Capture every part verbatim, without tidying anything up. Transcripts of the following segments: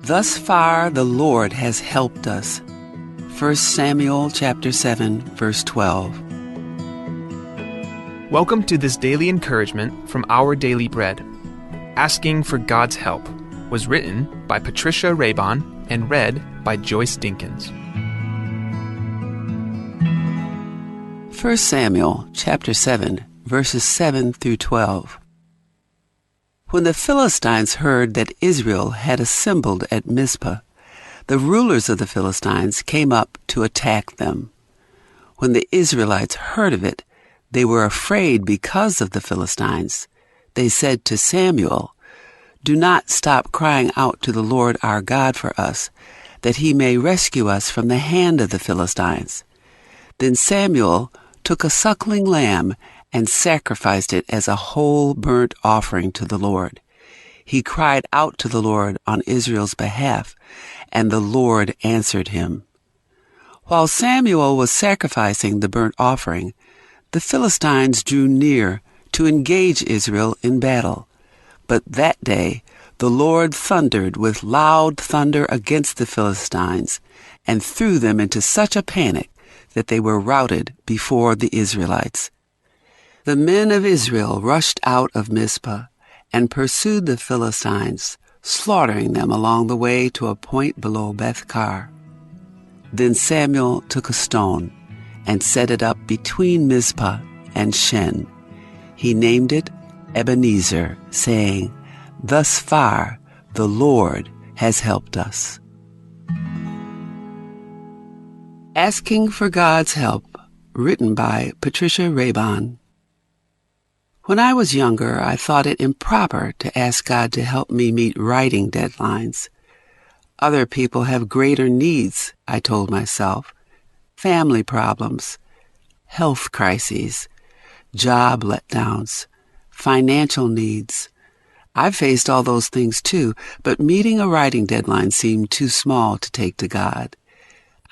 Thus far, the Lord has helped us. First Samuel chapter seven, verse twelve. Welcome to this daily encouragement from Our Daily Bread. Asking for God's Help was written by Patricia Raybon and read by Joyce Dinkins. First Samuel chapter seven, verses seven through twelve. When the Philistines heard that Israel had assembled at Mizpah, the rulers of the Philistines came up to attack them. When the Israelites heard of it, they were afraid because of the Philistines. They said to Samuel, "Do not stop crying out to the Lord our God for us, that he may rescue us from the hand of the Philistines." Then Samuel took a suckling lamb and sacrificed it as a whole burnt offering to the Lord. He cried out to the Lord on Israel's behalf, and the Lord answered him. While Samuel was sacrificing the burnt offering, the Philistines drew near to engage Israel in battle. But that day the Lord thundered with loud thunder against the Philistines and threw them into such a panic that they were routed before the Israelites. The men of Israel rushed out of Mizpah and pursued the Philistines, slaughtering them along the way to a point below Beth-kar. Then Samuel took a stone and set it up between Mizpah and Shen. He named it Ebenezer, saying, "Thus far the Lord has helped us." Asking for God's Help, written by Patricia Raybon. When I was younger, I thought it improper to ask God to help me meet writing deadlines. Other people have greater needs, I told myself. Family problems, health crises, job letdowns, financial needs. I've faced all those things too, but meeting a writing deadline seemed too small to take to God.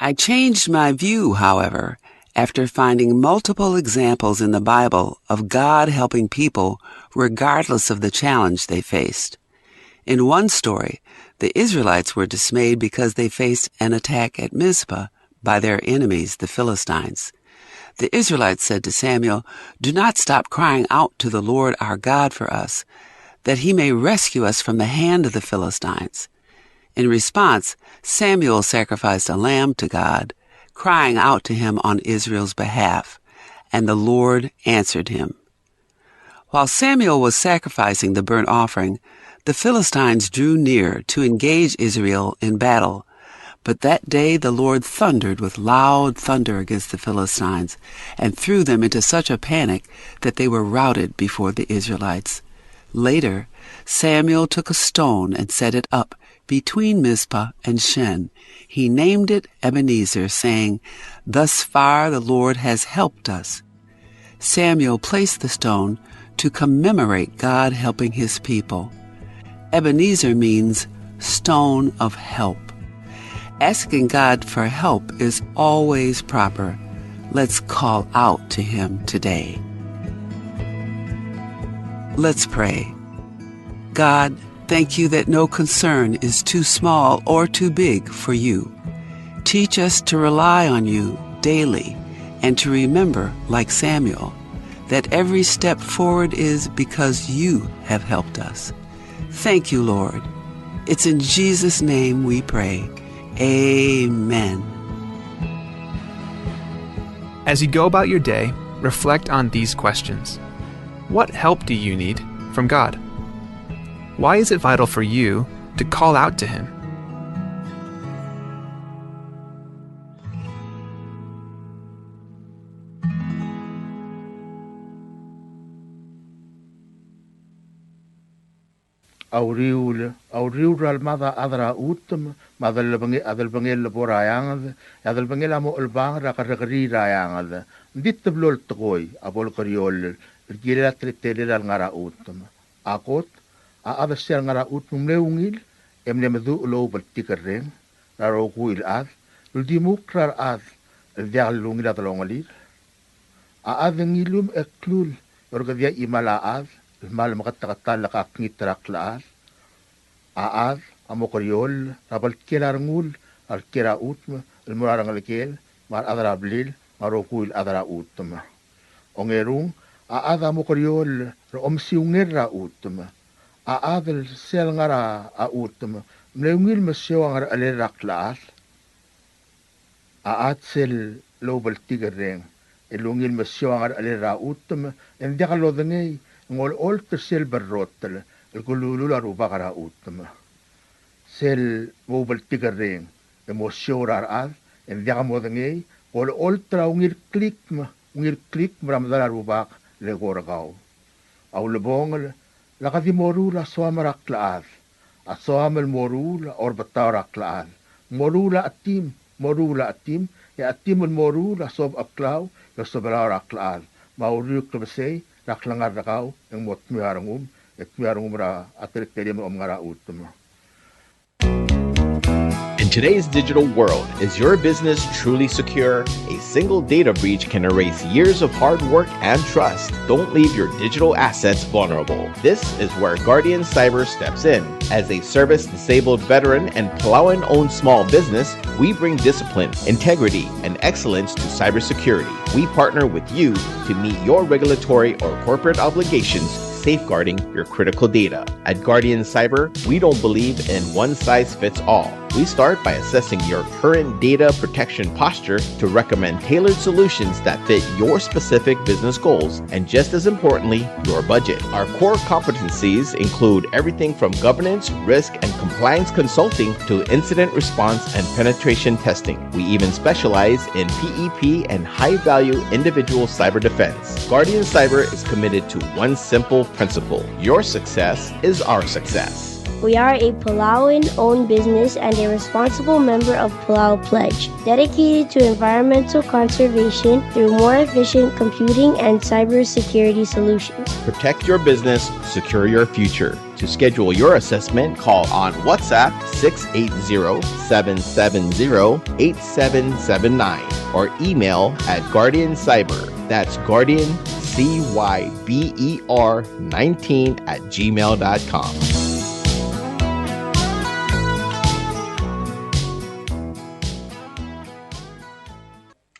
I changed my view, however, after finding multiple examples in the Bible of God helping people regardless of the challenge they faced. In one story, the Israelites were dismayed because they faced an attack at Mizpah by their enemies, the Philistines. The Israelites said to Samuel, "Do not stop crying out to the Lord our God for us, that he may rescue us from the hand of the Philistines." In response, Samuel sacrificed a lamb to God, crying out to him on Israel's behalf, and the Lord answered him. While Samuel was sacrificing the burnt offering, the Philistines drew near to engage Israel in battle. But that day the Lord thundered with loud thunder against the Philistines and threw them into such a panic that they were routed before the Israelites. Later, Samuel took a stone and set it up between Mizpah and Shen. He named it Ebenezer, saying, "Thus far the Lord has helped us." Samuel placed the stone to commemorate God helping his people. Ebenezer means stone of help. Asking God for help is always proper. Let's call out to him today. Let's pray. God, thank you that no concern is too small or too big for you. Teach us to rely on you daily and to remember, like Samuel, that every step forward is because you have helped us. Thank you, Lord. It's in Jesus' name we pray. Amen. As you go about your day, reflect on these questions. What help do you need from God? Why is it vital for you to call out to Him? A uriul, a uriul er a lemad a chad er a chutem, me a delebenge-, a delebengel el bo er a eanged, e a delebengel a mo chelebangel er a kerrekeriil er a eanged. Ng di teblo el tekoi a bo lekeriolel el kirel a teletelel a lengar a chutem. A kot, a chad er se el ngar a chutem ng mle ungil e mle meduch el oub el tikerreng er a rokui el chad, el di mukl er a rechad el diak lungil a delongelir. A chad e ng ilumech e klul e orrekedii a chimal a chad el kmal meketeketang el kakngit er a klechad. A chad a mo keriol er a bltkil a rengul er a kiei er a chutem el mo er a rengelekel me a rechad er a blil me a rokui el chad er a chutem. Ongerung, a chad a mo keriol er a omesiungel er a chutem. A chad el sel ngar er a chutem, mle ungil mesiou a ngerechelel er a klechad. A chad sel loubeltik el reng el ungil mesiou a ngerechelel er a chutem e ng diak lodengei, ng olecholt er sel berrotel el kelulul a rubak er a chutem. Sel moubeltik el reng e mosiou er a rechad e ng diak modengei, ng olecholt er a ungil klikm, ungil klikm er a medal a rubak el eko er kau. A ulebongel, lak di moruul a soam er a klechad. A soam el moruul a orbetau er a klechad. Moruul a chetim, moruul a chetim, e a chetim el moruul a sobecheklau e osebelau er a klechad. Me a uriul klebesei er a klengar er kau e ng mo dmeu a rengum, e dmeu a rengum er a teletelem el omngar er a chutem. In today's digital world, is your business truly secure? A single data breach can erase years of hard work and trust. Don't leave your digital assets vulnerable. This is where Guardian Cyber steps in. As a service-disabled veteran and Palauan-owned small business, we bring discipline, integrity, and excellence to cybersecurity. We partner with you to meet your regulatory or corporate obligations, safeguarding your critical data. At Guardian Cyber, we don't believe in one size fits all. We start by assessing your current data protection posture to recommend tailored solutions that fit your specific business goals and, just as importantly, your budget. Our core competencies include everything from governance, risk, and compliance consulting to incident response and penetration testing. We even specialize in P E P and high-value individual cyber defense. Guardian Cyber is committed to one simple principle: your success is our success. We are a Palauan-owned business and a responsible member of Palau Pledge, dedicated to environmental conservation through more efficient computing and cybersecurity solutions. Protect your business, secure your future. To schedule your assessment, call on WhatsApp six eight zero, seven seven zero, eight seven seven nine or email at Guardian Cyber. That's Guardian C Y B E R nineteen at gmail dot com.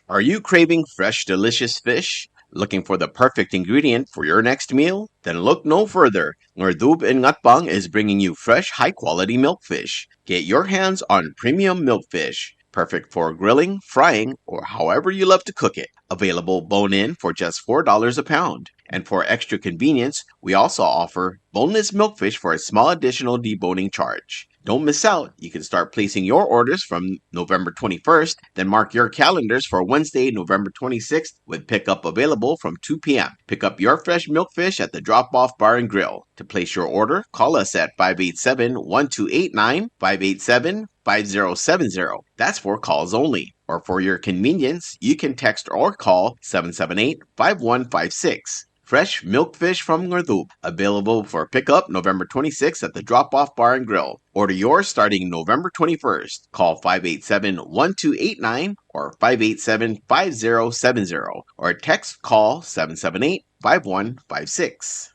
Are you craving fresh, delicious fish? Looking for the perfect ingredient for your next meal? Then look no further. Ngerdub in Ngatpang is bringing you fresh, high-quality milkfish. Get your hands on premium milkfish, perfect for grilling, frying, or however you love to cook it. Available bone-in for just four dollars a pound. And for extra convenience, we also offer boneless milkfish for a small additional deboning charge. Don't miss out. You can start placing your orders from November twenty-first, then mark your calendars for Wednesday, November twenty-sixth, with pickup available from two p.m. Pick up your fresh milkfish at the Drop Off Bar and Grill. To place your order, call us at five eight seven, one two eight nine, five eight seven, five zero seven zero. That's for calls only. Or for your convenience, you can text or call seven seven eight, five one five six. Fresh milkfish from Ngerdub, available for pickup November twenty-sixth at the Drop Off Bar and Grill. Order yours starting November twenty-first. Call five eight seven, one two eight nine or five eight seven, five zero seven zero or text call seven seven eight, five one five six.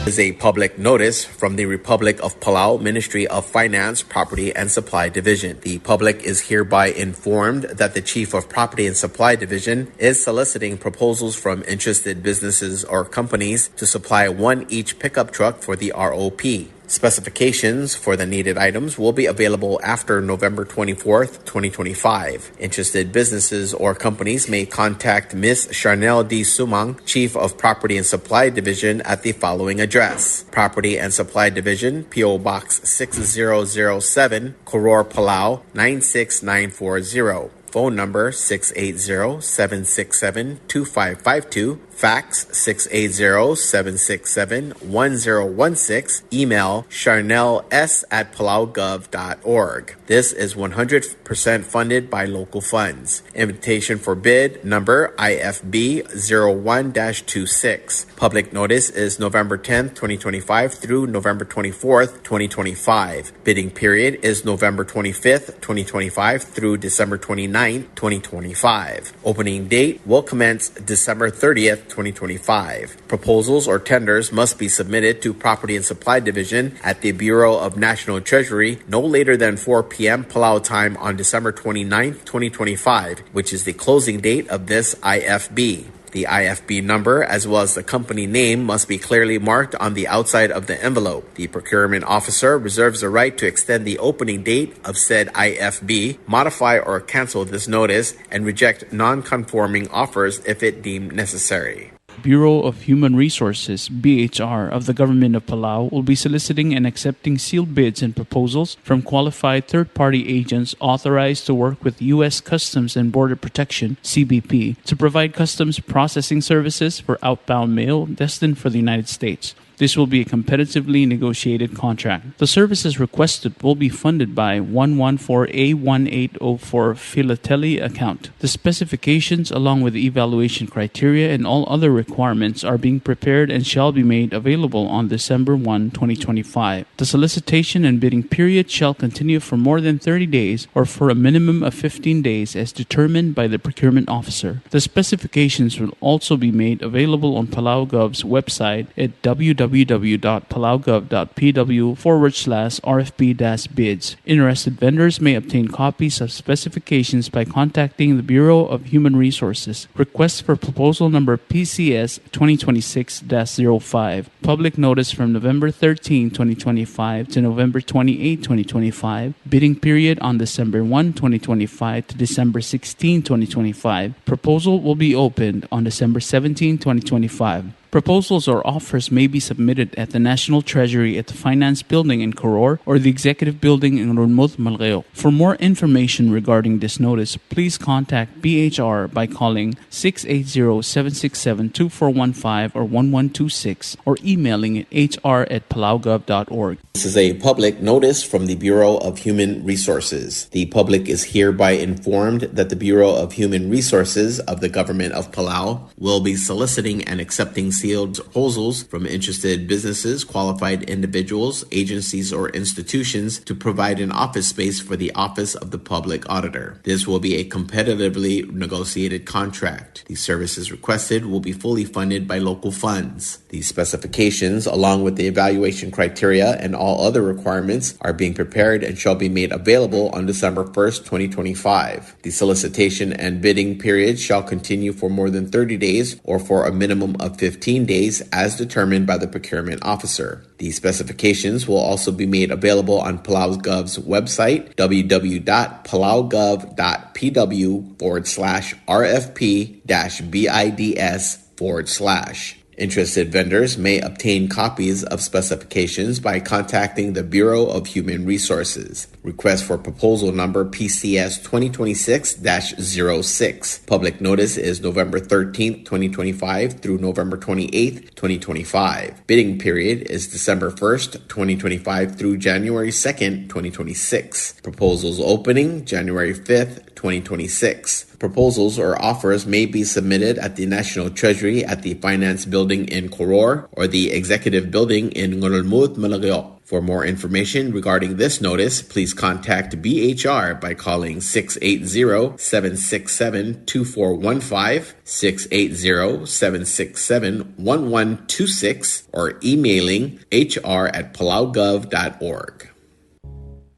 Is a public notice from the Republic of Palau Ministry of Finance, Property and Supply Division. The public is hereby informed that the Chief of Property and Supply Division is soliciting proposals from interested businesses or companies to supply one each pickup truck for the R O P. Specifications for the needed items will be available after November twenty-fourth, twenty twenty-five. Interested businesses or companies may contact Miss Charnel D. Sumang, Chief of Property and Supply Division, at the following address: Property and Supply Division, P O Box six zero zero seven, Koror, Palau nine six nine four zero. Phone number six eight zero, seven six seven, two five five two. Fax six eight zero, seven six seven, one zero one six. Email charnels at palaugov dot org. This is one hundred percent funded by local funds. Invitation for bid number I F B zero one dash two six. Public notice is November tenth, twenty twenty-five through November twenty-fourth, twenty twenty-five. Bidding period is November twenty-fifth, twenty twenty-five through December twenty-ninth, twenty twenty-five. Opening date will commence December thirtieth, twenty twenty-five. Proposals or tenders must be submitted to Property and Supply Division at the Bureau of National Treasury no later than four p m Palau time on December twenty-ninth, twenty twenty-five, which is the closing date of this I F B. The I F B number, as well as the company name, must be clearly marked on the outside of the envelope. The procurement officer reserves the right to extend the opening date of said I F B, modify or cancel this notice, and reject non-conforming offers if it deemed necessary. Bureau of Human Resources, B H R, of the Government of Palau will be soliciting and accepting sealed bids and proposals from qualified third-party agents authorized to work with U S Customs and Border Protection, C B P, to provide customs processing services for outbound mail destined for the United States. This will be a competitively negotiated contract. The services requested will be funded by one one four A one eight oh four Philately account. The specifications, along with the evaluation criteria and all other requirements, are being prepared and shall be made available on December one, twenty twenty-five. The solicitation and bidding period shall continue for more than thirty days or for a minimum of fifteen days as determined by the procurement officer. The specifications will also be made available on Palau Gov's website at w w w dot palau gov dot p w forward slash r f p dash bids. Interested vendors may obtain copies of specifications by contacting the Bureau of Human Resources. Request for proposal number P C S twenty twenty-six dash zero five. Public notice from November thirteenth, twenty twenty-five to November twenty-eighth, twenty twenty-five. Bidding period on December one, twenty twenty-five to December sixteenth, twenty twenty-five. Proposal will be opened on December seventeenth, twenty twenty-five. Proposals or offers may be submitted at the National Treasury at the Finance Building in Koror or the Executive Building in Ngerulmud, Melekeok. For more information regarding this notice, please contact B H R by calling six eight zero, seven six seven, two four one five or one one two six or emailing at h r at palau gov dot org. This is a public notice from the Bureau of Human Resources. The public is hereby informed that the Bureau of Human Resources of the Government of Palau will be soliciting and accepting sealed proposals from interested businesses, qualified individuals, agencies, or institutions to provide an office space for the Office of the Public Auditor. This will be a competitively negotiated contract. The services requested will be fully funded by local funds. The specifications, along with the evaluation criteria and all other requirements, are being prepared and shall be made available on December first, twenty twenty-five. The solicitation and bidding period shall continue for more than thirty days or for a minimum of fifteen days as determined by the procurement officer. The specifications will also be made available on Palau Gov's website, w w w dot palau gov dot p w forward slash r f p dash b i d s forward slash. Interested vendors may obtain copies of specifications by contacting the Bureau of Human Resources. Request for proposal number P C S twenty twenty-six dash zero six. Public notice is November thirteenth, twenty twenty-five through November twenty-eighth, twenty twenty-five. Bidding period is December first, twenty twenty-five through January second, twenty twenty-six. Proposals opening January fifth, twenty twenty-six. Proposals or offers may be submitted at the National Treasury at the Finance Building in Koror or the Executive Building in Ngerulmud, Melekeok. For more information regarding this notice, please contact B H R by calling six eight zero, seven six seven, two four one five, six eight zero, seven six seven, one one two six, or emailing h r at palau gov dot org.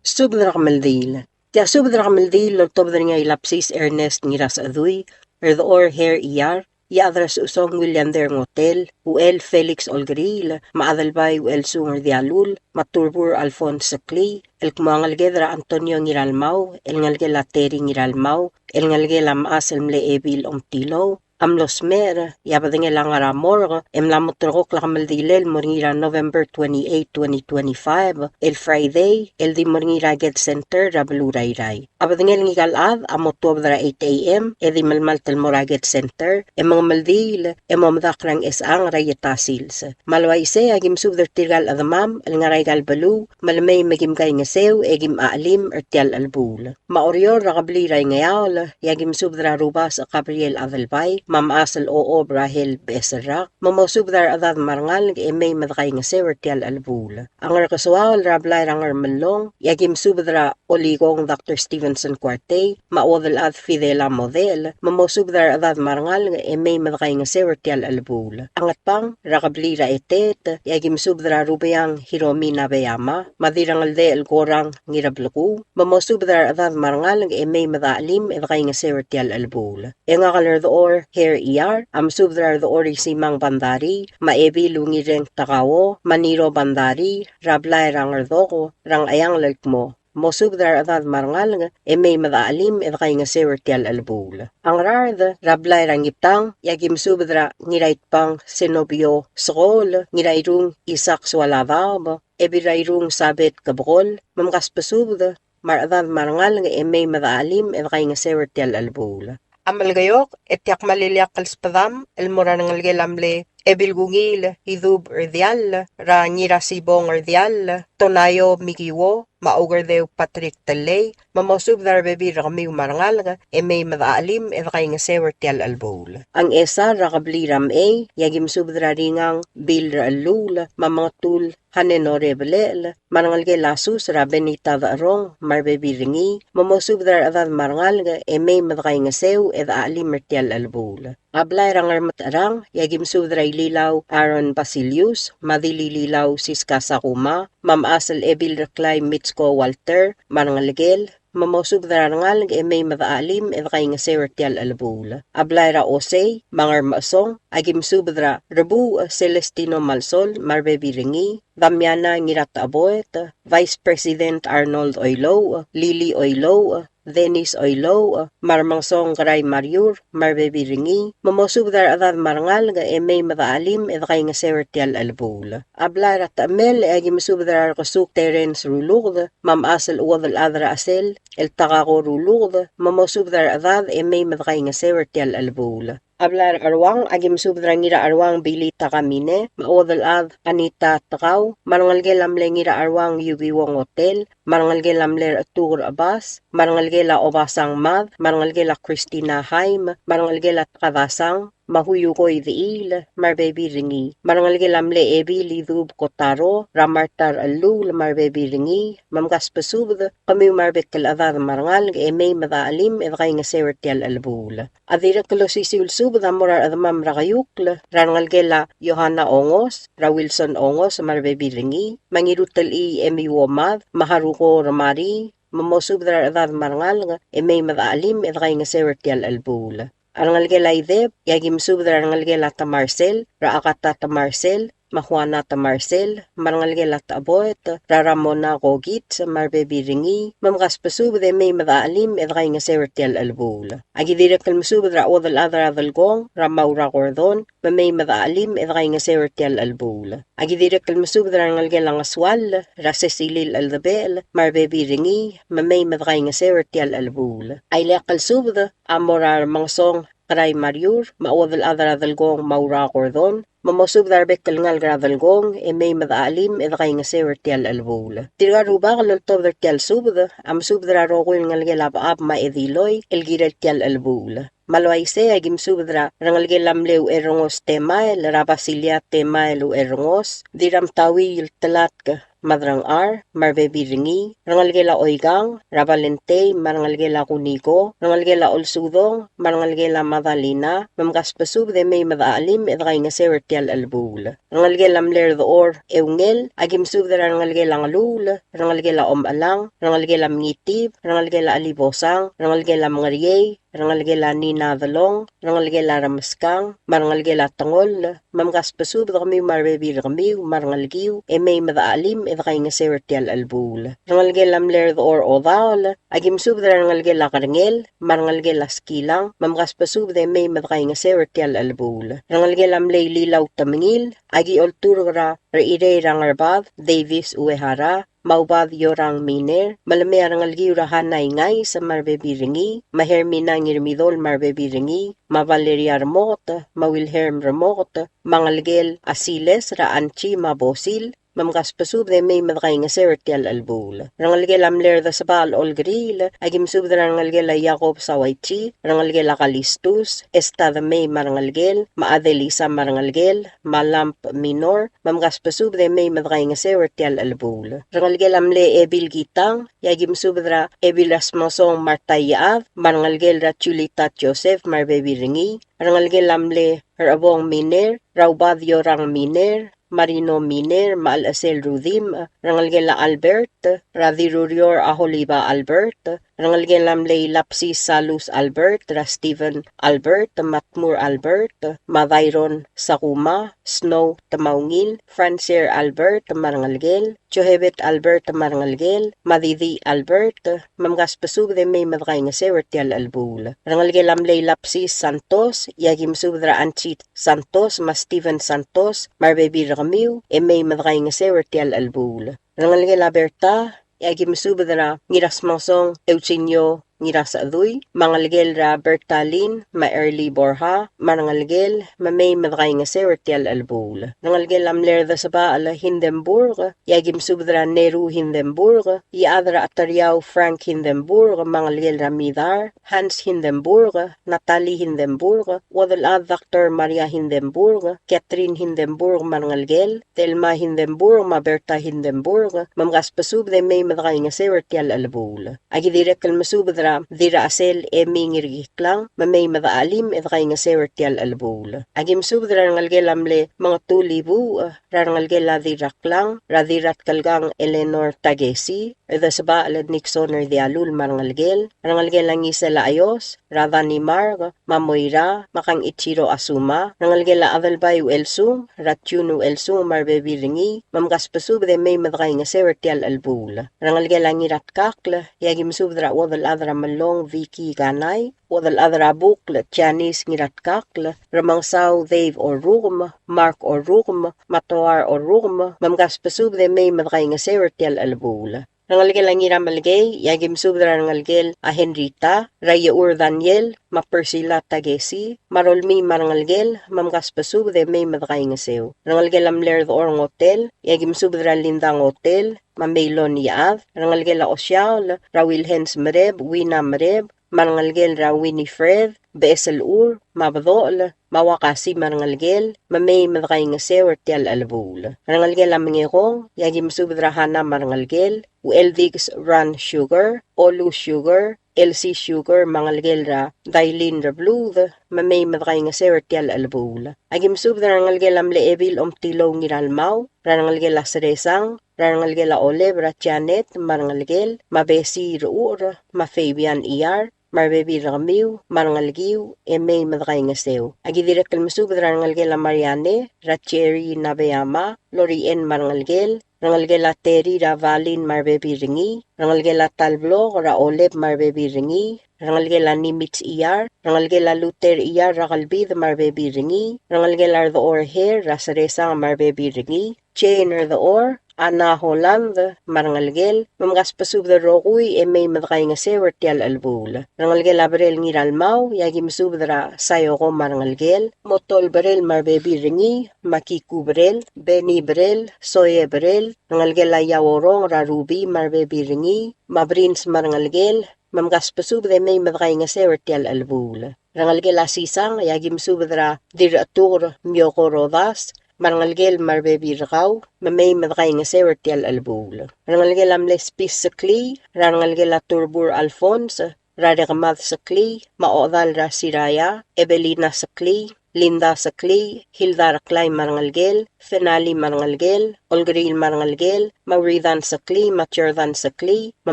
Subed er a kemeldiil. Tia subed er a kemeldiil el oltobed er ngii a Ilapsis Ernest Ngirasechedui, Rdechor Her Iyar, Iechad er a Sechusong William Der Ngotel, Uchel Felix Olkeriil, me a Adelbai Uchelsung Rdialul, me a Turbur Alphonse Klii, el kmo a ngeleked er a Antonio Ngiralmau, el ngelekel a Terry Ngiralmau, el ngelekel a mechas el mle Ebil Omtilou, a mlo smecher, e a bedengel a ngar er a morgue, e mla mo ulterekokl a kemeldilel el mo er ngii er a November twenty-eight, twenty twenty-five, el Friday, el di mo er ngii er a Ked Center er a beluu er a Irrai. A bedengel ngika el chad a mo tuobed er a eight a m, e di melemalt el mo er a Ked Center, e mengemeldiil, e mo medakl er a Ngchesechang er a Ieta Sils. Me a le uaisei, a ki mesubed er tirka el chedemam el ngar er aika el beluu, me le mei me kim kaingeseu, e kim chelim er tia el chelebuul. Me a Oreor er a kebliil er a Ingeaol, e a ki mesubed er a Rubasech Gabriel Adelbai, me a mechas el Ochob Rahel Beserrak, me mosubed er a rechedad me a rengalek e mei me dekaingeseu er tia el chelebuul. A Ngerkesoaol er a blai er a Ngermellong, e aki mesubed er a Olikong Doctor Stevenson Kuartei, me a Uodelchad Fidela Modechel, me mosubed er a rechedad me a rengalek e mei me dekaingeseu er tia el chelebuul. A Ngatpang, er a kebliil er a Eteet, e aki mesubed er a Rubeang Hiromi Nabeyama, me a Dirrengeldechel Korang Ngirableku, me mosubed er a rechedad me a rengalek e mei me dechachelim e dekaingeseu er tia el chelebuul. E ngak el Rdechor Her Iar, a mesubed er a Rdechor Isimang Bandarii, me a Ebil Ungireng Takao, me a Niro Bandarii, er a blai er a Ngerdoko, er a Ngcheangel el kmo mosubed er a rechedad me a rengalek e mei me dechachelim e dekaingeseu er tia el chelebuul. A Ngaraard, er a blai er a Ngiptang, e aki mesubed er a Ngiraitbang Senobio Sekool, Ngirairung Isak Sualadaob, Ebil er a Irung Sabet Kebekol, me mkasbesubed me a rechedad me a rengalek e mei me dechachelim e dekaingeseu er tia el chelebuul. A Melekeok, e tia kmal ileakl el sbedam el mo er a rengelekel a mle Ebil Kungiil Idub Rdiall, er a Ngirasibong Rdiall, Tonaio Mikiuo, me a Oukerdeu Patrick Tellei, me mosubed er a rebebil er kemiu me a rengalek e mei me dechachelim e dekaingeseu er tia el chelebuul. A Ngchesar, er a kebliil er a Mechei, e aki mesubed er a Ringang Bill Rechelluul, me a Mengetul Hanenore Belechel, me a rengelekel a Sus er a Benita Decherong, me a rebebil er ngii, me mosubed er a rechedad me a rengalek e mei me dekaingeseu e dechachelim er tia el chelebuul. A blai er a Ngermetecherang, e aki mesubed er a Ililau Aaron Basilius, me a Dilililau Siska Sakuma, me a mechas el Ebil Reklai Mitsko Walter, me a rengelekel, me mosubed er a rengalek e mei me dechachelim e dekaingeseu er tia el chelebuul. A blai er a Osei, me a Ngermechesong, aki mesubed er a Rebuuch Celestino Malsol, me a rebebil er ngii, Damiana Ngiratecheboet, Vice President Arnold Oilouch, Lily Oilouch, Dennis Oilouch, me a Remengesong Kerai Mariur, me a rebebil er ngii, me mosubed er a rechedad me a rengalek e mei me dechachelim e dekaingeseu er tia el chelebuul. A blai er a Techemel, e aki mesubed er a Rekesuk Terence Ruluked, me a mechas el Uodelchad er a Chesel el Takako Ruluked, me mosubed er a rechedad e mei me dekaingeseu er tia el chelebuul. A blai er a Cheruang, aki mesubed er a Ngiracheruang Billy Takamine, me a Uodelchad Anita Tekau, me a rengelekel a mle Ngiracheruang Yukiwo Ngotel, me a rengelekel a mle Rechetuk er a Chebas, me a rengelekel a Obasang Mad, me a rengelekel a Christina Haim, me a rengelekel a Tekadasang, me a Huyuko Idechiil, me a rebebil er ngii, me a rengelekel a mle Ebil Idub Kotaro, er a Marta Rechelluul, me a rebebil er ngii, me mkasbesubed, kemiu me a rebek el chedad me a rengalek e mei me dechachelim e dekaingeseu er tia el chelebuul. A dirrek el osisiu el subed a mo er a rechedemam er a Keiukl, er a rengelekel a Yohana Ongos, er a Wilson Ongos, me a rebebil er ngii, me a Ngirutelchii Emi Uomad, me a Haruko Remarii, me mosubed er a rechedad me a rengalek e mei me dechachelim e dekaingeseu er tia el chelebuul. A rengelekel a Ideb, e aki mesubed er a rengelekel a Temarsel, er a Akata Temarsel, me a Juana Temarsel, me a rengelekel a Techeboet, er a Ramona Kokits, me a rebebil er ngii, me mkasbesubed e mei me dechachelim e dekaingeseu er tia el chelebuul. Aki dirrek el mesubed er a Uodelchad er a Delkong, er a Maura Gordon, me mei me dechachelim e dekaingeseu er tia el chelebuul. Aki dirrek el mesubed er a rengelekel a Ngesuall, er a Cecily Cheldebechel, me a rebebil er ngii, me mei me dekaingeseu er tia el chelebuul. A ileakl el subed a mo er a Remengesong Kerai Mariur, me a Uodelchad er a Delkong Maura Gordon, me mosubed er a rebek el ngalek er a Delkong e mei me dechachelim e dekaingeseu er tia el chelebuul. Tirka el rubak el oltobed er tia el subed a mesubed er a rokui el ngelekel a Bechab me a Ediloi el kirel tia el chelebuul. Me a le uaisei e aki mesubed er a rengelekel a mle Ucherrengos Temael, er a Basilia Temael Ucherrengos, Dirramtaui el Telatk Madrangchar, me a rebebil er ngii, rengelekel a Oikang, er a Valentei, me a rengelekel a Kuniko, rengelekel a Olsudong, me a rengelekel a Madalina, me mkasbesubed e mei me dechachelim e dekaingeseu er tia el chelebuul. Rengelekel a mle Rdechor Eungel, aki mesubed er a rengelekel a Ngeluul, rengelekel a Omechelang, rengelekel a Mengitib, rengelekel a Chelibosang, rengelekel a Mengeriei, rengelekel a Nina Delong, rengelekel a Remeskang, me a rengelekel a Tengoll, me mkasbesubed kemiu me a rebebil er kemiu me a rengelekiu, e mei me dechachelim e dekaingeseu er tia el chelebuul. Rengelekel a mle Rdechor Odaol, aki mesubed er a rengelekel a Kerengel, me a rengelekel a Skilang, me mkasbesubed e mei me dekaingeseu er tia el chelebuul. Rengelekel a mle Ililau Temengil, aki olturk er a Rechirei er a Ngerbad, Davis Uehara, me a Ubad Yorang Miner, me le mei a rengelekiu er a Hana Ingais me a rebebil er ngii, me a Hermina Ngirmidol me a rebebil er ngii, me a Valeria Remoket, me a Wilhelm Remoket, me a ngelekel a Siles er a Anchi me a Bosil, me mkasbesubed e mei me dekaingeseu er tial chelebuul. Rengelekel a mle Rdesebachel Olkeriil, a ki mesubed er a rengelekel a Jakob Sawaichi, rengelekel a Kalistus, Esta Demei me a rengelekel, me a Adelisa me a rengelekel, me a Lamp Minor, me mkasbesubed e mei me dekaingeseu er tial chelebuul. Rengelekel a mle Ebil Kitang, e a ki mesubed er a Ebil Rasmosong Marta Iechad, me a rengelekel er a Julita Joseph me a rebebil er ngii, rengelekel a mle Rebong Miner, Raubad Yorang Miner, Marino Miner, me a Chelsel Rudim, rengelekel a Albert, er a Dirurior a Holiba Albert, rengelekel a mle Ilapsis Salus Albert, er a Stephen Albert, me a Tmur Albert, me a Dairon Sakuma, Snow Temaungil, Francer Albert, me a rengelekel, Johebet Albert me a rengelekel, me a Didi Albert, me mkasbesubed e mei me dekaingeseu er tial chelebuul. Rengelekel a mle Ilapsis Santos, e a ki mesubed er a Anchit Santos, me a Steven Santos, me a rebebil er kemiu, e mei me dekaingeseu er tial chelebuul. Rengelekel a Berta, e a ki mesubed er a Ngirasmosong Eugenio Ngirasechedui, me a ngelekel er a Bertalin, me a Early Borja, me a rengelekel, me mei me dekaingeseu er tial chelebuul. Rengelekel a mle Rdesebachel Hindenburg, e a ki mesubed er a Neru Hindenburg, Iechad er a Cheteriau Frank Hindenburg, me a ngelekel er a Midar, Hans Hindenburg, Natalie Hindenburg, Uodelchad Doctor Maria Hindenburg, Catherine Hindenburg me a rengelekel, Thelma Hindenburg, me a Berta Hindenburg, me mkasbesubed e mei me dekaingeseu er tial chelebuul. A ki dirrek el mesubed er a Dirrachesel Emi Ngirkiklang, me mei me dechelim e dekaingeseu er tial chelebuul. A ki mesubed er a rengelekel a mle Mengetul Ibuuch, er a rengelekel a Dirraklang, er a Dirratkelkang Eleanor Takesi, Rdesebachel Nixon Rdialul me a rengelekel, rengelekel a Ngisela Ayos, er a Danimark, me a Moira, me a Kangichiro Asuma, rengelekel a Adelbai Uchelsung, er a June Uchelsung me a rebebil er ngii, me mkasbesubed e mei me dekaingeseu er tial chelebuul. Rengelekel a Ngiratkakl, e a ki mesubed er a Uodelchad er a Melong Vicky Kanai, Uodelchad er a Bukl Janice Ngiratkakl, Remengesau Dave Orrukem, Mark Orrukem, me a Toar Orrukem, me mkasbesubed e mei me dekaingeseu er tial chelebuul. Rengelekel a Ngiramelkei, e a ki mesubed er a rengelekel a Henrietta, er a Iechur Daniel, me a Priscilla Takesi, me a Rolmii me a rengelekel, me mkasbesubed e mei me dekaingeseu. Rengelekel a mle Rdechor Ngotel, e a ki mesubed er a Linda Ngotel, me a Meilon Iechad, rengelekel a Osiaol, er a Wilhens Mereb, Wina Mereb, me a rengelekel er a Winifred, Becheselchur, me a Bedochel, me a Uakasi me a rengelekel, me mei me dekaingeseu er tial chelebuul. Rengelekel a Mengekong, e a ki mesubed er a Hana me a rengelekel, Ucheldikes Ran Sugar, Olu Sugar, Elsie Sugar, me a ngelekel er a Dailin Rebluud, me mei me dekaingeseu er tial chelebuul. A ki mesubed er a rengelekel a mle Ebil Omtilou Ngiralmau, er a rengelekel a Seresang, er a rengelekel a Oleb, er a Janet, me a rengelekel, me a Besi Rechucher, me a Fabian Iyar, me a rebebil er kemiu, me a rengelekiu, e mei me dekaingeseu. A ki dirrek el mesubed er a rengelekel a Mariane, er a Jerry Nabeyama, Lori Ann me a rengelekel, rengelekel a Terry er a Valin me a rebebil er ngii, rengelekel a Talblok er a Oleb me a rebebil er ngii, rengelekel a Nimits Iyar, rengelekel a Luther Iyar er a Kelbid me a rebebil er ngii, rengelekel a Rdechor Her er a Seresang me a rebebil er ngii, Jane Rdechor, Anna Holland me a rengelekel, me mkasbesubed el rokui e mei me dekaingeseu er tial chelebuul. Rengelekel a Brel Ngiralmau, e a ki mesubed er a Sayoko me a rengelekel, Motol Brel me a rebebil er ngii, me a Kiku Brel, Benny Brel, Soe Brel, rengelekel a Iaorong er a Ruby me a rebebil er ngii, me a Brins me a rengelekel, me mkasbesubed e mei me dekaingeseu er tial chelebuul. Rengelekel a Sisang, e a ki mesubed er a Dirrechetuker Mioko Rodas, me a rengelekel me a rebebil er kau, me mei me dekaingeseu er tial chelebuul. Rengelekel a mle Spis Seklii, er a rengelekel a Turbur Alphonse, er a Rekemad Seklii, me a Odal er a Siraya, Evelina Seklii, Linda Seklii, Hilda Reklai me a rengelekel, Fenali me a rengelekel, Olkeriil me a rengelekel, me a Uridan Seklii, me a Jordan Seklii, me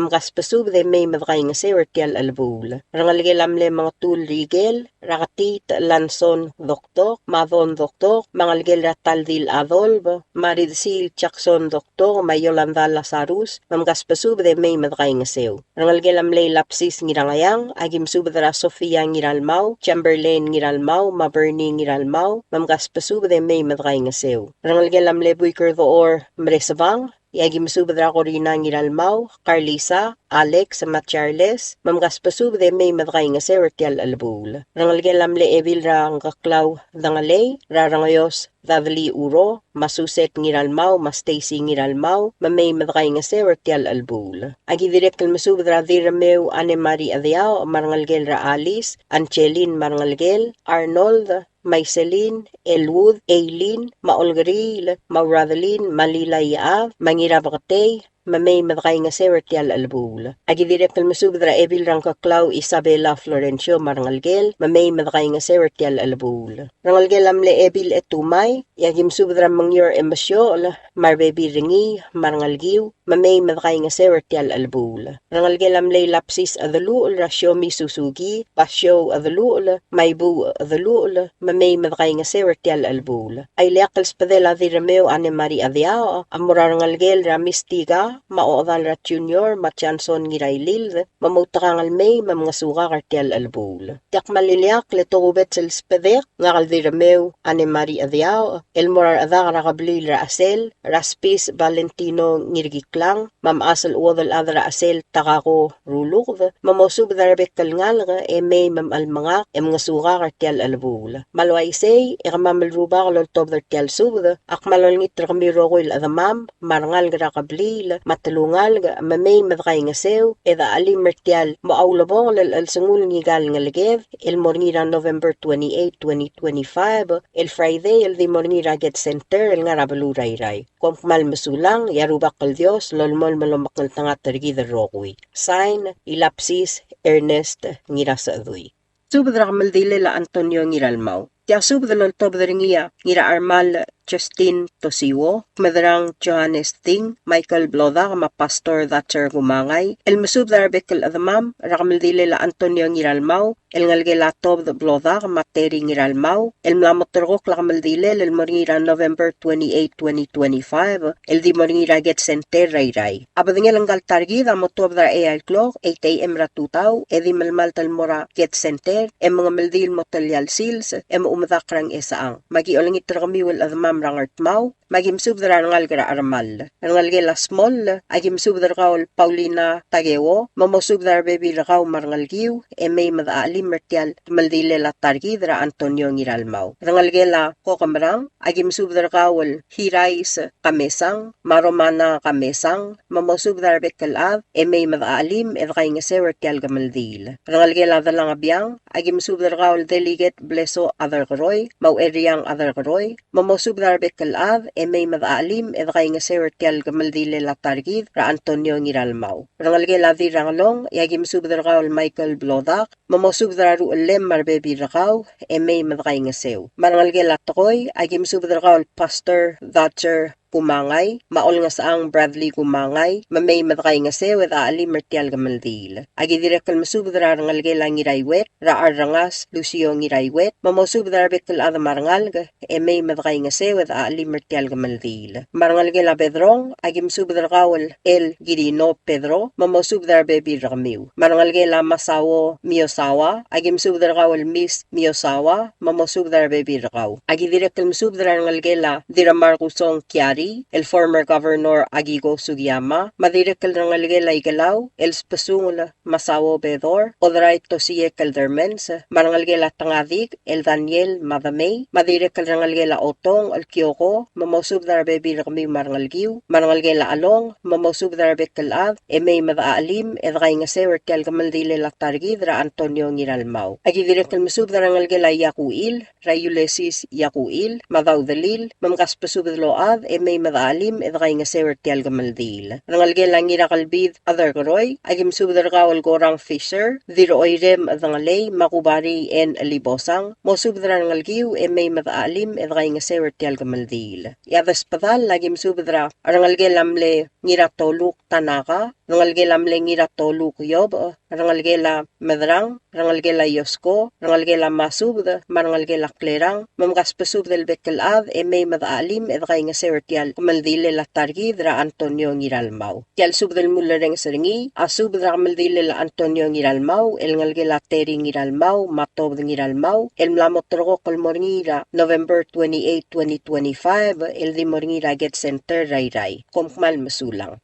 mkasbesubed e mei me dekaingeseu er tial chelebuul. Rengelekel a mle Mengetul Rikel, er a Ketiit Lanson Dokdok, me a Don Dokdok, me a ngelekel er a Taldil Adolb, me a Ridsil Jackson Dokdok, me a Yolanda Lazarus, me mkasbesubed e mei me dekaingeseu. Rengelekel a mle Ilapsis Ngirangeang, a ki mesubed er a Sofia Ngiralmau, Chamberlain Ngiralmau, me a Bernie Ngiralmau, me mkasbesubed e mei me dekaingeseu. Rengelekel a mle Buik er Dechor Meresebang, e aki mesubed er a Corina Ngiralmau, Carlisa, Alex, me a Charles, me mkasbesubed e mei me dekaingeseu er tia el chelebuul. Rengelekel a mle Ebil er a Ngkeklau Dengelei, er a Rengeos Dudley Uro, me a Suset Ngiralmau, me a Stacy Ngiralmau, me mei me dekaingeseu er tia el chelebuul. Aki dirrek el mesubed er a Dirremeu Anne Marie Chedeaoch, me a rengelekel er a Alice, Angeline me a rengelekel, Arnold, Maiselin, Elwood, Eileen, me a Olkeriil, me a Uradelin, me a Lila Iechad, me a Ngirabeketei, me mei me dekaingeseu er tia el chelebuul. Aki dirrek el mesubed er a Ebil er a Ngkeklau Isabella Florencio me a rengelekel, me mei me dekaingeseu er tia el chelebuul. Rengelekel a mle Ebil Etumai, e aki mesubed er a Mengior Emesiochel, me a rebebil er ngii, me a rengelekiu, me mei me dekaingeseu er tia el chelebuul. Rengelekel a mle Ilapsis Chedeluchel, er a Siomi Suzuki, Basiou Chedeluchel, me a Ibuu Chedeluchel, me mei me dekaingeseu er tia el chelebuul. A ileakl el sbedel a Dirremeu Anne Marie Chedeaoch a mo er a rengelekel er a Mistika, me a ochedal er a Junior, me a Johnson Ngirailild, me moutekangel mei me mngesukak er tia el chelebuul. Tia kmal ileakl e tokubets el sbedek, ngak el Dirremeu Anne Marie Chedeaoch, el mo er a rechedak er a kebliil er a Chesel, er a Spis Valentino Ngirkiklang, me a mechas el chuodel chad er a Chesel Takako Ruluked, me mosubed er a rebek el ngalek e mei me mchelmengak e mngesukak er tia el chelebuul. Me a le uaisei e kemam el rubak el oltobed er tia el subed, a kmal olengit er kemiu el rokui el chedemam, me a rengalek er a kebliil, me a telungalek, me mei me dekaingeseu, e de chelim er tia el mo ulebongel el chelsengul ngika el ngeleked, el mo er ngii er a November twenty-eight, twenty twenty-five, el Friday, el di mo er ngii er a Ked Center, el ngar er a beluu er a Irrai. Kom kmal mesulang, e a Rubak el Dios, lolemolem el omekngeltengat er kid el rokui. Sign, Ilapsis Ernest Ngirasechedui. Subed er a kemeldilel a Antonio Ngiralmau. Tia subed el oltobed er ngii a Ngiracharmall Justin Tosiuo, Kmederang Johannes Ting, Michael Blodak, me a Pastor Thatcher Kumangai, el mesubed er a rebek el chedemam er a kemeldilel a Antonio Ngiralmau, el ngelekel a Tobed Blodak, me a Terry Ngiralmau, el mla mo terrekokl a kemeldilel el mo er ngii er a November twenty-eight, twenty twenty-five, el di mo er ngii er a Ked Center er a Irrai. A bedengel ngka el ta er kid a mo tuobed er a eai el klok, eight A M er a tutau, e di melemalt el mo er a Ked Center, e mengemeldiil el mo telia el sils, e mo medakl er a Ngchesechang. Me aki olengit er kemiu el chedemam er a Ngardmau, me aki mesubed er a rengalek er a Chermall. Rengelekel a Smoll, aki mesubed er kau el Paulina Takeo, me mosubed er a rebebil er kau me a rengelekiu, e mei me de chelim er tia el kemeldilel a ta er kid er a Antonio Ngiralmau. Rengelekel a Kokemerang, aki mesubed er kau el Hirais Kamesang, me a Romana Kamesang, me mosubed er a rebek el chad, e mei me de chelim, e de kaingeseu er tia el kemeldiil. Rengelekel a Delangebiang, aki mesubed er kau el Delegate Blesoch Aderkeroi, me a Ueriang Aderkeroi, me mosubed er a rebek el chad, e mei me de chelim, e de kaingeseu er tia el kemeldilel a ta er kid er a Antonio Ngiralmau. Rengelekel a Dirrangelong, e aki mesubed er kau el Michael Blodak, me mosubed er a ruchellem me a rebebil er kau, e mei me de kaingeseu. Me a rengelekel a Tekoi, aki mesubed er kau el Pastor Thatcher Kumangai, me a Olngesechang Bradley Kumangai, me mei me de kaingeseu e de chelim er tia el kemeldiil. Aki dirrek el mesubed er a rengelekel a Ngiraiuet, er a Arrengas Lucio Ngiraiuet, me mosubed er a rebek el chad me a rengalek, e mei me de kaingeseu e de chelim er tia el kemeldiil. Me a rengelekel a Bedrong, aki mesubed er kau el El Kirino Pedro, me mosubed er a rebebil er kemiu. Me a rengelekel a Masao Miyazawa, aki mesubed er kau el Miss Miyazawa, me mosubed er a rebebil er kau. Aki dirrek el mesubed er a rengelekel a Dirramarkusong Kiari, el former governor Akiko Sugiyama, me a dirrek el rengelekel a Ikelau, el Sbesungel Masao Bedor, Oderai Tosie Keldermans, me a rengelekel a Tengadik, el Daniel Madamei, me a dirrek el rengelekel a Otong, el Kioko, me mosubed er a rebebil er kemiu me a rengelekiu, me a rengelekel a Chelong, me mosubed er a rebek el chad, e mei me de chelim, e de kaingeseu er tia el kemeldilel a ta er kid er a Antonio Ngiralmau. Aki dirrek el mesubed er a rengelekel a Iakuchil, er a Ulysses Iakuchil, me a Daudelil, me mkasbesubed el ochad, e mei me de chelim, e de kaingeseu er tia el kemeldiil. Rengelekel a Ngirakelbid Aderkeroi, aki mesubed er kau el Gorang Fisher, Dirroirem Dengelei, me a Kubari N. Libosang, mosubed er a rengelekiu, e mei me de chelim, e de kaingeseu er tia el kemeldiil. E a Desbedall, aki mesubed er a rengelekel a mle Ngiratoluk Tanaka, rengelekel a mle Ngiratoluk Iobech, rengelekel a Medrang, rengelekel a Iosko, rengelekel a Masubed, me a rengelekel a Klerang, me mkasbesubed el bek el chad e mei me dechelim e dekaingeseu er tia el kemeldilel a ta er kid er a Antonio Ngiralmau. Tia el subed el mulerrenges er ngii a subed er a kemeldilel a Antonio Ngiralmau, el ngelekel a Teri Ngiralmau, me a Tobed Ngiralmau, el mla mo ulterekokl el mo er ngii er a November twenty-eight, twenty twenty-five, el di mo er ngii er a Ked Center er a Irrai. Kom kmal mesulang.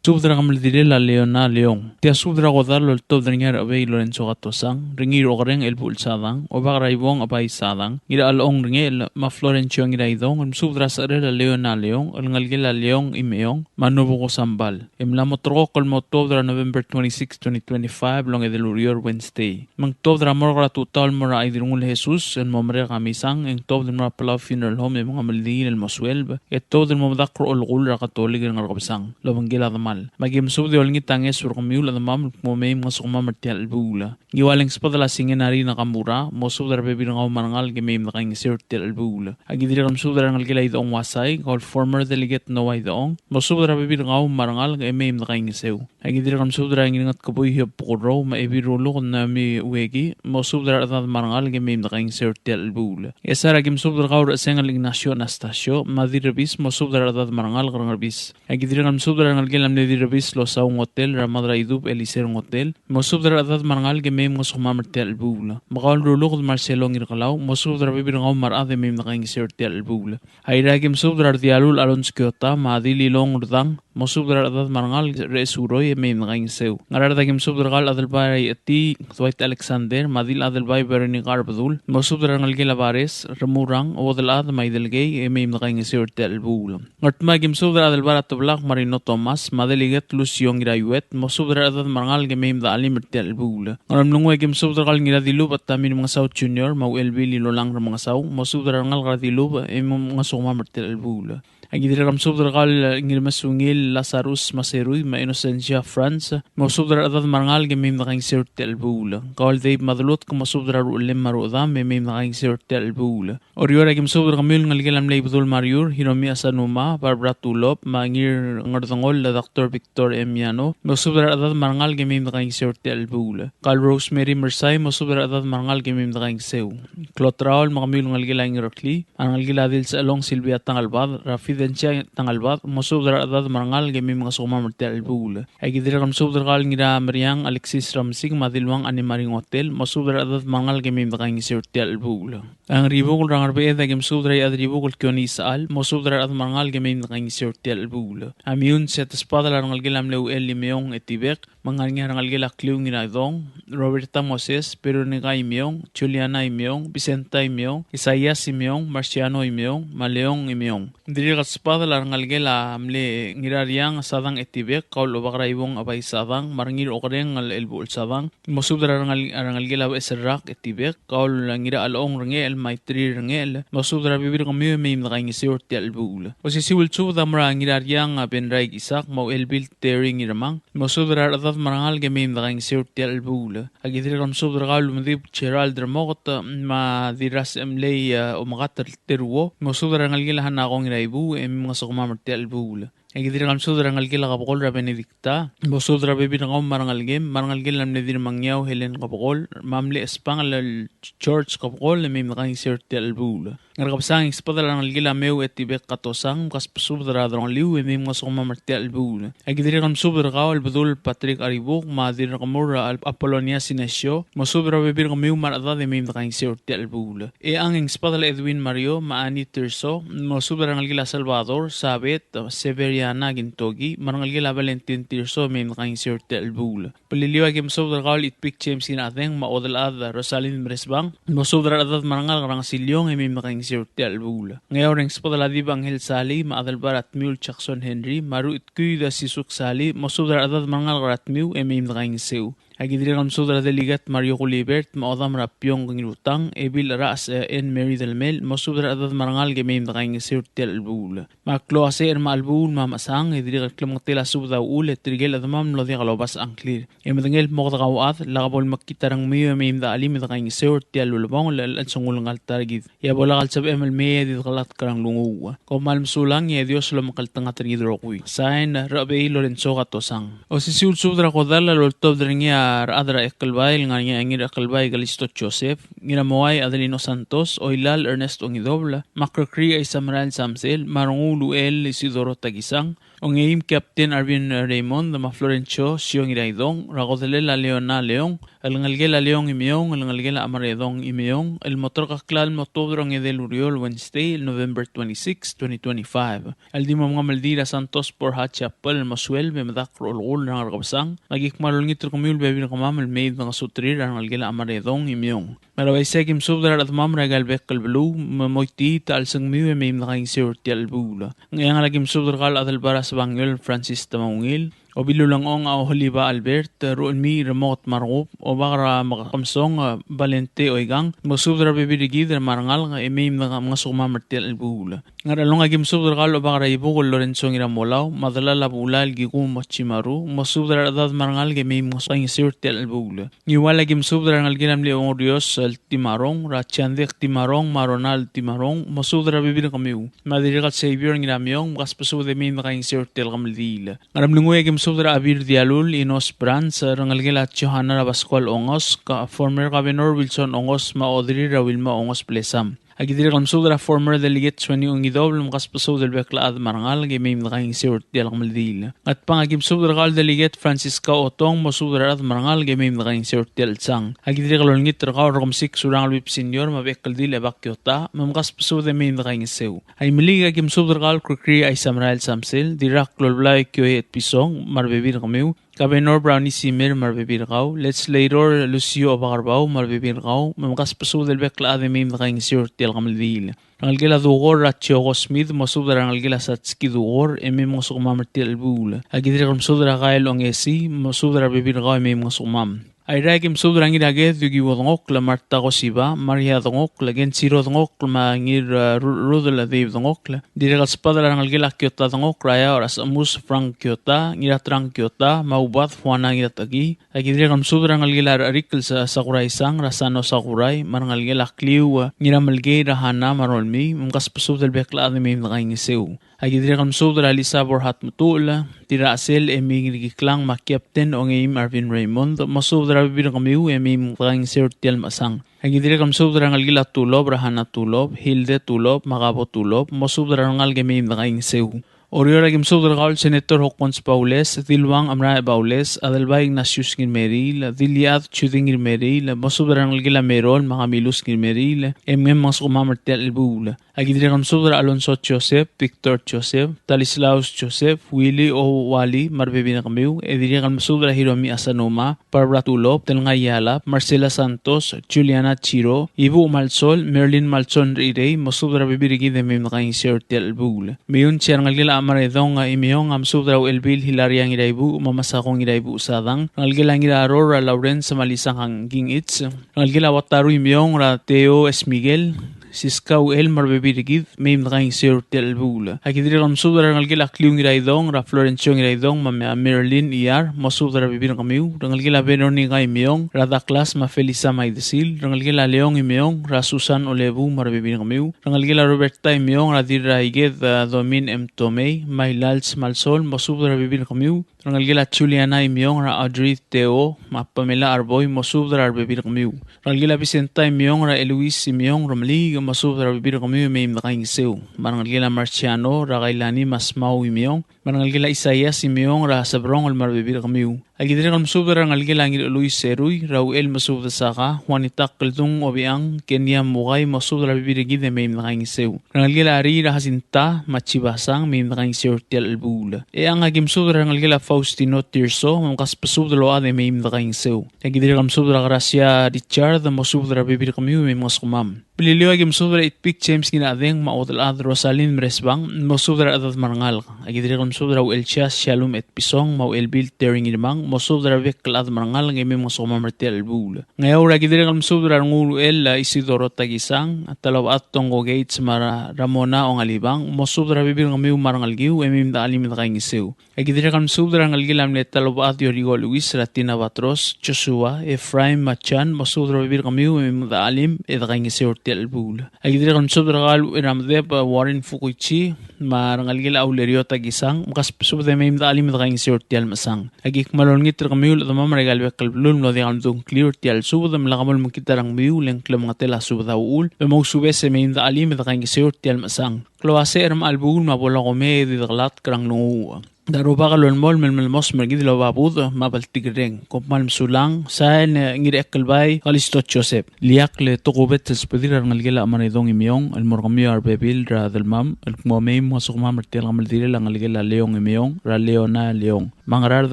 Subed er a kemeldilel a Leona Leong. Tia subed er a kodall el oltobed er ngii a Rechebei Lorenzo Katosang, Rengiil Okereng Elbuchel Sadang, Obak er a Ibong Abai Sadang, Ngirachelong Rengechel, me a Florencio Ngiraidong, el mesubed er a secherel a Leona Leong, el ngelekel a Leong Imeong, me a Nobuko Sambal. E mla mo ulterekokl el mo tuobed er a November twenty-six, twenty twenty-five, el ongedei el ureor, Wednesday. Me ng tuobed er a morgue er a tutau el mo er a Idirngul Jesus el mo merek a misang, e ng tuobed el mo er a Palau Funeral Home e mengemeldiil el mo sueleb, e tuobed el mo medakl er a olekull er a Katolik er a Ngerkebesang el obengkel a demal. Me aki mesubed e olengit a ngeso er kemiu el chedemam el kmo mei mngesukemam er tia el chelebuul. Ngiual e ng sbedel a Singenari Nakamura, mosubed er a rebebil er kau me a rengalek e mei me dekaingeseu er tia el chelebuul. Aki dirrek el mesubed er a rengelekel a Idechong Wasai, kau el former delegate Noah Idechong, mosubed er a rebebil er kau me a rengalek e mei me dekaingeseu. Aki dirrek el mesubed er a Ngirngetkebui Hiob Bukurrou, me a Ebil Ruluked Naomi Ueki, mosubed er a rechedad me a rengalek e mei me dekaingeseu er tia el chelebuul. Ngchesar, aki mesubed er kau el Rechesengel Ignacio Anastasio, me a Dirrebis, mosubed er a rechedad me a rengalek er a Ngerbis. Aki dirrek el mesubed er a rengelekel a mle Dirrebis Losau Ngotel, er a Madraidub Eliser Ngotel, mosubed er a rechedad me a rengalek e mei mngesukemam er tia el chelebuul. Me kau el Ruluked Marcelo Ngirkelau, mosubed er a rebebil er kau me a rechad e mei me dekaingeseu er tia el chelebuul. Airai, aki mesubed er a Rdialul Alonso Kiota, me a Dililong Rdang, mosubed er a rechedad me a rengalek er a Esuroi e mei me dekaingeseu. Ngaraard, aki mesubed er kau el Adelbai Eti Dwight Alexander, me a Dil Adelbai Veronica Arbedul, mosubed er a rengelekel a Bares, Remurang, Uodelchad, me a Idelkei, e mei me dekaingeseu er tia el chelebuul. Ngardmau, aki mesubed er a Adelbai er a Teblak Marino Thomas, me a Delegate Lucio Ngiraiuet, mosubed er a rechedad me a rengalek e mei me dechelim er tia el chelebuul. Ngeremlengui, aki mesubed er kau el Ngiradilubech Tommy Remengesau Junior, me a Uchelbil Ilolang Remengesau, mosubed er a rengalek er a Dilubech e mei mngesukemam er tia el chelebuul. Aki dirrek el mesubed er kau el Ngirmesungil Lazarus Maserui, me a Inocencia Franz, mosubed er a rechedad me a rengalek e mei me dekaingeseu er tia el chelebuul. Kau el Dave Madelutk, mosubed er a ruchellem me a ruchedam e mei me dekaingeseu er tia el chelebuul. Oreor, aki mesubed er kemiu el ngelekel a mle Ibedul Mariur, Hiromi Asanuma, Barbara Tulop, me a Ngirngerdengoll el Doctor Victor M. Yano, mosubed er a rechedad me a rengalek e mei me dekaingeseu er tia el chelebuul. Kau el Rosemary Mersai, mosubed er a rechedad me a rengalek e mei me dekaingeseu. Klotraol, me kemiu el ngelekel a Ingereklii, a rengelekel a Dilsechelong Silvia Tangelbad, er a Fidencia Tangelbad, mosubed er a rechedad me a rengalek e mei mngesukemam er tia el chelebuul. Aki dirrek el mesubed er kau el Ngirameriang Alexis Ramsik, me a Diluang Anne Marie Ngotel, mosubed er a rechedad me a rengalek e mei me dekaingeseu er tia el chelebuul. A Ngeribukel er a Ngerbeched, aki mesubed er a Iechadribukel Kione Isechal, mosubed er a rechedad me a rengalek e mei me dekaingeseu er tia el chelebuul. A Meyuns, e te sbadel a rengelekel a mle Uchel Imeong Etibek, me ng ngar er ngii a rengelekel a Kliu Ngiraidong, Roberta Moses, Veronica Imeong, Juliana Imeong, Vicenta Imeong, Isaias Imeong, Marciano Imeong, me a Leong Imeong. Ng dirrek el sbadel a rengelekel a mle Ngirariang Sadang Etibek, kau el Obak er a Ibong Abai Sadang, me a Rengiil Okereng el Elbuchel Sadang, mosubed er a rengel-, a rengelekel a Beches el Rak Etibek, kau el Ngirachelong Rengechel, me a Itrir Rengechel, mosubed er a rebebil er kemiu e mei me dekaingeseu er tia el chelebuul. Osisiu el subed a mo er a Ngirariang a Benraik Isak, me a Uchelbil Terry Ngirmang, mosubed er a rechedad me a rengalek e mei me dekaingeseu er tia el chelebuul. Aki dirrek el mesubed er kau el Medib Gerald Remoket, me a Dirrasechemlei, e, Omekat el Teruo, mosubed er a rengelekel a Hanako Ngiraibuuch e mei mngesukemam er tia el chelebuul. Aki dirrek el mesubed er a rengelekel a Kebekol er a Benedicta, mosubed er a rebebil er kau me a rengelekem, me a rengelekel a mle Dirremengiau Helen Kebekol, me a mle Espangel el George Kebekol, e mei me dekaingeseu er tia el chelebuul. Ngerkebesang, e ng sbedel a rengelekel a Meu Etibek Katosang, mkasbesubed er a delongeliu e mei mngesukemam er tia el chelebuul. Aki dirrek el mesubed er kau el Bedul Patrick Aribuk, me a Dirrekemur Al-, Apolonia Sinesio, mosubed er a rebebil er kemiu me a rechedad e mei me dekaingeseu er tia el chelebuul. Echang, e ng sbedel a Edwin Mario, me a Annie Tirso, mosubed er a rengelekel a Salvador, Sabet, Severiana Kintoki, me a rengelekel a Valentin Tirso e mei me dekaingeseu er tia el chelebuul. Beliliou, aki mesubed er kau el Itpik James Ngirachedeng, me a Odelchad Rosalind Meresbang, mosubed er a rechedad me a rengalek er a Ngesiliong e mei me dekaingeseu er tia el chelebuul. Ngeaur, e ng sbedel a Dib Angel Sali, me a Adelbai er a Tmiu el Jackson Henry, me a Ruchitkuid a Sisuk Sali, mosubed er a rechedad me a rengalek er a Tmiu e mei me dekaingeseu. Aki dirrek el mesubed er a Delegate Mario Gulibert, me a Odam er a Piong Ngirutang, Ebil Cherachs, e, Anne Mary Delmel, mosubed er a rechedad me a rengalek e mei me dekaingeseu er tia el chelebuul. Me a klou a secher me a chelebuul me a mechesang, e dirrek el klemengetel a subed a uchul, e tirke el chedemam el mlo diak lobasech a ngklir. E medengei el kmo kede kauchad, lak bo lemekngit a rengmiu e mei me dechelim e dekaingeseu er tia el ulebongel el chelsengul ngka el ta er kid. E a bo lak el sebechem el mei e di dekelatk er a nglunguuch. Kom kmal mesulang e a Dios lomekngeltengat er kid el rokui. Sain, Rechebei Lorenzo Katosang. Osisiu el subed er a kodall a loltobed er ngii a a rechad er a Ekelbai el ngar er ngii a Ngiraekelbai Kalisto Joseph, Ngiramoai Adelino Santos, Oilal Ernest Ongidobel, me a Krekrii Aisamerael Samsel, me a Renguul Uchel Isidoro Takisang, Ongeim Captain Arvin Raymond, me a Florencio Sio Ngiraidong, er a kodellel a Leona Leong, el ngelekel a Leong Imeong, el ngelekel a Amaredong Imeong, el mo terkeklel el mo tuobed er a ongedei el ureor, Wednesday, November twenty-six, twenty twenty-five. El di mo mengemeldiil er a Santos Borja Chapel el mo sueleb e medakl er a olekull er a Ngerkebesang, me aki kmal olengit er kemiu el bebil er kemam el mei me dengesuterir a rengelekel a Amaredong Imeong. Me a le uaisei e aki mesubed er a rechedemam er aika el bek el beluu, me moitii a chelsengmiu e mei me dekaingeseu er tia el chelebuul. Ngcheangel e aki mesubed er kau el Adelbai er a Sebangiol Francis Temaungil, Obilulengchong a Oheliba Albert, Ruchelmiich Remoket Markub, Obak er a Mekemesong, Valente Oikang, mosubed er a rebebil er kid me a rengalek e mei me deka-, mengesukemam er tia el chelebuul. Ngerchelong e aki mesubed er kau el Obak er a Ibuk el Lorenzo Ngiramolau, me a delal a Bulau el Kikumo Chimaru, mosubed er a rechedad me a rengalek e mei me dekaingeseu er tia el chelebuul. Ngiual e aki mesubed er a rengelekel a mle Ongorios el Timarong, er a Chiandek Timarong, me a Ronald Timarong, mosubed er a rebebil er kemiu. Me a dirrek el Xavier Ngiramiong, mkasbesubed e mei me dekaingeseu er tia el kemeldiil. Ngeremlengui e aki mesubed er a Abir Dialul, Inos Brans, rengelekel a Johanna er a Pascual Ongos, ka-, former Governor Wilson Ongos, me a Odrir er a Wilma Ongos Blesam. Aki dirrek el mesubed er a former delegate Sueni Ongidobel, mkasbesubed el bek el chad me a rengalek e mei me dekaingeseu er tia el kemeldiil. Ngatpang e aki mesubed er kau el delegate Francisca Otong, mosubed er a rechad me a rengalek e mei me dekaingeseu er tia el chelsang. Aki dirrek el olengit er kau el Rekemesik Surangel Whipps Senior, me a bek el dil Ebak Kiota, me mkasbesubed e mei me dekaingeseu. Aimeliik e aki mesubed er kau el Krekrii Aisamerael Samsel, Dirrakl Olblai Kioe Etpison, me a rebebil er kemiu, Governor Brownie Simer me a rebebil er kau, Legislator Lucio Obakerbau me a rebebil er kau, me mkasbesubed el bek el chad e mei me dekaingeseu er tia el kemeldiil. Rengelekel a Dukor er a Chioko Smith, mosubed er a rengelekel a Satski Dukor, e mei mngesukemam er tia el chelebuul. Aki dirrek el mesubed er a Kael Ongesii, mosubed er a rebebil er kau e mei mngesukemam. Airai e aki mesubed er a Ngiraked Yukiwo Dengokl, Marta Kosiba, Maria Dengokl, Kenshiro Dengokl, me a Ngir, eh, Ru-, Rudel Dave Dengokl. Dirrek el sbedel a rengelekel a Kiota Dengokl, er a Eaoch er a Sechemus Frank Kiota, Ngiratrang Kiota, me a Ubad Fuana Ngiratechekii. Aki dirrek el mesubed er a rengelekel a Recherikel Sa-, Sakurai Sang, er a Sano Sakurai, me a rengelekel a Kliu, eh, Ngiramelkei, er a Hana me a Rolmii, me mkasbesubed el bek el chad e mei me dekaingeseu. Aki dirrek el mesubed er a Lisa Borhat Metuchel, Tirachsel Emi Ngirkiklang me a Captain Ongeim Arvin Raymond, mosubed er a rebebil er kemiu e mei me dekaingeseu er tia el mechesang. Aki dirrek el mesubed er a rengelekel a Tulop, er a Hana Tulop, Hilde Tulop, me a Kabo Tulop, mosubed er a rengalek e mei me dekaingeseu. Oreor e aki mesubed er kau el Senator Hokkons Baules, Diluang Amrae Baules, Adelbai Ignatius Ngirmeriil, Diliad Judy Ngirmeriil, mosubed er a rengelekel a Merol me a Kamilus Ngirmeriil, e mei me mngesukemam er tia el chelebuul. Aki dirrek el mesubed er a Alonso Joseph, Victor Joseph, Talislaus Joseph, Willy Owali, me a rebebil er kemiu, e dirrek el mesubed er a Hiromi Asanuma, Barbara Tulop, Telngai Yalap, Marcela Santos, Juliana Chiro, Ibuch Malsol, Merlin Malsol Rirei, mosubed er a rebebil er kid e mei me dekaingeseu er tia el chelebuul. Meiuns e a rengelekel a Amaredong Imeong a mesubed er a Uchelbil Hilaria Ngiraibuch, me a Masako Ngiraibuch Sadang, rengelekel a Ngiraror er a Lawrence me a Lisa Kangkingich, rengelekel a Wataru Imeong er a Teo Esmiguel, Siska Uchel me a rebebil er kid, mei me dekaingeseu er tia el chelebuul. Aki dirrek el mesubed er a rengelekel a Kliu Ngiraidong, er a Florencio Ngiraidong, me a Marilyn Iyar, mosubed er a rebebil er kemiu, rengelekel a Veronica Imeong, er a Douglas me a Felisa Maidesil, rengelekel a Leong Imeong, er a Susan Olebu me a rebebil er kemiu, rengelekel a Roberta Imeong, er a Dirraiked, a Domin M. Tomei, me a Ilals Malsol, mosubed er a rebebil er kemiu, rengelekel a Juliana Imeong, er a Audrey Teo, me a Pamela Arboi, mosubed er a rebebil er kemiu. Rengelekel a Vicenta Imeong, er a Eloise Imeong, Remeliik, mosubed er a rebebil er kemiu e mei me dekaingeseu. Me a rengelekel a Marciano, er a Kailani me a Smau Imeong, me a rengelekel a Isaias Imeong, er a Sebrong el me a rebebil er kemiu. Aki dirrek el mesubed er a rengelekel a Ngirchelui Serui, er a Uchel Mesubed Saka, Juanita Keldung Obiang, Kenia Mukai, mosubed er a rebebil er kid e mei me dekaingeseu. Rengelekel a Ri, er a Jacinta me a Chibasang, mei me dekaingeseu er tia el chelebuul. Eang, aki mesubed er a rengelekel a Faustino Tirso, me mkasbesubed el ochad e mei me dekaingeseu. Aki dirrek el mesubed er a Gracia Richard, mosubed er a rebebil er kemiu e mei mngesukemam. Beliliou, aki mesubed er a Itpik James Ngirachedeng me a Odelchad Rosalind Meresbang, mosubed er a rechedad me a rengalek. Aki dirrek el mesubed er a Uchelsias Shalom Etpison me a Uchelbil Terry Ngirmang, mosubed er a rebek el chad me a rengalek e mei mngesukemam er tia el chelebuul. Ngeaur, aki dirrek el mesubed er a Renguul Uchel, a Isidoro Takisang, a Talobechad Tongko Gates me a Ra-, Ramona Ongalibang, mosubed er a rebebil er kemiu me a rengelekiu e mei me dechelim e dekaingeseu. Aki dirrek el mesubed er a rengelekel a mle Talobechad Yoriko Luis, er a Tina Batros, Joshua, Ephraim me a Jan, mosubed er a rebebil er kemiu e mei me dechelim e dekaingeseu er tia el chelebuul. Aki dirrek el mesubed er kau el Ucheramedeb, a, Warren Fukuichi, me a rengelekel a Ulerio Takisang, me ka subed e mei me de chelim e de kaingeseu er tia el mechesang. Aki kmal olengit er kemiu el chedemam er aika el bek el beluu el mlo diak el medung a ngklir er tia el subed, me lak mo olmekngit a rengmiu, le ng klemengetel a subed a uchul, me mousubes e mei me de chelim e de kaingeseu er tia el mechesang. Klou a secher me a chelebuul me a bo lak mei e di dekelatk er a nglunguuch. Ng di a Rubak el olemolem el melemosem er kid el oba budech me a bltikerreng. Kom kmal mesulang, sain, e, Ngirchekelbai Kalisto Joseph. Ileakl e tokubets el subedir a rengelekel a Chemaredong Imeong el mo er kemiu a rebebil er a delmam el kmo mei mngesukemam er tia el kemeldilel a ngelekel a Leong Imeong er a Leona Leong. Me a Ngaraard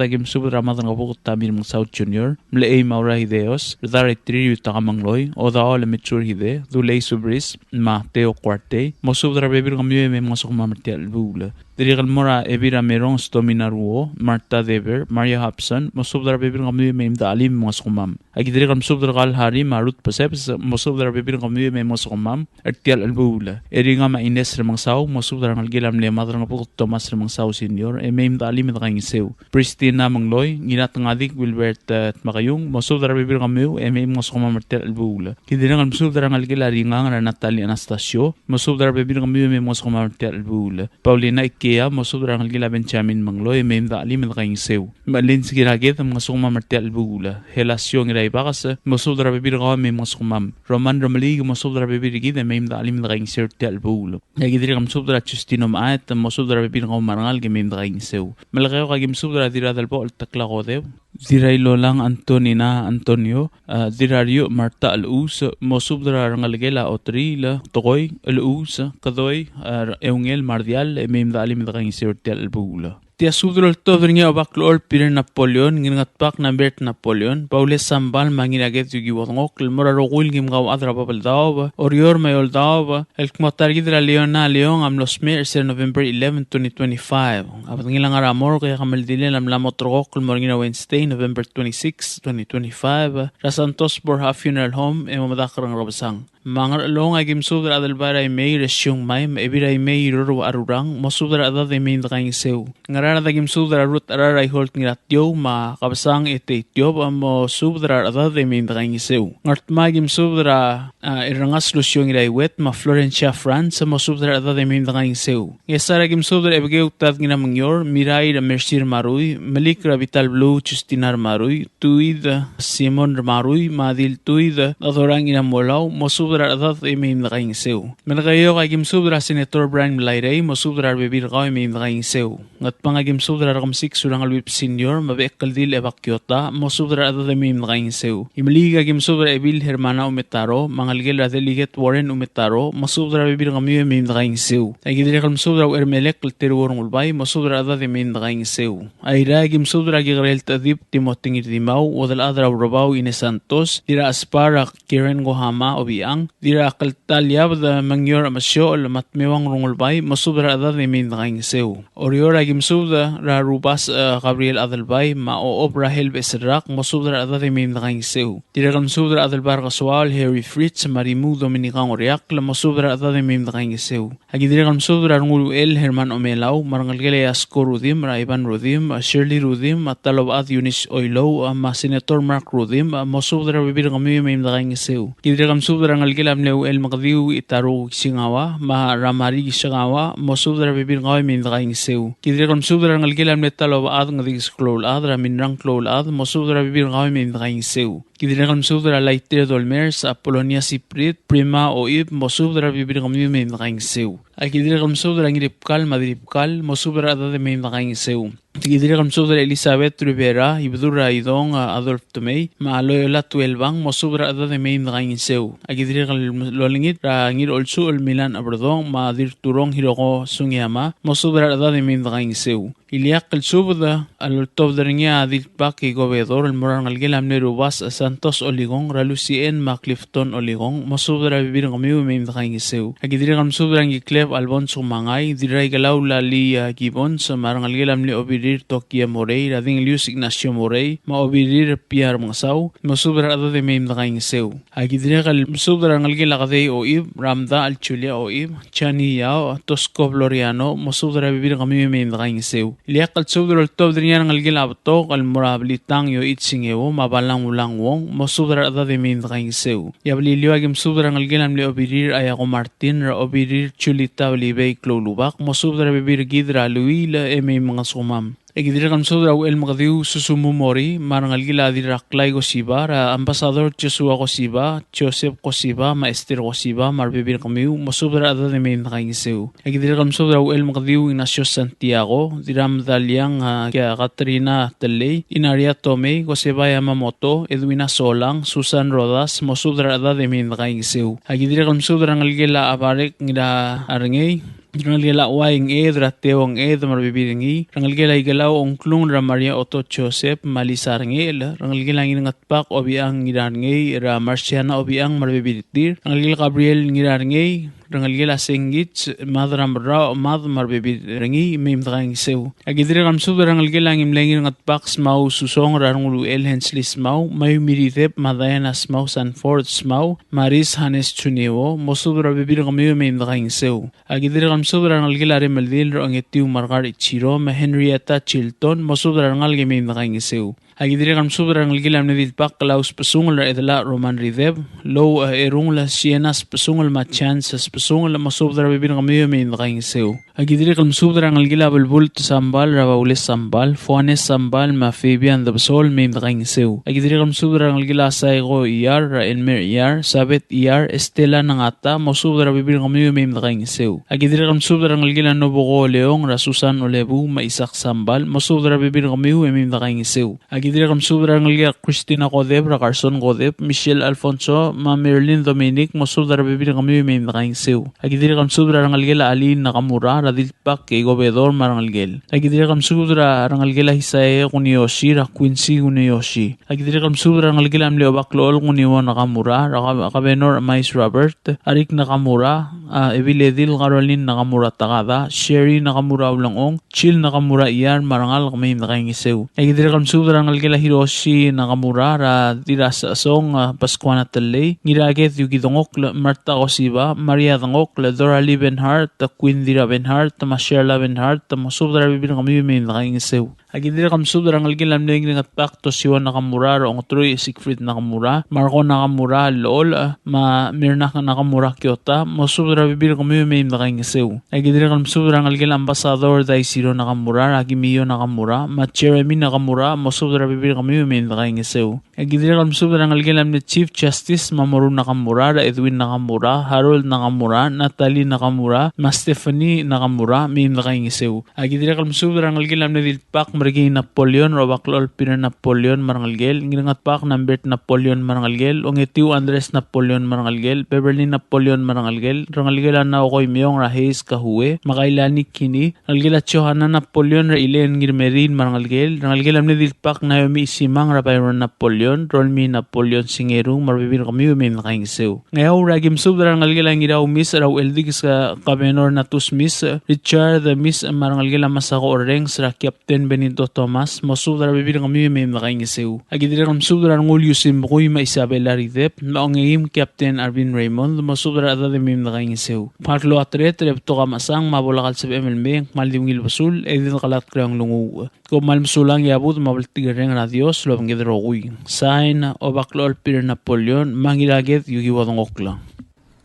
aki mesubed er a Madrengebuked Tamir Mengesau Junior, Mlechei Maura Hideos, Redar Itririu Takamengloi, Odaol Mitsur Hide, Dulei Subris, me a Teo Kuartei, mosubed er a rebebil er kemiu e mei mngesukemam er tia el chelebuul. Dirrek el mo er a Ebil er a Merong Stomina Ruo, Martha Deber, Maria Hobson, mosubed er a rebebil er kemiu e mei me de chelim e mngesukemam. Aki dirrek el mesubed er kau el Harry me a Ruth Besebes, mosubed er a rebebil er kemiu e mei mngesukemam er tia el chelebuul. Eringa me a Ines Remengesau, mosubed er a rengelekel a mle Madrengebuked Thomas Remengesau Senior, e mei me de chelim e de kaingeseu. Pristina Mengloi, Ngiratngadik Wilbert, e, Tmakeiung, mosubed er a rebebil er kemiu e mei mngesukemam er tia el chelebuul. Ki dirrek el mesubed er a rengelekel a Ringang er a Natalie Anastasio, mosubed er a rebebil er kemiu e mei mngesukemam er tia el chelebuul. Paulina Ikea, mosubed er a rengelekel a Benjamin Mengloi e mei me de chelim e de kaingeseu. Melins Kiraked, mngesukemam er tia el chelebuul. Helasio Ngiraibakes, mosubed er a rebebil er kau e mei mngesukemam. Roman Remeliik, mosubed er a rebebil er kid e mei me de chelim e de kaingeseu er tia el chelebuul. Aki dirrek el mesubed er a Justino Maet, mosubed er a rebebil er kau me a rengalek e mei me de kaingeseu. Melekeok aki mesubed er a Dirradelbochel Tekla Kodeu, Dirrailolang Antonina Antonio, a, Dirrariuch Marta Chelechus, mosubed er a rengelekel a Otriil, Tekoi, Chelechus, Kedoi, a, Eungel me a Rdiall, e mei me de chelim e de kaingeseu er tia el chelebuul. Tia subed el oltobed er ngii a Obaklechol Peter Napoleon, Ngirngetbak Nambert Napoleon, Baules Sambal me a Ngiraked Yukiwo Dengokl, el mo er a rokui el kim kauchad er a Babeldaob, Oreor me a Eouldaob, el kmo ta er kid er a Leona Leong a mlo smecher er se er a November eleven, twenty twenty-five. A bedengel a ngar er a morgue e a kemeldilel a mla mo ulterekokl el mo er ngii er a Wednesday, November twenty-six, twenty twenty-five, er a Santos Borja Funeral Home, e mo medakl er a Ngerkebesang. Me a Ngerchelong aki mesubed er a Adelbai er a Imei er a Siung Mai, me a Ebil er a Imei Iror Uarurang, mosubed er a rechedad e mei me de kaingeseu. Ngaraard aki mesubed er a Ruth Cherar er a Iholt Ngiratiou, me a Kebesang Etei Tiob, mosubed er a rechedad e mei me de kaingeseu. Ngardmau aki mesubed er a, a, Irrengas Lucio Ngiraiuet, me a Florencia Franz, mosubed er a rechedad e mei me de kaingeseu. Ngchesar aki mesubed er a Ebekeu Tad Ngiramengior, Mirai er a Mercy Remarui, Melik er a Bital Bluu Justina Remarui, Tuid Simon Remarui, me a Dil Tuid Adorang Ngiramolau, mosubed er a rechedad e mei me de kaingeseu. Melekeok aki mesubed er a Senator Brian Melairei, mosubed er a rebebil er kau e mei me de kaingeseu. Ngatpang aki mesubed er a Rekemesik Surangel Whipps Senior, me a Bechekeldil Ebak Kiota, mosubed er a rechedad e mei me de kaingeseu. Imeliik aki mesubed er a Ebil Hermana Umetaro, me a ngelekel er a Delegate Warren Umetaro, mosubed er a rebebil er kemiu e mei me de kaingeseu. Aki dirrek el mesubed er a Uchermelek el Teruo Rengulbai, mosubed er a rechedad e mei me de kaingeseu. Airai aki mesubed er a Kekerel Techedib Timothy Ngirdimau, Uodelchad er a Urebau Ines Santos, Dirrachespar er a Karen Kohama Obichang, Dirrakltal Iabed Mengior Mesiochel, me a Tmeuang Rengulbai, mosubed er a rechedad e mei me de kaingeseu. Oreor aki mesubed er a Rubasech, e, Gabriel Adelbai, me a Ochob Rahel Becheserrak, mosubed er a rechedad e mei me de kaingeseu. Dirrek el mesubed er a Adelbai er a Kesoaol Harry Fritz, me a Rimuu Dominica Ngoriakl, mosubed er a rechedad e mei me de kaingeseu. Aki dirrek el mesubed er a Renguluchel Herman Omelau, me a rengelekel a Iasko Rudim, er a Ivan Rudim, a Shirley Rudim, a Talobechad Eunice Oilouch, me a Senator Mark Rudim, mosubed er a rebebil er kemiu e mei me de kaingeseu. Ki dirrek el mesubed er a rengelekel a mle Uchel Mekediu Itaro Shingawa, me a Ramari Shingawa, mosubed er a rebebil er kau e mei me de kaingeseu. Ki dirrek el mesubed er a rengelekel a mle Talobechad Ngedikes Kloulchad, er a Minrang Kloulchad, mosubed er a rebebil er kau e mei me de kaingeseu. Ki dirrek el mesubed er a Laiter Dolmers, Apolonia Siprit, Prima Oib, mosubed er a rebebil er kemiu e mei me de kaingeseu. Aki dirrek el mesubed er a Ngiribkal me a Diribkal, mosubed er a rechedad e mei me de kaingeseu. Aki dirrek el mesubed er a Elizabeth Rivera, Ibedul er a Idong, a, Adolf Tomei, me a Loyola Tuelbang, mosubed er a rechedad e mei me de kaingeseu. Aki dirrek el olengit er a Ngirolsuchel Milan Aberdong, me a Dirturong Hiroko Sugiyama, mosubed er a rechedad e mei me de kaingeseu. Ileakl el subed a loltobed er ngii a Dilbak Ikobedor el mo er a rengelekel a mle Rubasech Santos Olikong, er a Lucien me a Clifton Olikong, mosubed er a rebebil er kemiu e mei me de kaingeseu. Aki dirrek el mesubed er a Ngikleb Alfonso Mangai, Dirraikelau Lalia Gibbons, me a rengelekel a mle Obirir Tokia Morei, er a Dingelius Ignacio Morei, me a Obirir Pierre Mengesau, mosubed er a rechedad e mei me de kaingeseu. Aki dirrek el mesubed er a rengelekel a Kedei Oib, er a Mdachel Julia Oib, Jani Yao, Tosko Floriano, mosubed er a rebebil er kemiu e mei me de kaingeseu. Ileakl el subed el oltobed er ngii a rengelekel a Betok el mo er a Blitang Yoich Singeo me a Balang Ulang Wong, mosubed er a rechedad e mei me dekaingeseu. E a Beliliou a ki mesubed er a rengelekel a mle Obirir Ayako Martin, er a Obirir Julita Belibei Kloulubak, mosubed er a rebebil er kid er a Luil e mei me ngesukemam. E ki dirrek el mesubed er a Uchel Mekediu Susumu Mori, me a rengelekel a Dirraklai Kosiba, er a Ambassador Joshua Kosiba, Joseph Kosiba, me a Esther Kosiba, me a rebebil er kemiu, mosubed er a rechedad e mei me dekaingeseu. E ki dirrek el mesubed er a Uchel Mekediu Ignacio Santiago, Dirramedaliang, a, Katrina Telei, Inaria Tomei, Koseba Yamamoto, Edwina Solang, Susan Rodas, mosubed er a rechedad e mei me dekaingeseu. A ki dirrek el mesubed er a rengelekel a Abarek Ngirarengei, rengelekel a Uai Nged, er a Teo Nged, me a rebebil er ngii, rengelekel a Ikelau Ongklung, er a Maria Otto Joseph, me a Lisa Rengel, rengelekel a Ngirngetbak Obiang Ngirarengei, er a Marciana Obiang, me a rebebil er tir, rengelekel a Gabriel Ngirarengei, rengelekel a Sengich, Mad er a Merrau, Mad, me a rebebil er ngii, mei me dekaingeseu. A ki dirrek el mesubed er a rengelekel a Ngimlengir Ngetbak Smau Susong, er a Renguruchel Hensley Smau, Mayu Mirideb, me a Diana Smau, Sanford Smau, Maris Hanes Junio, mosubed er a rebebil er kemiu e mei me dekaingeseu. A ki dirrek el mesubed er a rengelekel a Remeldil, er a Ongetiu Margar Ichiro, me a Henrietta Chilton, mosubed er a rengalek e mei me dekaingeseu. A ki dirrek el mesubed er a rengelekel a mle Dilbak Klaus Besungel, er a Edela Roman Rideb, Lou, e, Erungel Siena Besungel, me a Chance Besungel, mosubed er a rebebil er kemiu e mei me dekaingeseu. A ki dirrek el mesubed er a rengelekel a Belbult Sambal, er a Baules Sambal, Fuanes Sambal, me a Fabian Debesol, mei me dekaingeseu. A ki dirrek el mesubed er a rengelekel a Saigo Iyar, er a Elmer Iyar, Sabet Iyar, Estela Nangata, mosubed er a rebebil er kemiu e mei me dekaingeseu. A ki dirrek el mesubed er a rengelekel a Nobuko Leong, er a Susan Olebu, me a Isaac Sambal, mosubed er a rebebil er kemiu e mei me dekaingeseu. A ki dirrek el mesubed er a rengelekel a Christina Kodep, er a Carson Kodep, Michelle Alfonso, me a Marilyn Dominic, mosubed er a rebebil er kemiu e mei me dekaingeseu. A ki dirrek el mesubed er a rengelekel a Aline Nakamura, er a Dilbak Keiko Bedor, me a rengelekel. A ki dirrek el mesubed er a rengelekel a Hisae Kuniyoshi, er a Quincy Kuniyoshi. A ki dirrek el mesubed er a rengelekel a mle Obaklechol Kuniwo Nakamura, er a Ka-, Kabenor Emais Robert, Arik Nakamura, a, Ebiledil Caroline Nakamura Takada, Sherry Nakamura Ulengchong, Jill Nakamura Iyar, me a rengalek, mei me dekaingeseu. A ki dirrek el mesubed er a rengelekel a Hiroshi Nakamura, er a Dirrasechesong, a, Pascuana Tellei, Ngiraked Yuki Dengokl, Martha Kosiba, Maria Dengokl, Doralee Benhart, Queen Dira Benhart, me a Sherla Benhart, mosubed er a rebebil er kemiu e mei me dekaingeseu. A ki dirrek el mesubed er a rengelekel a mle Ngirngetbak Toshio Nakamura, er a Ongeteruich Siegfried Nakamura, Marco Nakamura Lechol, me a Mirna Nakamura Kiota, mosubed er a rebebil er kemiu e mei me dekaingeseu. A ki dirrek el mesubed er a rengelekel a Ambassador Daisiro Nakamura, er a Kimio Nakamura, me a Jeremy Nakamura, mosubed er a rebebil er kemiu e mei me dekaingeseu. A ki dirrek el mesubed er a rengelekel a mle Chief Justice Mamoru Nakamura, er a Edwin Nakamura, Harold Nakamura, Natalie Nakamura, me a Stephanie Nakamura, mei me dekaingeseu. A ki dirrek el mesubed er a rengelekel a mle Dilbak Merkii Napoleon, er a Obaklechol Peter Napoleon me a rengelekel, Ngirngetbak Nambert Napoleon me a rengelekel, Ongetiu Andres Napoleon me a rengelekel, Beverly Napoleon me a rengelekel, rengelekel a Naoko Imeong, er a Hayes Kahue, me a Kailani Kini, rengelekel a Johanna Napoleon, er a Elaine Ngirmerin me a rengelekel, rengelekel a mle Dilbak Naomi Isimang, er a Byron Napoleon, Rolmii Napoleon Singerung, me a rebebil er kemiu e mei me dekaingeseu. Ngeaur a ki mesubed er a rengelekel a Ngirau Mis, er a Ucheldikes Kabenor Natus Mis, Richard Mis, me a rengelekel a Masako Orrenges, er a Captain Benito Thomas, mosubed er a rebebil er kemiu e mei me dekaingeseu. A ki dirrek el mesubed er a Renguul Yusim Bekui me a Isabella Ridep, me a Ongeim Captain Arvin Raymond, mosubed er a rechedad e mei me dekaingeseu. Bkal klou a tereter e betok a mechesang me a bo lak el sebechem el mei, ng kmal di ungil besul, e di dekelatk er a nglunguuch. Kom kmal mesulang e a budech me a bltikerreng er a Dios lobengked el rokui. Sain, Obaklechol Peter Napoleon, me a Ngiraked Yukiwo Dengokl.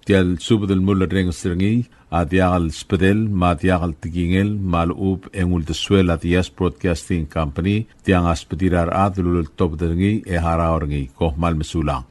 Tia el subed el mulerrenges er ngii a diak el sbedel me a diak el tekingel me a lechub e ng uldesuel a Diaz Broadcasting Company, tiang a sbedir a rechad el uleltobed er ngii e harau er ngii. Kom kmal mesulang.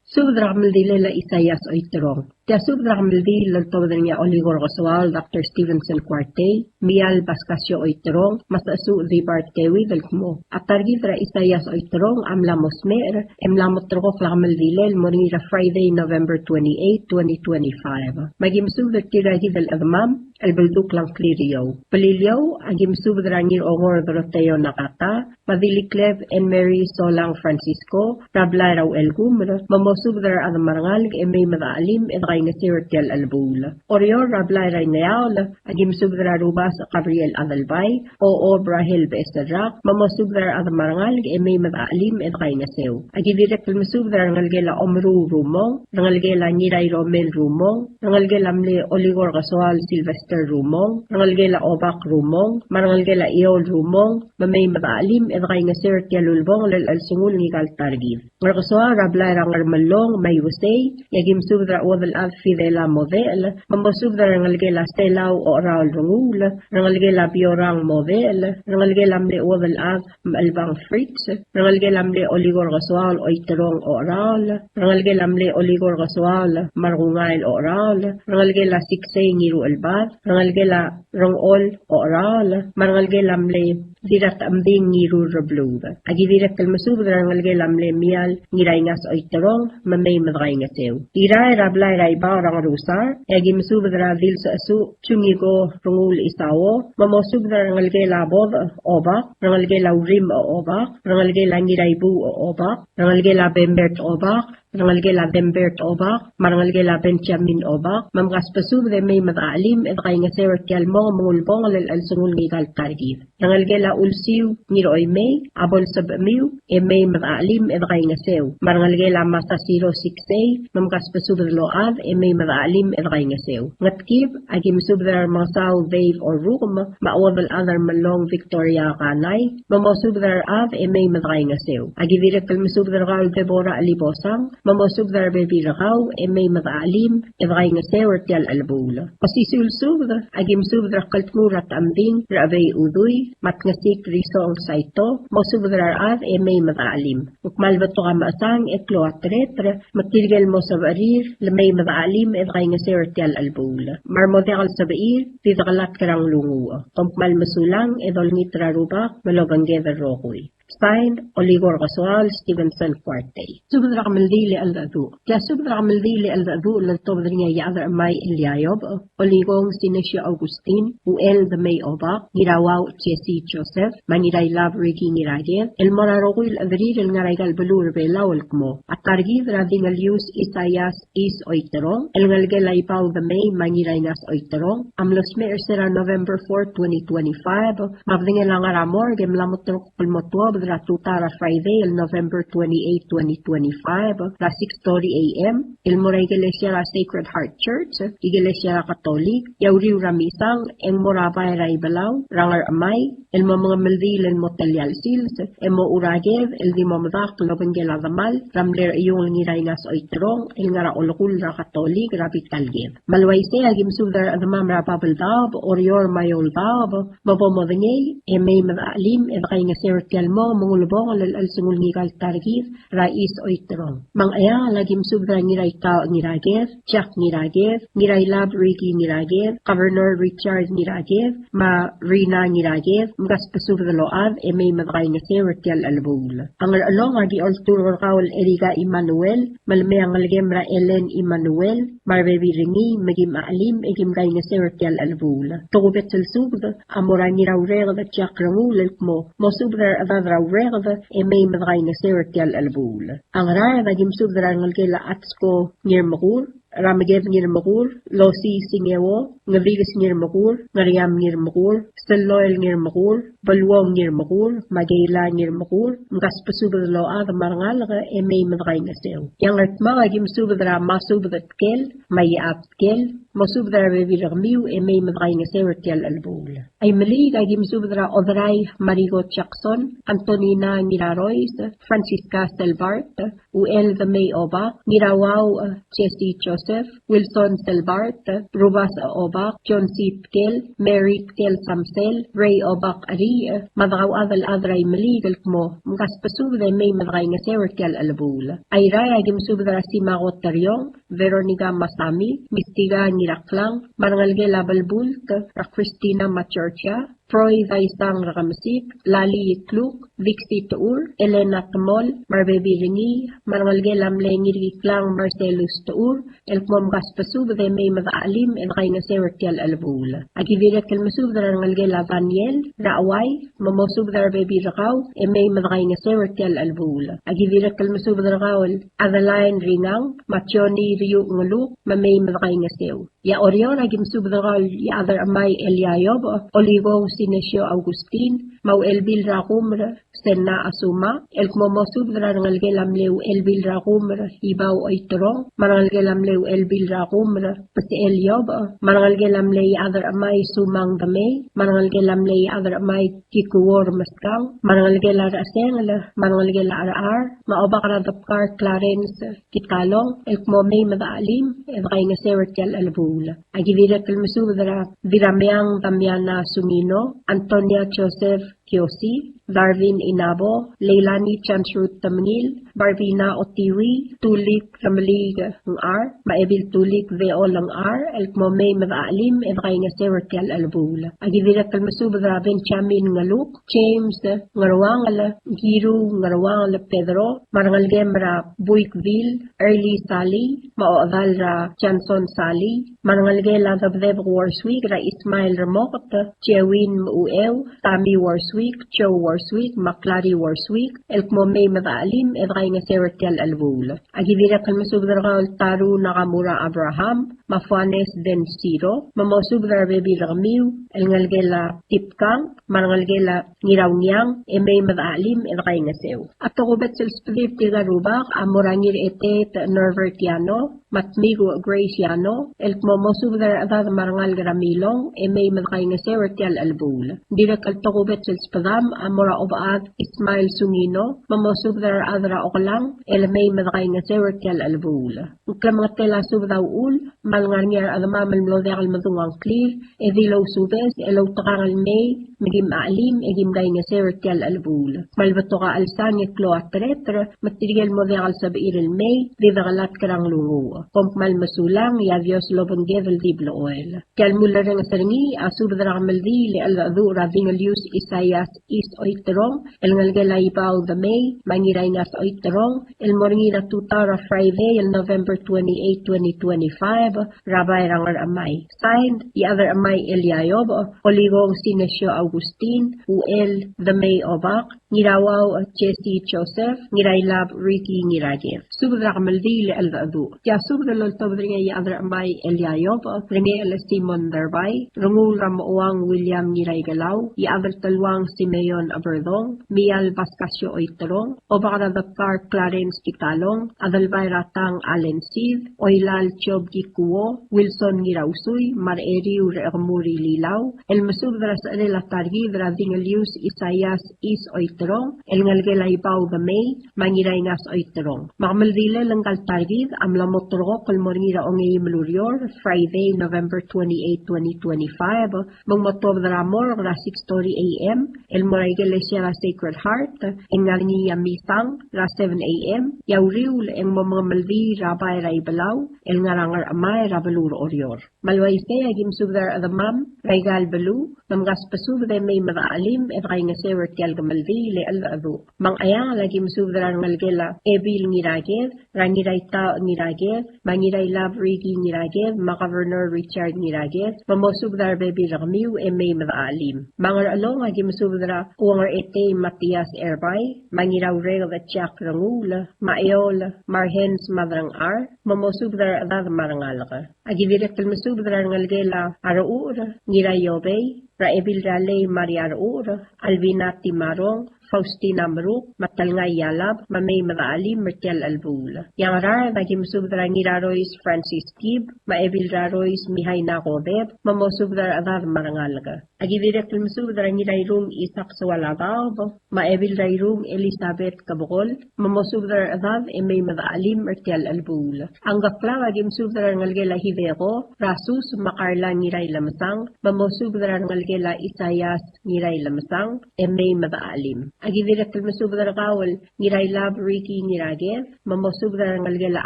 Subed er a kemeldilel a Isaias Oiterong. Tia subed er a kemeldiil el oltobed er ngii a Olikong er a Kesoaol Doctor Stevenson Kuartei, Mial Pascasio Oiterong, me a Sechesuch Dibart Teuid el kmo, a ta er kid er a Isaias Oiterong a mla mo smecher e mla mo terrekokl a kemeldilel el mo er ngii er a Friday, November twenty-eight, twenty twenty-five. Me a ki mesubed er tir a kid el chedemam el beldukl a ngklir er eou. Beliliou, a ki mesubed er a Ngirongor Doroteo Nakata, me a Dilikleb Anne Mary Solang Francisco, er a blai er a Uchelkumer, me mosubed er a rechad me a rengalek e mei me dechelim e de kaingeseu er tia el chelebuul. Oreor er a blai er a Ingeaol, aki mesubed er a Rubasech Gabriel Adelbai, Ochob Rahel Becheserrak, me mosubed er a rechad me a rengalek e mei me dechelim e dekaingeseu. Aki dirrek el mesubed er a rengelekel a Omeruul Rumong, rengelekel a Ngirairomel Rumong, rengelekel a mle Olikor Kesoaol Sylvester Rumong, rengelekel a Obak Rumong, me a rengelekel a Eol Rumong, me mei me dechelim e dekaingeseu er tia el ulebongel el chelsengul ngika el ta er kid. Ngerkesoaol er a blai er a Ngermellong me a Iusei, e aki mesubed er a chuodel chad Fidela Modechel, me mosubed er a rengelekel a Selau Ocheraol Renguul, rengelekel a Biorang Modechel, rengelekel a mle chuodel chad Mechelbang Fritz, rengelekel a mle Olikor Kesoaol Oiterong Ocheraol, rengelekel a mle Olikor Kesoaol Markungail Ocheraol, rengelekel a Siksei Ngiruchelbad, rengelekel a Rengchol Ocheraol, me a rengelekel a mle Dirratechemding Ngirur Rebluud. Aki dirrek el mesubed er a rengelekel a mle Mial Ngiraingas Oiterong, me mei me dekaingeseu. Irrai er a blai er a Ibau er a Ngerusar, e aki mesubed er a Dilsechesuch Chungiko Renguul Isao, me mosubed er a rengelekel a Bodech Obak, rengelekel a Urim Obak, rengelekel a Ngiraibuuch Obak, rengelekel a Bembert Obak, rengelekel a Dembert Obak, me a rengelekel a Benjamin Obak, me mkasbesubed e mei me dechelim e dekaingeseu er tia el mong me ng ulebongel el chelsengul ngika el ta er kid. Rengelekel a Ulsiu Ngiroimei, a bo lsebechemiu e mei me dechelim e dekaingeseu. Me a rengelekel a Masasiro Siksei, me mkasbesubed el ochad e mei me dechelim e dekaingeseu. Ngetkib, aki mesubed er a Remengesau Dave Orrukem, me a chuodel chad er a Mellong Victoria Kanai, me mosubed er a rechad e mei me dekaingeseu. Aki dirrek el mesubed er kau el Deborah Chelibosang, me mosubed er a rebebil er kau e mei me dechelim e dekaingeseu er tia el chelebuul. Osisiu el subed, aki mesubed er a Kldngur er a Techemding, Rechebei Udui, me a Tngesik Risong Saito, mosubed er a rechad e mei me dechelim. Ng kmal betok a mechesang e klou a tereter, me tirke el mo sebechir el mei me dechelim e dekaingeseu er tia el chelebuul. Me a re mo diak el sebechir, di dekelatk er a nglunguuch. Kom kmal mesulang e dolengit er a Rubak me lobengked el rokui. Sign, Olikor Kesoaol Stevenson Kuartei. Subed er a kemeldiil e cheldecheduch. Tia subed er a kemeldiil e cheldecheduch el oltobed er ngii a Iechad er a Chemai Elia Iobech, Olikong Sinesio Augustin, Uchel Demei Obak, Ngirauauch Jesse Joseph, me a Ngirailab Ricky Ngiraked, el mo er a rokui el chederir el ngar er aika el beluu er a Belau el kmo a ta er kid er a Dingelius Isaias Is Oiterong, el ngelekel a Ibau Demei me a Ngiraingas Oiterong, a mlo smecher er sel November four, twenty twenty-five, me a bedengel a ngar er a morgue e mla mo terrekokl el mo tuobed er a tutau er a Friday el November twenty-eight, twenty twenty-five, er a six thirty A M, el mo er a ikelesia er a Sacred Heart Church, ikelesia er a Katolik, e a uriul er a misang e ng mo er a bai er a Ibelau er a Ngerchemai, el mo mengemeldiil el mo telial sils, e mo churaked el di mo medakl el obengkel a demal er a mle Rechiungl Ngiraingas Oiterong el ngar er a olekull er a Katolik er a bita el ked. Me a le uaisei, aki mesubed er a rechedemam er a Babeldaob, Oreor me a Eouldaob, me bo modengei e mei me dechelim e dekaingeseu er tia el mong me ng ulebongel el chelsengul ngika el ta er kid er a Is Oiterong. Me a Ngcheangel, aki mesubed er a Ngiraikaoch Ngiraked, Jack Ngiraked, Ngirailab Ricky Ngiraked, Governor Richard Ngiraked, me a Rina Ngiraked, mkasbesubed el ochad e mei me dekaingeseu er tia el chelebuul. A Ngerchelong, aki olturk er kau el Erika Emmanuel, me le mei a ngelekem er a Ellen Emmanuel, me a rebebil er ngii, me kim chelim e kim kaingeseu er tia el chelebuul. Tokubets el subed a mo er a Ngiraureked Jack Renguul el kmo, mosubed er a rechedad er a Ureked e mei me dekaingeseu er tia el chelebuul. A Ngaraard, aki mesubed er a rengelekel a Atsko Ngirmekur, er a Meked Ngirmekur, Losi Singeo, Ngedikes Ngirmekur, Ngeriam Ngirmekur, Seloel Ngirmekur, Beluong Ngirmekur, me a Keila Ngirmekur, mkasbesubed el ochad me a rengalek e mei me dekaingeseu. E a Ngardmau, aki mesubed er a Masubed Tkel, me a Iechad Tkel, mosubed er a rebebil er kemiu e mei me dekaingeseu er tia el chelebuul. A Imeliik, aki mesubed er a Oderai Mariko Jackson, Antonina Ngirarois, Francisca Selbart, Uchel Demei Obak, Ngirauauch Jesse Joseph, Wilson Selbart, Rubasech Obak, John C. Tkel, Mary Tkel Samsel, Ray Obak Ariich, me a dekauchad el chad er a Imeliik el kmo, mkasbesubed e mei me dekaingeseu er tia el chelebuul. A Irrai, aki mesubed er a Simako Teriong, Veronica Masami, Mistika Ngiraklang, me a rengelekel a Belbult, er a Christina me a Georgia, Proi Daisang Rekemesik, Lali Ikluk, Dixie Techur, Elena Temol, me a rebebil er ngii, me a rengelekel a mle Ngirkiklang Marcelus Techur, el kmo mkasbesubed e mei me dechelim e dekaingeseu er tia el chelebuul. Aki dirrek el mesubed er a rengelekel a Daniel Rauai, me mosubed er a rebebil er kau e mei me dekaingeseu er tia el chelebuul. Aki dirrek el mesubed er kau el Adeline Ringang, me a Johnny Riu Ngeluk, me mei me dekaingeseu. E a Oreor aki mesubed er kau el Iechad er a Chemai Elia Iobech, Oligong Sinesio Augustin, me a Uchelbil er a Kumer Sena Asuma, el kmo mosubed er a rengelekel a mle Uchelbil er a Kumer Ibau Oiterong, me a rengelekel a mle Uchelbil er a Kumer Besechel Iobech, me a rengelekel a mle Iechad er a Chemai Sumang Demei, me a rengelekel a mle Iechad er a Chemai Kikuo Remeskang, me a rengelekel a Rechesengel, me a rengelekel a Rechar, me a Obak er a Debkar Clarence Kitalong, el kmo mei me dechelim e dekaingeseu er tia el chelebuul. Aki dirrek el mesubed er a Dirrameang Damiana Sungino, Antonia Joseph Kiosi, Darwin Inabo, Leilani Chance Ruth Temengil, Barbina Otiwi, Tulik Temeliik Ngar, me a Ebil Tulik Deol Ngar, el kmo mei me dechelim e dekaingeseu er tia el chelebuul. Aki dirrek el mesubed er a Benjamin Ngeluk, James Ngeruangel, Kiru Ngeruangel Pedro, me a rengelekem er a Buikville, Early Sali, me a ochedal er a Johnson Sali, me a rengelekel a Debdeb Worswick er a Ismael Remoket, Jewin Meucheu, Tammy Worswick, Joe Worswick, me a Clary Worswick, el kmo mei me dechelim e dekaingeseu er tia el chelebuul. Aki dirrek el mesubed er kau el Taru Nakamura Abraham, me a Fuanes Densiro, me mosubed er a rebebil er kemiu, el ngelekel a Tipkang, me a rengelekel a Ngiraungiang, e mei me dechelim e dekaingeseu. A tokubets el sbedir tirka el rubak a mo er a Ngirchetet Norbert Yano, me a Tmiku Grace Yano, el kmo mosubed er a rechedad me a rengalek er a Milong, e mei me dekaingeseu er tia el chelebuul. Dirrek el tokubets el sbedam a mo er a Obechad Ismael Sungino, me mosubed er a rechad er a Oklang, el mei me dekaingeseu er tia el chelebuul. Ng klemengetel a subed a uchul, me a lengar er ngii a rechedemam el mlo diak el medung a ngklir, e di lousubes, e loutekangel el mei, me kim chelim, e kim kaingeseu er tia el chelebuul. Me a le betok a chelsang e klou a tereter, me tirke el mo diak el sebechir el mei, di dekelatk er a nglunguuch. Kom kmal mesulang, e a Dios lobengked el di blechoel. Tia el mulerrenges er ngii a subed er a kemeldiil e cheldecheduch er a Dingelius Isaias Is Oiterong, el ngelekel a Ibau Demei, me a Ngiraingas Oiterong, el mo er ngii er a tutau er a Friday el November twenty-eight, twenty twenty-five, er a bai er a Ngerchemai. Signed, Iechad er a Chemai Elia Iobech, Oligong Sinesio Augustin, Uchel Demei Obak, Ngirauau Jesse Joseph, Ngirailab Ricky Ngiraked. Subed er a kemeldiil e cheldecheduch. Tia subed el oltobed er ngii a Iechad er a Chemai Elia Iobech, Rengechel Simon Derbai, Renguul er a Mochouang William Ngiraikelau, Iechad er a Teluang Simeon Aberdong, Mial Pascasio Oiterong, Obak er a Debkar Clarence Kitalong, Adelbai er a Tang Allen Sid, Oilal Job Kikuo, Wilson Ngirausui, me a Recheriu er a Chekemur Ililau, el mesubed er a secherel a ta er kid er a Dingelius Isaias Is Oiterong, el ngelekel a Ibau Demei, me a Ngiraingas Oiterong. Me a kemeldilel ngka el ta er kid a mla mo ulterekokl el mo er ngii er a ongeim el ureor, Friday, November twenty-eight, twenty twenty-five, me ng mo tuobed er a morgue er a six thirty A M, el mo er a ikelesia er a Sacred Heart, e ng ngar er ngii a misang er a seven A M, e a uriul e ng mo mengemeldiil er a bai er a Ibelau, el ngar er a Ngerchemai er a beluu er Oreor. Me a le uaisei e aki mesubed er a rechedemam er aika el beluu, me mkasbesubed e mei me dechelim e dekaingeseu er tia el kemeldiil e cheldecheduch. Me a Ngcheangel e aki mesubed er a rengelekel a Ebil Ngiraked, er a Ngiraitaoch Ngiraked, me a Ngirailab Ricky Ngiraked, me a Governor Richard Ngiraked, me mosubed er a rebebil er kemiu e mei me dechelim. Me a Ngerchelong e aki mesubed er a Uong er a Etei Matias Erbai, me a Ngiraureked Jack Renguul, me a Eol, me a Rehens Madrangchar, me mosubed er a rechedad me a rengalek. Aki dirrek el mesubed er a rengelekel a Rechucher, Ngiraiobei, er a Ebil er a Lei Maria Rechucher, Albina Timarong, Faustina Meruk, me a Telngai Ialab, me mei me dechelim er tia el chelebuul. E a Ngaraard e aki mesubed er a Ngirarois Francis Kib, me a Ebil er a Rois Mihaina Kodeb, me mosubed er a rechedad me a rengalek. Aki dirrek el mesubed er a Ngirairung Isaac Soaladaob, me a Ebil er a Irung Elizabeth Kebekol, me mosubed er a rechedad e mei me dechelim er tia el chelebuul. A Ngkeklau e aki mesubed er a rengelekel a Hideko, er a Sus me a Karla Ngirailemesang, me mosubed er a rengelekel a Isaias Ngirailemesang, e mei me dechelim. Aki dirrek el mesubed er kau el Ngirailab Ricky Ngiraked, me mosubed er a rengelekel a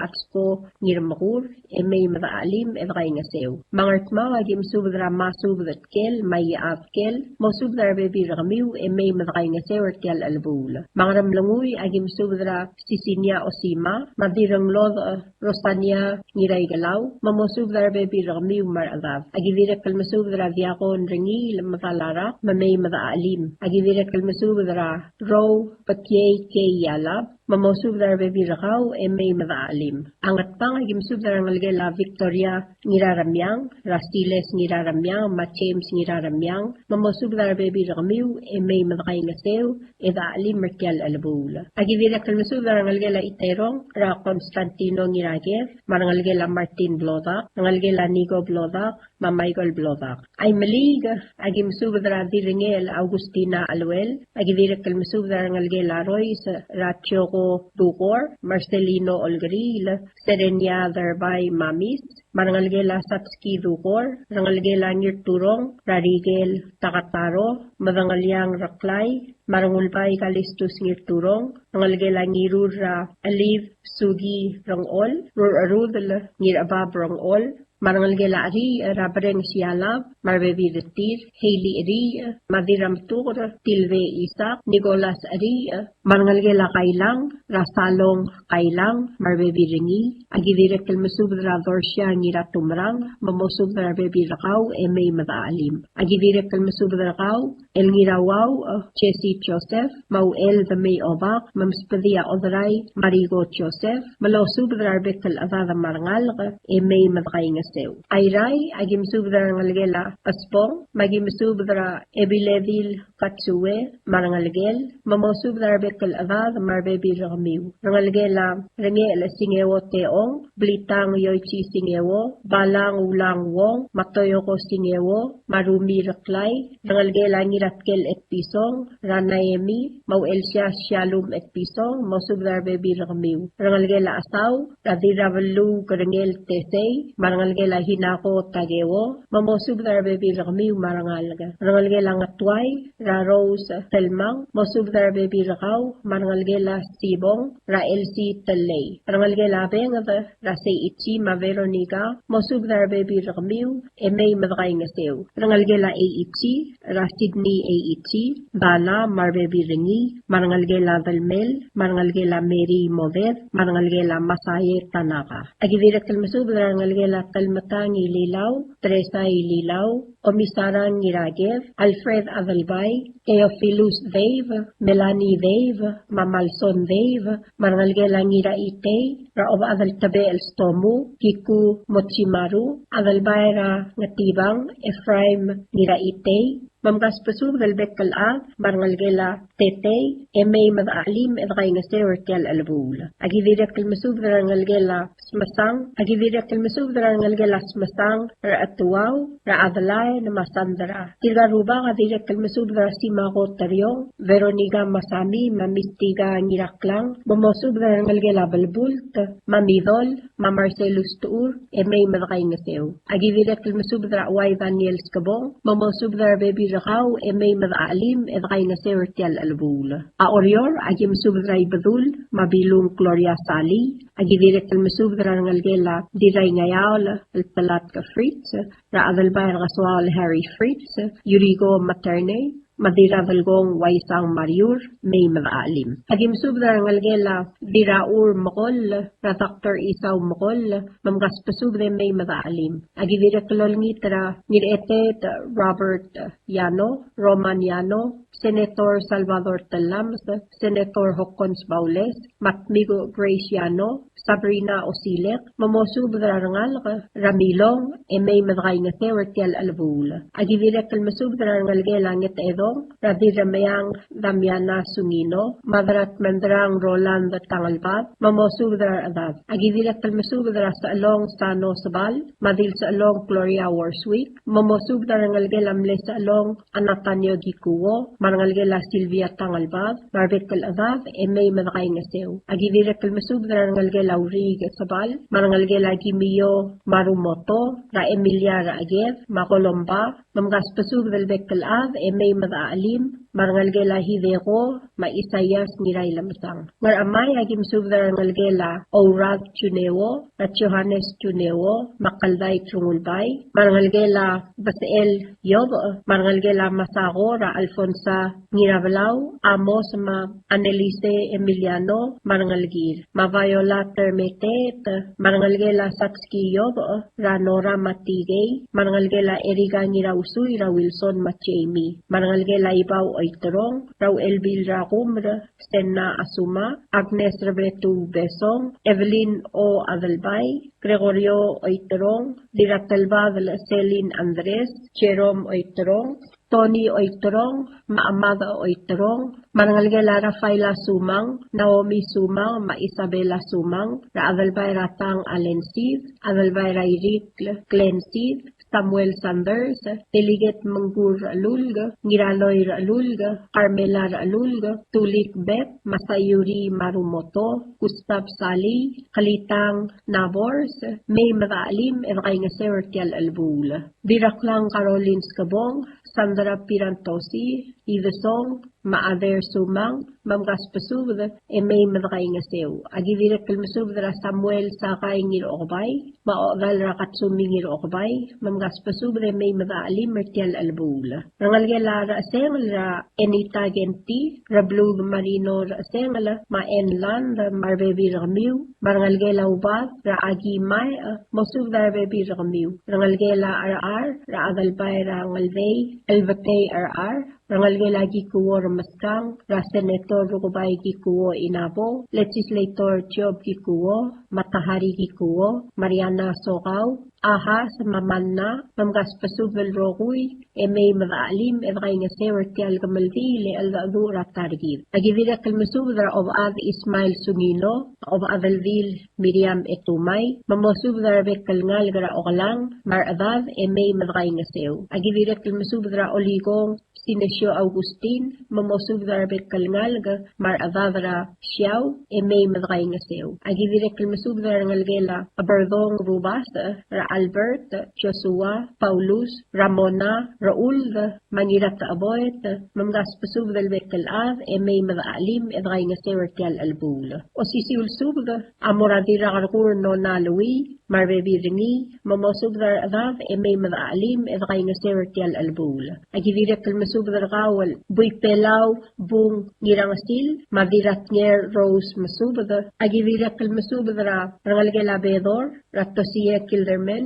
Atsko Ngirmekur, e mei me dechelim e dekaingeseu. Me a Ngardmau aki mesubed er a Masubed Tkel, me a Iechad Tkel, mosubed er a rebebil er kemiu, e mei me dekaingeseu er tia el chelebuul. Me a Ngeremlengui aki mesubed er a Sisinia Osima, me a Dirrenglodech Rosania Ngiraikelau, me mosubed er a rebebil er kemiu me a rechedad. Aki dirrek el mesubed er a Diakon Rengiil Medalarak, me mei me dechelim. Aki dirrek el mesubed er a Rou Bekiei Kei Ialab, me mosubed er a rebebil er kau, e mei me dechelim. A Ngatpang aki mesubed er a rengelekel a Victoria Ngiraremiang, er a Siles Ngiraremiang, me a James Ngiraremiang, me mosubed er a rebebil er kemiu, e mei me dekaingeseu, e dechelim er tia el chelebuul. Aki dirrek el mesubed er a rengelekel a Iterong, er a Constantino Ngiraked, me a rengelekel a Martin Blodak, rengelekel a Nico Blodak, me a Michael Blodak. A Imeliik, aki mesubed er a Dirrengel Augustina Aluel, aki dirrek el mesubed er a rengelekel a Rois, er a Tioko Dukor, Marcelino Olkeriil, Serenia Derbai Mamis, me a rengelekel a Satski Dukor, rengelekel a Ngirturong, er a Rikel Takataro, Medengeliang Reklai, me a Rengulbai Kalistus Ngirturong, rengelekel a Ngirur er a Elid Suki Rengol, Rurcherudel Ngirchebab Rengol, me a rengelekel a Cheriich er a Bereng Sialab, me a rebebil er tir, Hailey Cheriich, me a Dirramtuker, Tilbe Isak, Nicholas Cheriich, me a rengelekel a Kailang, er a Salong Kailang, me a rebebil er ngii. Aki dirrek el mesubed er a Dorsia Ngiratumerang, me mosubed er a rebebil er kau, e mei me dechelim. Aki dirrek el mesubed er kau, el Ngirauau, Jesse Joseph, me a Uchel Demei Obak, me msubedii a Oderai Mariko Joseph, me losubed er a rebek el chedad me a rengalek, e mei me dekaingeseu. A Irrai, aki mesubed er a rengelekel a Espong, me aki mesubed er a Ebiledil Katsue, me a rengelekel, me mosubed er a rebek el chedad me a rebebil er kemiu. Rengelekel a Rengechel Singeo Teong, Blitang Yoichi Singeo, Balang Ulang Wong, me a Toyoko Singeo, me a Rumi Reklai, rengelekel a Ngiratkel Etpison, er a Naemi, me a Uchelsias Shalom Etpison, mosubed er a rebebil er kemiu. Rengelekel a Chesau, er a Dirrabeluu Kerengel Tesei, me a rengelekel a Hinako Takeo, me mosubed er a rebebil er kemiu me a rengalek. Rengelekel a Ngetuai, er a Rose Telmang, mosubed er a rebebil er kau, me a rengelekel a Sibong, er a Elsie Telei. Rengelekel a Benged, er a Seichi me a Veronica, mosubed er a rebebil er kemiu, e mei me dekaingeseu. Rengelekel a Eichi, er a Sydney Eichi, Dana, me a rebebil er ngii, me a rengelekel a Delmel, me a rengelekel a Mary Moded, me a rengelekel a Masae Tanaka. Aki dirrek el mesubed er a rengelekel a Telmetang Ililau, Teresa Ililau, Omisarang Ngiraked, Alfred Adelbai, Theophilus Dave, Melanie Dave, me a Malson Dave, me a rengelekel a Ngiraitei, er a Obechad el Tebechel Stomu, Kiku Mochimaru, Adelbai er a Ngetibang, Ephraim Ngiraitei, me mkasbesubed el bek el chad, me a rengelekel a Tetei, e mei me dechelim e dekaingeseu er tia el chelebuul. Aki dirrek el mesubed er a rengelekel a Smesang, aki dirrek el mesubed er a rengelekel a Smesang, er a Chetuau, er a Adelaine me a Sandra. Tirka el rubak a dirrek el mesubed er a Simako Teriong, Veronica Masami, me a Mistika Ngiraklang, me mosubed er a rengelekel a Belbult, me a Midol, me a Marcelus Tuur, e mei me dekaingeseu. Aki dirrek el mesubed er a Uai Daniel Skebong, me mosubed er a rebebil er kau, e mei me dechelim e dekaingeseu er tia el chelebuul. A Oreor, aki mesubed er a Ibedul, me a Bilung Gloria Salii, aki dirrek el mesubed er a rengelekel a Dirraingeaol el Telatk Fritz, er a Adelbai er a Kesoaol Harry Fritz, Yuriko Maternei, me a Dirradelkong Waisang Mariur, mei me dechelim. Aki mesubed er a rengelekel a Dirrachur Mekoll, er a Doctor Isau Mekoll, me mkasbesubed e mei me dechelim. Aki dirrek el olengit er a Ngirchetet Robert Yano, Roman Yano, Senator Salvador Tellames, Senator Hokkons Baules, me a Tmiko Grace Yano, Sabrina Osilek, me mosubed er a rengalek er a Milong, e mei me dekaingeseu er tia el chelebuul. Aki dirrek el mesubed er a rengelekel a Ngetedong, er a Dirremeang Damiana Sungino, me a Dratmendrang Roland Tangelbad, me mosubed er a rechedad. Aki dirrek el mesubed er a Sechelong Sano Sebal, me a Dilsechelong Gloria Worswick, me mosubed er a rengelekel a mle Sechelong a Nathaniel Kikuo, me a rengelekel a Sylvia Tangelbad, me a rebek el chedad, e mei me dekaingeseu. Aki dirrek el mesubed er a rengelekel a Uriik Sebal, me a rengelekel a Kimio Marumoto, er a Emilia Raked, me a Kolomba, me mkasbesubed el bek el chad, e mei me dechelim, me a rengelekel a Hideko, me a Isaias Ngirailemesang. Ngerchemai a ki mesubed er a rengelekel a Ourad Juneo, me a Johannes Juneo, me a Keldai Trungulbai, me a rengelekel a Besechel Iobech, me a rengelekel a Masako er a Alfonsa Ngirabelau, Amos me a Annelise Emiliano, me a rengelekir, me a Viola Termeteet, me a rengelekel a Satski Iobech, er a Nora me a Tikei, me a rengelekel a Erika Ngirausui, er a Wilson me a Jamie, me a rengelekel a Ibau Oiterong, er a Uchelbil er a Kumer, Senna Asuma, Agnes Rebetu Besong, Evelyn O. Adelbai, Gregorio Oiterong, Diratelbadel Selin Andres, Jerome Oiterong, Tony Oiterong, me a Amada Oiterong, me a rengelekel a Rafaela Sumang, Naomi Sumang, me a Isabela Sumang, er a Adelbai er a Tang Allen Sid, Adelbai er a Irikl Glenn Sid, Samuel Sanders, Delegate Mengkur Rechelulk, Ngiraloi Rechelulk, Carmela Rechelulk, Tulik Beth, Masayuri Marumoto, Gustav Sali, Kelitang Nabors, mei me dechelim e dekaingeseu er tia el chelebuul. Dirraklang Caroline Skebong, Sandra Pierantozzi, Idesong, me a Ader Sumang, me mkasbesubed e mei me dekaingeseu. A ki dirrek el mesubed er a Samuel Sakai Ngirokebai, me a ochedal er a Katsumi Ngirokebai, me mkasbesubed e mei me dechelim er tia el chelebuul. Rengelekel a Rechesengel er a Enita Kenti, Rebluud Marino Rechesengel, me a Enland, me a rebebil er kemiu, me a rengelekel a Ubad er a Aki Mae, mosubed a rebebil er kemiu. Rengelekel a Rechar er a Adelbai er a Ngeldei, Elbetei Rechar, rengelekel a Kikuo Remeskang, er a Senator Rukebai Kikuo Inabo, Legislator Job Kikuo, Matahari Kikuo, Mariana Sokau, Ahas me a Manna, me mkasbesubed el rokui, e mei me dechelim e dekaingeseu er tia el kemeldiil e cheldecheduch er a ta er kid. A ki dirrek el mesubed er a Obechad Ismael Sungino, Obechad el Dil Miriam Etumai, me mosubed er a rebek el ngalek er a Okelang, me a rechedad e mei me dekaingeseu. A ki dirrek el mesubed er a Olikong Sinesio Augustin, me mosubed er a rebek el ngalek, me a rechedad er a Siau, e mei me dekaingeseu. A ki dirrek el mesubed er a rengelekel a Berdong Rubasech, er a Albert, Joshua, Paulus, Ramona, Rechuld, me a Ngiratecheboet, me mkasbesubed el bek el chad, e mei me dechelim, e dekaingeseu er tia el chelebuul. Osisiu el subed a mo er a Dirrakerkur Nona Lui, me a rebebil er ngii, me mosubed er a rechedad, e mei me dechelim, e dekaingeseu er tia el chelebuul. A ki dirrek el mesubed er kau el Buipelau Bung Ngirangesil, me a Dirratnger Rose Mesubed. A ki dirrek el mesubed er a rengelekel a Bedor, er a Tosie Kildermans,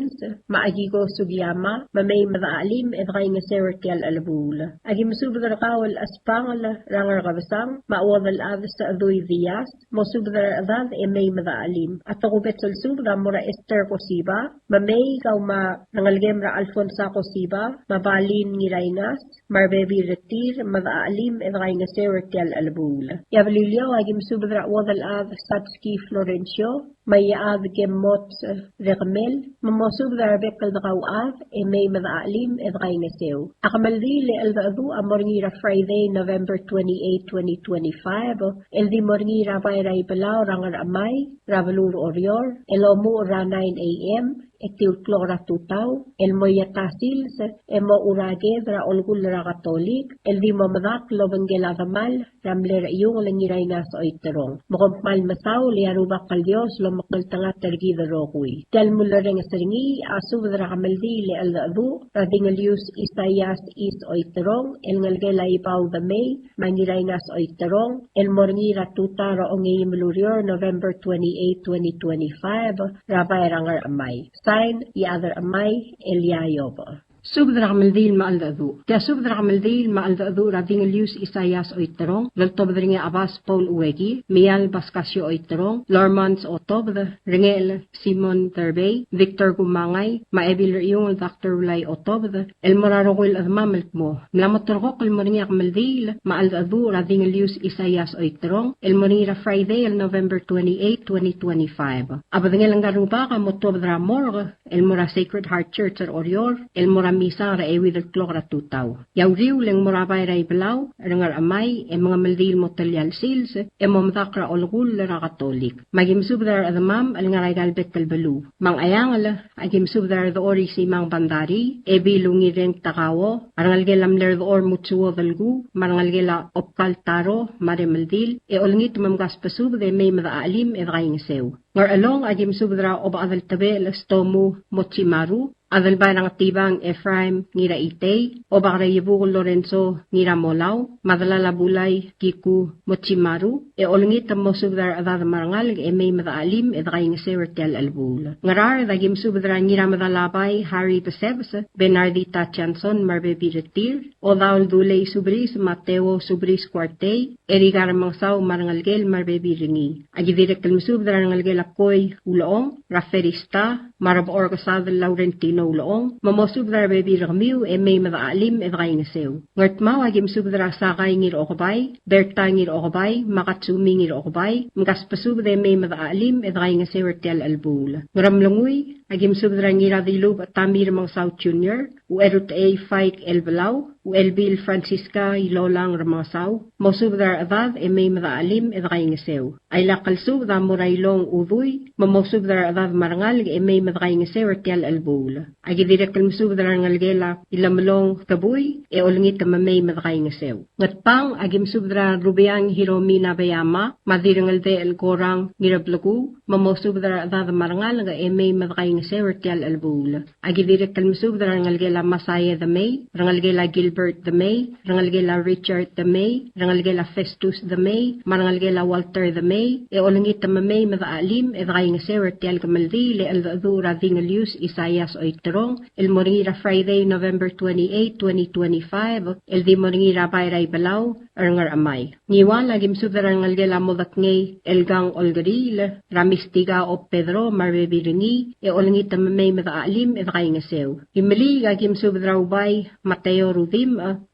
me a Akiko Sugiyama, me mei me dechelim, e dekaingeseu er tia el chelebuul. A ki mesubed er kau el Espangel er a Ngerkebesang, me a Uodelchad Sechedui Diaz, mosubed er a rechedad e mei me dechelim. A tokubets el subed a mo er a Esther Kosiba, me mei kau me a rengelekem er a Alfonsa Kosiba, me a Balin Ngiraingas, me a rebebil er tir, me dechelim e dekaingeseu er tia el chelebuul. E a Beliliou a ki mesubed er a Uodelchad Satski Florencio, me a Iechad Kemots Rekemel, me mosubed er a rebek el dekauchad, e mei me dechelim e dekaingeseu. A kemeldiil e cheldecheduch a mo er ngii er a Friday, November twenty-eight, twenty twenty-five, el di mo er ngii er a bai er a Ibelau er a Ngerchemai, er a beluu er Oreor, el omuchel er a nine A.M., e tiu el klok er a tutau, el mo ieta sils, e mochu er a ked er a olkull er a Katolik, el di mo medakl el obengkel a demal er a mle Rechiungl Ngiraingas Oiterong. Me kom kmal mesaul e a Rubak el Dios lomekngeltengat er kid el rokui. Tia el mulerrenges er ngii a subed er a kemeldiil e cheldecheduch er a Dingelius Isaias Is Oiterong, el ngelekel a Ibau Demei, me a Ngiraingas Oiterong, el mo er ngii er a tutau er a ongeim el ureor, November twenty-eight, twenty twenty-five, er a bai er a Ngerchemai. Sign, Iechad er Chemai, Elia Iobech. Subed er a kemeldiil me a cheldecheduch. Tia subed er a kemeldiil me a cheldecheduch er a Dingelius Isaias Oiterong, el oltobed er ngii a Chebas Paul Ueki, Mial Pascasio Oiterong, Lormans Otobed, Rengechel Simon Derbei, Victor Kumangai, me a Ebil Rechiungl Doctor Ulai Otobed, el mo er a rokui el chedemam el kmo ng mla mo terrekokl el mo er ngii a kemeldiil me a cheldecheduch er a Dingelius Isaias Oiterong, el mo er ngii er a Friday el November twenty-eight, twenty twenty-five. A bedengel ngka el rubak a mo tuobed er a morgue el mo er a Sacred Heart Church er Oreor, el mo er a Misang er a euid el klok er a tutau. E a uriul e ng mo er a bai er a Ibelau er a Ngerchemai e mengemeldiil el mo telia el sils e mo medakl er a olekull er a Katolik. Me aki mesubed er a rechedemam el ngar er aika el bek el beluu. Me a Ngcheangel, aki mesubed er a Redechor Isimang Bandarii, Ebil Ungireng Takao, a rengelekel a mle Redechor Mutsuo Delkuu, me a rengelekel a Obkal Taro, me a remeldil, e olengit me mkasbesubed e mei me dechachelim e dekaingeseu. Ngerchelong, aki mesubed er a Obechad el Tebechel Stomu Mochimaru, Adelbai er a Ngetibang Ephraim Ngiraitei, Obak er a Iebukel Lorenzo Ngiramolau, me a delal a Bulai Kiku Mochimaru, e olengit me mosubed er a rechedad me a rengalek e mei me dechachelim e dekaingeseu er tia el chelebuul. Ngaraard, aki mesubed er a Ngiramedalabai Harry Besebes, Bernardita Johnson me a rebebil er tir, Odaol Dulei Subris, Mateo Subris Kuartei, Erika Remengesau me a rengelekel me a rebebil er ngii. Aki dirrek el mesubed er a rengelekel a Koi Ulechong, er a Ferista, me a Rebechor Kesadel Laurentino Ulechong, me mosubed er a rebebil er kemiu e mei me dechachelim e dekaingeseu. Ngardmau, aki mesubed er a Sakai Ngirokebai, Berta Ngirokebai, me a Katsumi Ngirokebai, mkasbesubed e mei me dechachelim e dekaingeseu er tia el chelebuul. Ngeremlengui, aki mesubed er a Ngiradilubech Tommy Remengesau Junior, Ucherutechei Faik Elbelau, Uchelbil Francisca Ilolang Remengesau, mosubed er a rechedad e mei me dechachelim e dekaingeseu. A ilak el subed a mo er a Ilong Udui, me mosubed er a rechedad me a rengalek e mei me dekaingeseu er tia el chelebuul. Aki dirrek el mesubed er a rengelekel a Ilemelong Tebui, e olengit me mei me dekaingeseu. Ngatpang, aki mesubed er a Rubeang Hiromi Nabeyama, me a Dirrengeldechel Korang Ngireblekuu, me mosubed er a rechedad me a rengalek e mei me dekaingeseu er tia el chelebuul. Aki dirrek el mesubed er a rengelekel a Masae Demei, rengelekel a Gilbert Demei, rengelekel a Richard Demei, rengelekel a Festus Demei, me a rengelekel a Walter Demei, e olengit me mei me dechachelim e dekaingeseu er tia el kemeldiil e cheldecheduch er a Dingelius Isaias Oiterong, el mo er ngii er a Friday, November twenty-eight, twenty twenty-five, el di mo er ngii er a bai er a Ibelau er a Ngerchemai. Ngiwal, aki mesubed er a rengelekel a Modekngei Elkang Olkeriil, er a Mistika Ob Pedro me a rebebil er ngii, e olengit me mei me dechachelim e dekaingeseu. Imeliik, aki mesubed er a Ubai Mateo Rudimch,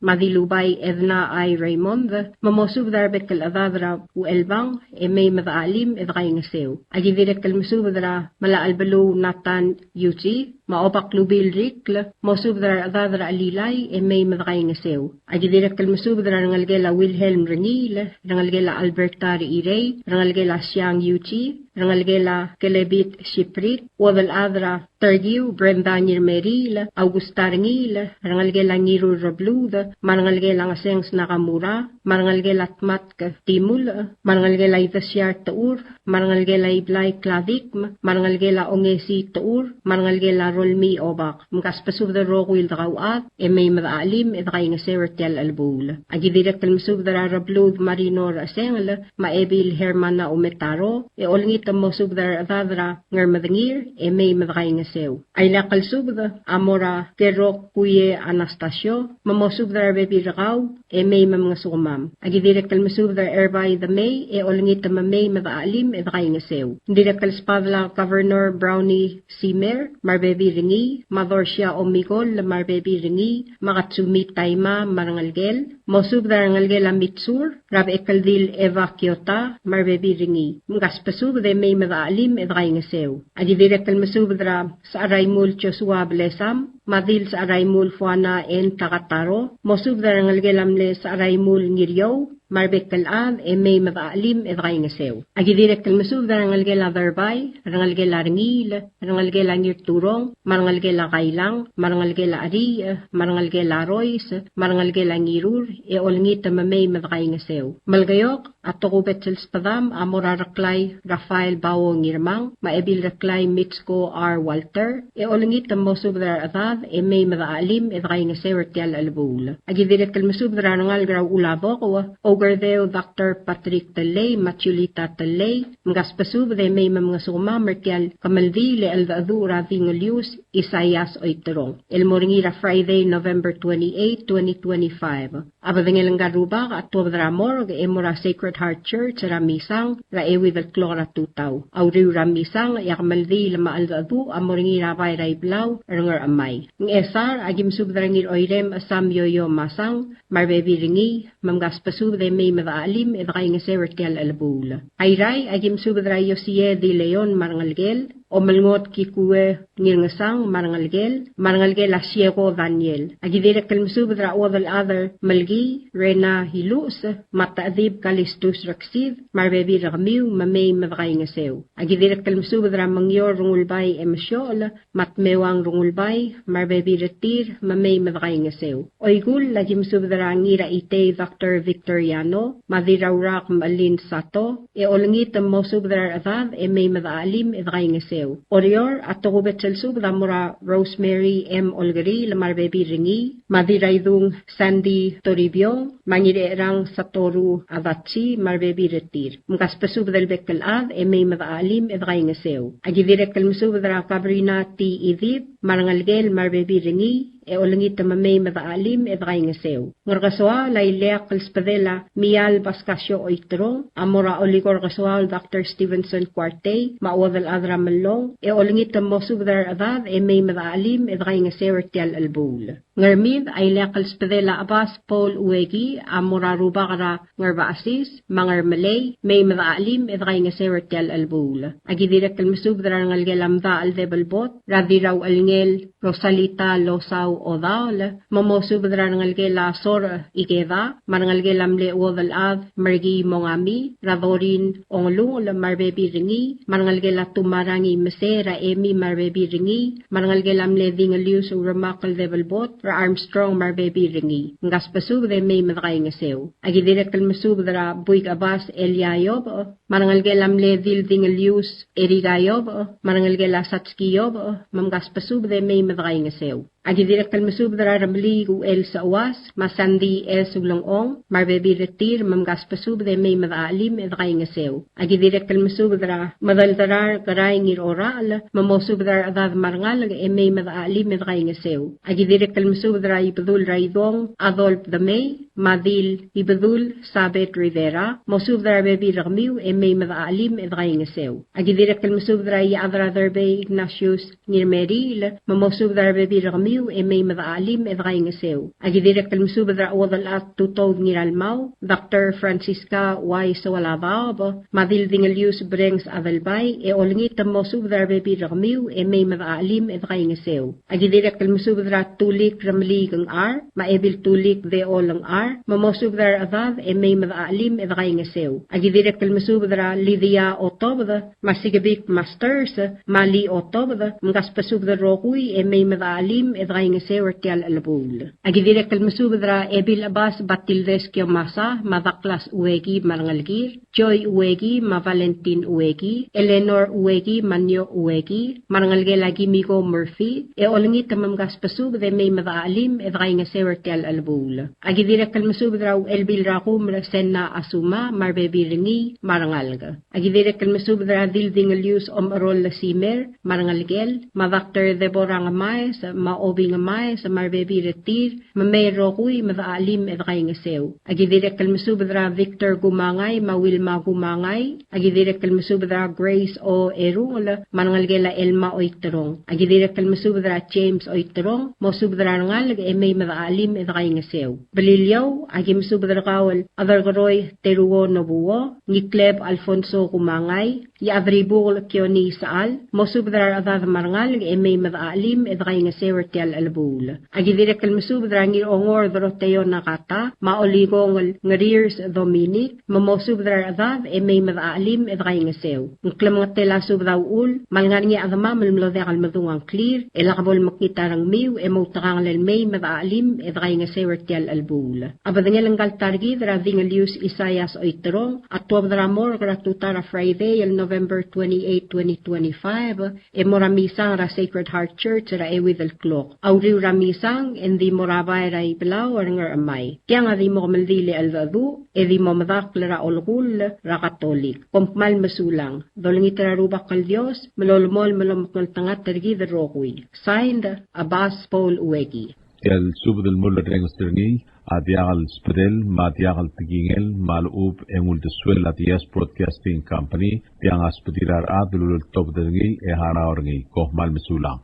me a Dilubai Edna I. Raymond, me mosubed er a rebek el chedad er a Uchelbang e mei me dechachelim e dekaingeseu. Aki dirrek el mesubed er a Melachelbeluu Nathan Yuji, me a Obak Lubil Rikl, mosubed er a rechedad er a Chelilai e mei me dekaingeseu. Aki dirrek el mesubed er a rengelekel a Wilhelm Rengiil, rengelekel a Alberta Rechirei, rengelekel a Siang Yuji, rengelekel a Kelebit Siprit, Uodelchad er a Terkiu Brenda Ngirmeriil, Augusta Rengiil, rengelekel a Ngirur Rebluud, me a rengelekel a Ngesengs Nakamura, me a rengelekel a Tmatk Timulch, me a rengelekel a Idesiar Techur, me a rengelekel a Iblai Kladikm, me a rengelekel a Ongesi Techur, me a rengelekel a Rolmii Obak. Mkasbesubed er a rokui el dekauchad e mei me dechachelim e dekaingeseu er tia el chelebuul. Aki dirrek el mesubed er a Rebluud Marino Rechesengel, me a Ebil Hermana Umetaro, e olengit me mosubed er a rechedad er a Ngermedengir e mei me dekaingeseu. A ilak el subed a mo er a Kerok Kuie Anastasio, me mosubed er a rebebil er kau, e mei me mngesukemam. Aki dirrek el mesubed er a Erbai Demei, e olengit me mei me dechachelim e dekaingeseu. Ng dirrek el sbadel a Governor Brownie Simer, me a rebebil er ngii, me a Dorsia Omikoll, me a rebebil er ngii, me a Katsumi Taima, me a rengelekel, mosubed er a rengelekel a Mitsur, er a Bechekeldil Eva Kiota, me a rebebil er ngii. Mkasbesubed e mei me dechachelim e dekaingeseu. Aki dirrek el mesubed er a Secharaimul Joshua Blesam, me a Dil Secharaimul Fuana N. Takataro, mosubed er a rengelekel a mle Secharaimul Ngiriou, me a rebek el chad e mei me dechachelim e dekaingeseu. Aki dirrek el mesubed er a rengelekel a Derbai, rengelekel a Rengiil, rengelekel a Ngirturong, me a rengelekel a Kailang, me a rengelekel a Cheriich, me a rengelekel a Rois, me a rengelekel a Ngirur, e olengit me mei me dekaingeseu. Melekeok, a tokubets el sbedam a mo er a Reklai Rafael Bao Ngirmang, me a Ebil Reklai Mitsko R. Walter, e olengit me mosubed er a rechedad e mei me dechachelim e dekaingeseu er tia el chelebuul. Aki dirrek el mesubed er a rengalek er a Uladokou, Oukerdeu Doctor Patrick Tellei, me a Julita Tellei, mkasbesubed e mei me mngesukemam er tia el kemeldiil e cheldecheduch er a Dingelius Isaias Oiterong, el mo er ngii er a Friday, November twenty-eight, twenty twenty-five. A bedengel ngka el rubak a tuobed er a morgue e mo er a Sacred Heart Church er a Misang er a euid el klok er a tutau. A uriul er a Misang e a kemeldiil me a cheldecheduch a mo er ngii er a bai er a Ibelau er a Ngerchemai. Ngchesar, aki mesubed er a Ngiroirem Sam Yoyo Masang, me a rebebil er ngii, me mkasbesubed e mei me dechachelim e dekaingeseu er tia el chelebuul. Airai, aki mesubed er a Iosie Di Leon me a rengelekel, Omelngot Kikue Ngirngesang me a rengelekel, me a rengelekel a Sieko Daniel. Aki dirrek el mesubed er a Uodelchad er Melkii, Rena Iluches, me a Techedib Kalistus Reksid, me a rebebil er kemiu, me mei me dekaingeseu. Aki dirrek el mesubed er a Mengior Rengulbai Emesiochel, me a Tmeuang Rengulbai, me a rebebil er tir, me mei me dekaingeseu. Oikull, aki mesubed er a Ngiraitei Doctor Victor Yano, me a Dirraurak Melin Sato, e olengit el mosubed er a rechedad, e mei me dechachelim, e dekaingeseu. Oreor, a tokubets el subed a mo er a Rosemary M. Olkeriil, me a rebebil er ngii, me a Dirraidung Sandy Toribiong, me a Ngircherang Satoru Adachi, me a rebebil er tir. Mkasbesubed el bek el chad, e mei me dechachelim, e dekaingeseu. Aki dirrek el mesubed er a Kabrina T. Idip, me a rengelekel, me a rebebil er ngii, e olengit me mei me dechachelim, e dekaingeseu. Ngerkesoaol a ileakl el sbedel a Mial Baskasio Oiterong, a mo er a Olikor Kesoaol Doctor Stevenson Kuartei, me a Uodelchad er a Mellong, e olengit el mosubed er a rechedad, e mei me dechachelim, e dekaingeseu er tia el chelebuul. Ngermid a ileakl el sbedel a Chebas Paul Ueki, a mo er a Rubak er a Ngerbachesis, me a Ngermelei, mei me dechachelim, e dekaingeseu er tia el chelebuul. Aki dirrek el mesubed er a rengelekel a Mdachel Debelbot, er a Dirrauchelngel Rosalita Losau Odaol, me mosubed er a rengelekel a Sor Ikeda, me a rengelekel a mle Uodelchad Merkii Mongami, er a Dorin Ongelungel, me a rebebil er ngii, me a rengelekel a Tumarangi Mese, er a Emi, me a rebebil er ngii, me a rengelekel a mle Dingelius Uremakel Debelbot, er a Armstrong, me a rebebil er ngii. Mkasbesubed e mei me dekaingeseu. Aki dirrek el mesubed er a Buik Chebas Elia Iobech, me a rengelekel a mle Dil Dingelius Erika Iobech, me a rengelekel a Satski Iobech, me mkasbesubed e mei me dekaingeseu. Aki dirrek el mesubed er a Remeliik Uchel Sechuas, me a Sandy S. Ulengchong, me a rebebil er tir, me mkasbesubed e mei me dechachelim, e dekaingeseu. Aki dirrek el mesubed er a Medelderar Kerai Ngirorachel, me mosubed er a rechedad me a rengalek, e mei me dechachelim, e dekaingeseu. Aki dirrek el mesubed er a Ibedul er a Idong, Adolf Demei, me a Dil Ibedul Sabet Rivera, mosubed er a rebebil er kemiu, e mei me dechachelim, e dekaingeseu. Aki dirrek el mesubed er a Iechad er a Derbei Ignatius Ngirmeriil, me mosubed er a rebebil er kemiu, e mei me dechachelim, e dekaingeseu. Aki dirrek el mesubed er a Uodelchad Tutoud Ngiralmau, Doctor Francisca Uai Soalabaob, me a Dil Dingelius Brengs Adelbai, e olengit me mosubed er a rebebil er kemiu, e mei me dechachelim, e dekaingeseu. Aki dirrek el mesubed er a Tulik Remeliik Ngchar, me a Ebil Tulik Deol Ngchar, me mosubed er a rechedad, e mei me dechachelim, e dekaingeseu. Aki dirrek el mesubed er a Lydia Otobed, me a Sikebik Masters, me a Li Otobed, mkasbesubed el rokui, e mei me dechachelim, e dekaingeseu er tia el chelebuul. Aki dirrek el mesubed er a Ebil Chebas Batildes Kiomasa, me a Douglas Ueki, me a rengelekir, Joy Ueki, me a Valentin Ueki, Eleanor Ueki, me a Nio Ueki, me a rengelekel a Kimiko Murphy, e olengit me mkasbesubed e mei me dechachelim, e dekaingeseu er tia el chelebuul. Aki dirrek el mesubed er a Uchelbil er a Kumer Senna Asuma, me a rebebil er ngii, me a rengalek. Aki dirrek el mesubed er a Dil Dingelius Omecherol Lesimer, me a rengelekel, me a Doctor Deborah Ngemaes, me a Obi Ngemaes, me a rebebil er tir, me mei el rokui, me dechachelim, e dekaingeseu. Aki dirrek el mesubed er a Victor Kumangai, me a Wilma Kumangai. Aki dirrek el mesubed er a Grace O. Erungel, me a rengelekel a Elma Oiterong. Aki dirrek el mesubed er a James Oiterong, mosubed er a rengalek, e mei me dechachelim, e dekaingeseu. Beliliou, aki mesubed er kau el Chederkeroi Teruo Nobuo, Ngikleb Alfonso Kumangai, Iechadribukel Kioni Isechal, mosubed er a rechedad me a rengalek, e mei me dechachelim, e dekaingeseu er tia el chelebuul. Aki dirrek el mesubed er a Ngirongor Doroteo Nakata, me a Olikong el Ngerirs Dominic, me mosubed er a rechedad, e mei me dechachelim, e dekaingeseu. Ng klemengetel a subed a uchul, me a lengar er ngii a chedemam el mlo diak el medung a ngklir, e lak bo lemekngit a rengmiu, e moutekangel el mei me dechachelim, e dekaingeseu er tia el chelebuul. A bedengel ngka el ta er kid er a Dingelius Isaias Oiterong, a tuobed er a morgue er a tutau er a Friday el November twenty-eight, twenty twenty-five, e mo er a misang er a Sacred Heart Church er a euid el klok. A uriul er a misang, e ng di mo er a bai er a Ibelau er a Ngerchemai. Tiang a di mo kemeldiil e cheldecheduch, e di mo medakl er a olekull er a Katolik. Kom kmal mesulang. Dolengit er a Rubak el Dios, me lolemolem el omekngeltengat er kid el rokui. Signed, Abbas Paul Ueki. Tia el subed el mulerrenges er ngii a diak el sbedel me a diak el tekingel me a lechub e ng uldesuel a Diaz Broadcasting Company, tiang a sbedir a rechad el uleltobed er ngii e harau er ngii. Kom kmal mesulang.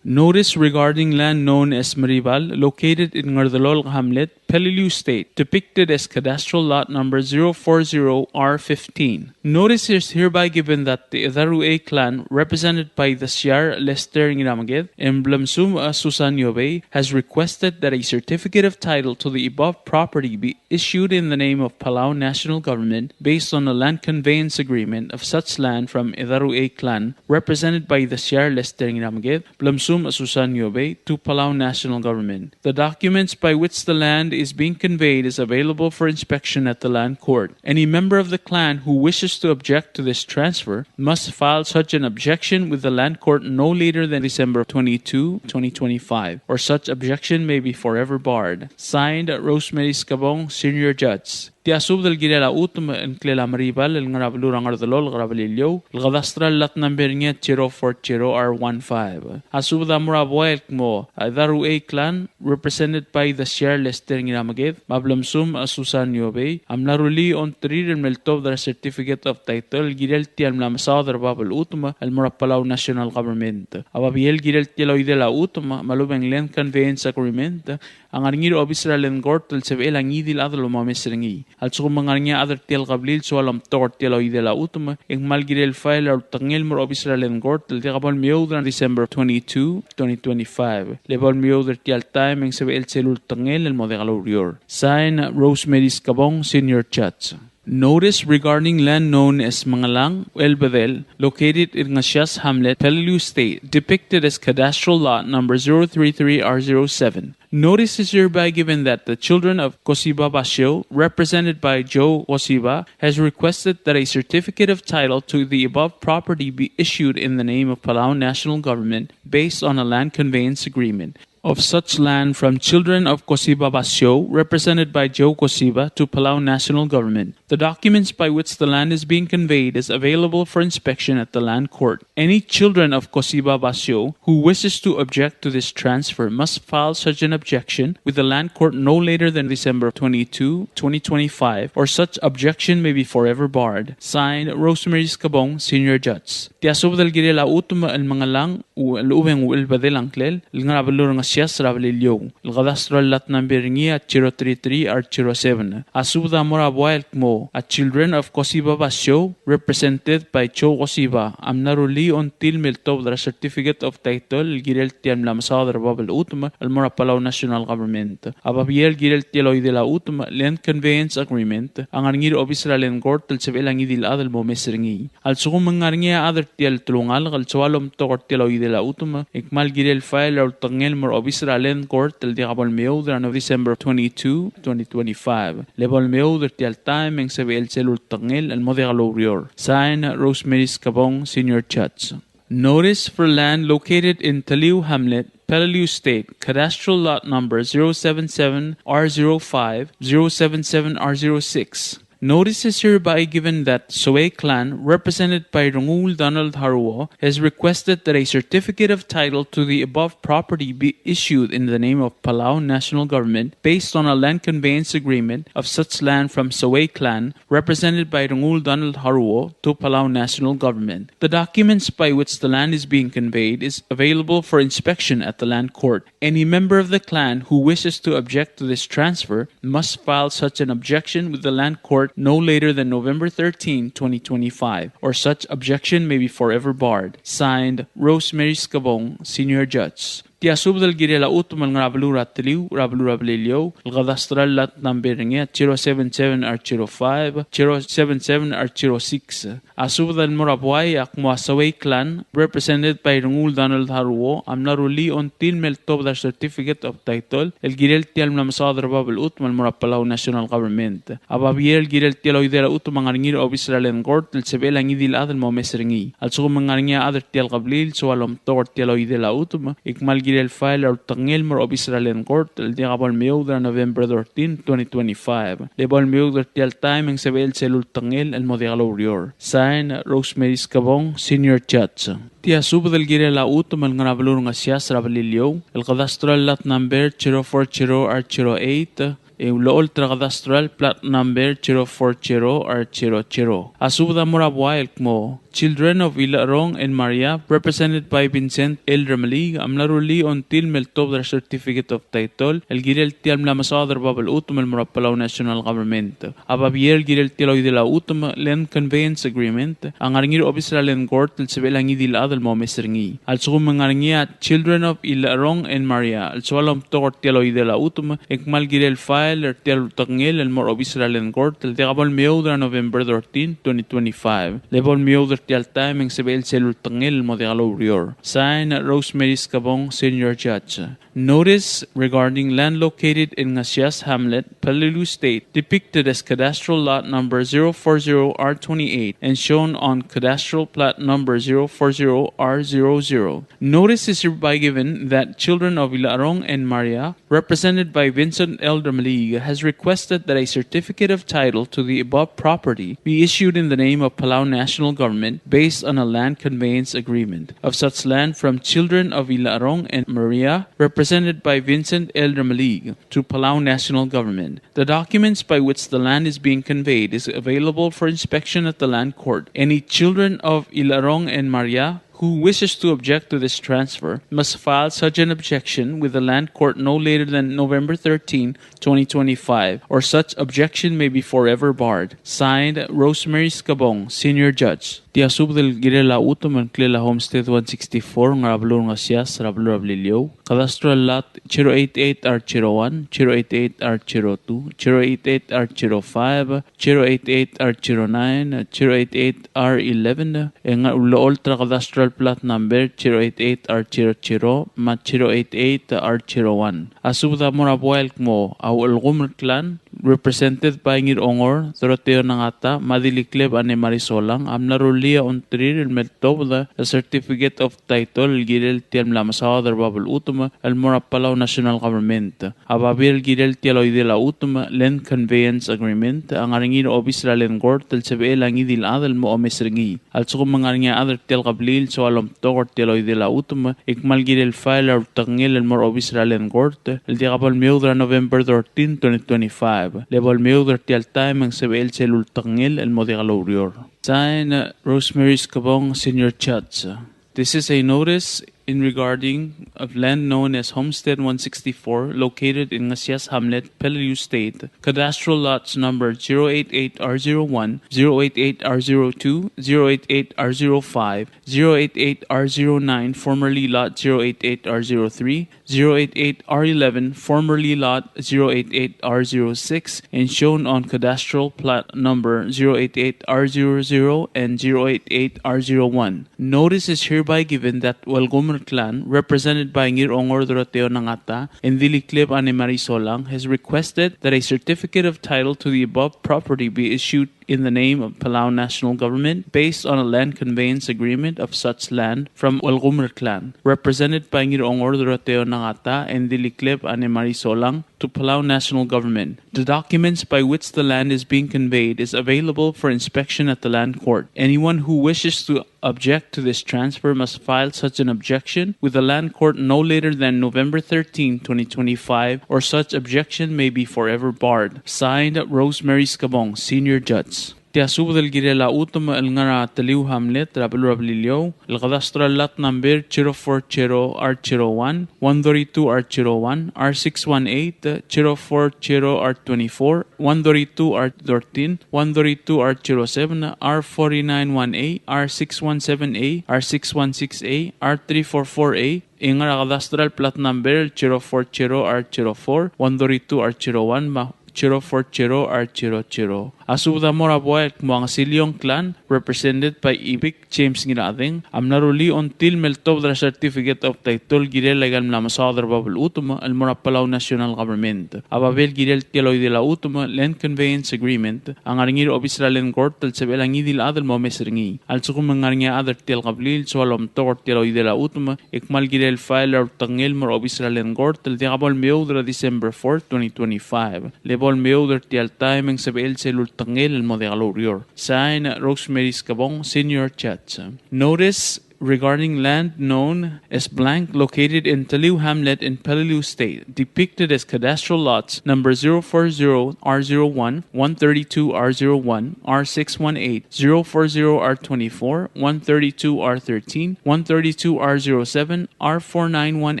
Notice regarding land known as Meribal, located in Ngerdelolk Hamlet, Peleliu State, depicted as cadastral lot number zero four zero R fifteen. Notice is hereby given that the Edaruei clan, represented by the Siar Lester Ngiramaged and Blemsum, uh, Susan Yobei, has requested that a certificate of title to the above property be issued in the name of Palau National Government based on a land conveyance agreement of such land from Edaruei clan, represented by the Siar Lester Ngiramaged, Blemsum, uh, Susan Yobei, to Palau National Government. The documents by which the land is being conveyed is available for inspection at the Land Court. Any member of the clan who wishes to object to this transfer must file such an objection with the Land Court no later than December twenty-two, twenty twenty-five, or such objection may be forever barred. Signed, Rosemary Skebong, Senior Judge. Tia subed el kirel a chutem el ngklel a Meribal el ngar er a beluu er a Ngerdelolk er a Beliliou, el cadastral lot number er ngii a zero four zero R one five. A subed a mo er a buai el kmo a Edaruei clan, represented by the Siar Lester Ngiramaged, me a Blemsum, a Susan Yobei, a mla rullii a ongtir el me ltobed er a certificate of title el kirel tia el mla mesaod er a bab el chutem el mo er a Palau National Government. A babier el kirel tia el oidel a chutem me a lobeng land conveyance agreement a ngar er ngii er a obis er a Land Court el sebechel a ngii di el chad el omes er ngii. A lsekum ng ngar er ngii a chad er tia el kebliil el soal omtok er tia el oidel a chutem, e ng kmal kirel file a ultekngel el mo er a obis er a Land Court el diak bo lemeoud er a December twenty-two, twenty twenty-five. Le bo lemeoud er tia el taem e ng sebechel sel ultekngel el mo diak loureor. Sign, Rosemary Skebong, Senior Judge. Notice regarding land known as Mengelang Uelbedel, located in Ngesias Hamlet, Peleliu State, depicted as cadastral lot number zero three three R zero seven. Notice is hereby given that the children of Kosiba Basio, represented by Joe Kosiba, has requested that a certificate of title to the above property be issued in the name of Palau National Government based on a land conveyance agreement of such land from children of Kosiba Basio, represented by Joe Kosiba, to Palau National Government. The documents by which the land is being conveyed is available for inspection at the Land Court. Any children of Kosiba Basio who wishes to object to this transfer must file such an objection with the Land Court no later than December twenty-two, twenty twenty-five, or such objection may be forever barred. Signed, Rosemary Skebong, Senior Judge. Tia subed el kirel a chutem el Mengelang Uel-, Uel-, Uelbedel a ngklel, el ngar er a beluu er a Ngesias er a Beliliou. El cadastral lot number er ngii a zero three three R zero seven. A subed a mo er a buai el kmo a children of Kosiba Basio, represented by Joe Kosiba, a mla rullii a ongtil me ltobed er a certificate of title el kirel tia el mla mesaod er a bab el chutem el mo er a Palau National Government. A babier el kirel tia el oidel a chutem, land conveyance agreement, a ngar er ngii er a obis er a Land Court el sebechel a ngii di el chad el mo omes er ngii. A lsekum ng ngar er ngii a chad er tia el telungalek el soal omtok er tia el oidel a chutem, e ng kmal kirel file a ultekngel el mo er a obis er a Land Court el diak bo lemeoud er a December twenty-two, twenty twenty-five. Le bo lemeoud er tia el taem e ng sebechel sel ultekngel el mo diak loureor. Sign, Rosemary Skebong, Senior Judge. Notice for land located in Taliu Hamlet, Peleliu State, cadastral lot number zero seven seven R zero five, zero seven seven R zero six. Notice is hereby given that Soei clan, represented by Rengul Donald Haruo, has requested that a certificate of title to the above property be issued in the name of Palau National Government based on a land conveyance agreement of such land from Soei clan, represented by Rengul Donald Haruo, to Palau National Government. The documents by which the land is being conveyed is available for inspection at the Land Court. Any member of the clan who wishes to object to this transfer must file such an objection with the Land Court no later than November thirteen, twenty twenty-five, or such objection may be forever barred. Signed, Rosemary Skebong, Senior Judge. Tia subed el kirel a chutem el ngar er a beluu er a Taliu, er a beluu er a Beliliou, el cadastral lot number er ngii a zero seven seven R zero five, zero seven seven R zero six. A subed el mo er a buai a kmo a Soei clan, represented by Rengul Donald Haruo, a mla rullii a ongtil me ltobed a certificate of title el kirel tia el mla mesaod er a bab el chutem el mo er a Palau National Government. A babier el kirel tia el oidel a chutem a ngar er ngii er a obis er a Land Court el sebechel a ngii di el chad el mo omes er ngii. A lsekum ng ngar er ngii a chad er tia el kebliil el soal omtok er tia el oidel a chutem, e ng kmal kirel file a ultekngel el mo er a obis er a Land Court el diak bo lemeoud er a November thirteen, twenty twenty-five. Le bo lemeoud er tia el taem e ng sebechel sel ultekngel el mo diak loureor. Sign, Rosemary Skebong, Senior Judge. Tia subed el kirel a chutem el ngar er a beluu er a Ngesias er a Beliliou, el cadastral lot number zero four zero R zero eight, e ulecholt er a cadastral plat number zero four zero R zero zero. A subed a mo er a buai el kmo Children of Ilecherong and Maria, represented by Vincent L. Remeliik, a mla rullii a ongtil me ltobed er a certificate of title el kirel tia el mla mesaod er bab el chutem el mo er a Palau National Government. A babier el kirel tia el oidel a chutem, land conveyance agreement, a ngar er ngii er a obis er a Land Court el sebechel a ngii di el chad el mo omes er ngii. A lsekum e ng ngar er ngii a Children of Ilecherong and Maria el soal omtok er tia el oidel a chutem, e kmal kirel file er tia el ultekngel el mo er a obis er a Land Court el diak bo lemeoud er a November thirteen, twenty twenty-five. Le bo lemeoud er tia el taem e ng sebechel sel ultekngel el mo diak loureor. Sign, Rosemary Skebong, Senior Judge. Notice regarding land located in Ngasias Hamlet, Peleliu State, depicted as cadastral lot number zero four zero R twenty-eight and shown on cadastral plat number zero four zero R zero zero. Notice is hereby given that Children of Ilecherong and Maria, represented by Vincent L. Remeliik, has requested that a certificate of title to the above property be issued in the name of Palau National Government based on a land conveyance agreement of such land from Children of Ilecherong and Maria, represented by Vincent L. Remeliik, to Palau National Government. The documents by which the land is being conveyed is available for inspection at the Land Court. Any Children of Ilecherong and Maria who wishes to object to this transfer must file such an objection with the Land Court no later than November thirteen, twenty twenty-five, or such objection may be forever barred. Signed, Rosemary Skebong, Senior Judge. Tia subed el kirel a chutem el ngklel a Homestead one sixty-four, ngar er a beluu er a Ngasias, er a beluu er a Beliliou. Cadastral lot zero eight eight R zero one, zero eight eight R zero two, zero eight eight R zero five, zero eight eight R zero nine, zero eight eight R eleven, e ng ulecholt er a cadastral plat number zero eight eight R zero zero me a zero eight eight R zero one. A subed a mo er a buai el kmo a Uelgumer Clan, represented by Ngirongor Doroteo Nangata me a Dilikleb Anne Marie Solang, a mla rullii a ongtirir el me ltobed a certificate of title el kirel tia el mla mesaod er bab el chutem el mo er a Palau National Government. A babier el kirel tia el oidel a chutem, land conveyance agreement, a ngar er ngii er a obis er a Land Court el sebechel a ngii di el chad el mo omes er ngii. A lsekum e ng ngar er ngii a chad er tia el kebliil el soal omtok er tia el oidel a chutem, e kmal kirel file a ultekngel el mo er a obis er a Land Court el diak bo lemeoud er a November thirteen, twenty twenty-five. Le bo lemeoud er tia el taem e ng sebechel sel ultekngel el mo diak loureor. Sign, Rosemary Skebong, Senior Judge. This is a notice in regarding of land known as Homestead one sixty-four, located in Ngasias Hamlet, Peleliu State, cadastral lots number zero eight eight R zero one, zero eight eight R zero two, zero eight eight R zero five, zero eight eight R zero nine, formerly lot zero eight eight R zero three, zero eight eight R eleven, formerly lot zero eight eight R zero six, and shown on cadastral plat number zero eight eight R zero zero and zero eight eight R zero one. Notice is hereby given that Uelgumer Clan, represented by Ngirongor Doroteo Nangata and Dilikleb Anne Marie Solang, has requested that a certificate of title to the above property be issued in the name of Palau National Government based on a land conveyance agreement of such land from Uelgumer Clan, represented by Ngirongor Doroteo Nangata and Dilikleb Anne Marie Solang, to Palau National Government. The documents by which the land is being conveyed is available for inspection at the Land Court. Anyone who wishes to object to this transfer must file such an objection with the Land Court no later than November thirteen, twenty twenty-five, or such objection may be forever barred. Signed, Rosemary Skebong, Senior Judge. Tia subed el kirel a chutem el ngar er a Teliu Hamlet er a beluu er a Beliliou, el cadastral lot number zero four zero R zero one, one thirty-two R zero one, R six one eight, zero four zero R twenty-four, one thirty-two R thirteen, one thirty-two R zero seven, R forty-nine one A, R six one seven A, R six one six A, R three four four A, e ngar er a cadastral plat number zero four zero R zero four, one thirty-two R zero one, me a zero four zero R zero zero. A subed a mo er a buai el kmo a Ngesiliong Clan, represented by Ibik James Ngirachedeng, a mla rullii a ongtil me ltobed er a certificate of title el kirel aika el mla mesaod er bab el chutem el mo er a Palau National Government. A babier el kirel tia el oidel a chutem, land conveyance agreement, a ngar er ngii er a obis er a Land Court el sebechel a ngii di el chad el mo omes er ngii. A lsekum e ng ngar er ngii a chad er tia el kebliil el soal omtok er tia el oidel a chutem, e kmal kirel file a ultekngel el mo er a obis er a Land Court el diak bo lemeoud er a December fourth, twenty twenty-five. Le bo lemeoud er tia el taem e ng sebechel sel ultekngel el mo diak loureor. Sign, Rosemary Skebong, Senior Judge. Notice regarding land known as blank located in Teliu Hamlet in Peleliu State, depicted as cadastral lots number zero four zero R zero one, one thirty-two R zero one, R six one eight, zero four zero R twenty-four, one thirty-two R thirteen, one thirty-two R zero seven, R four nine one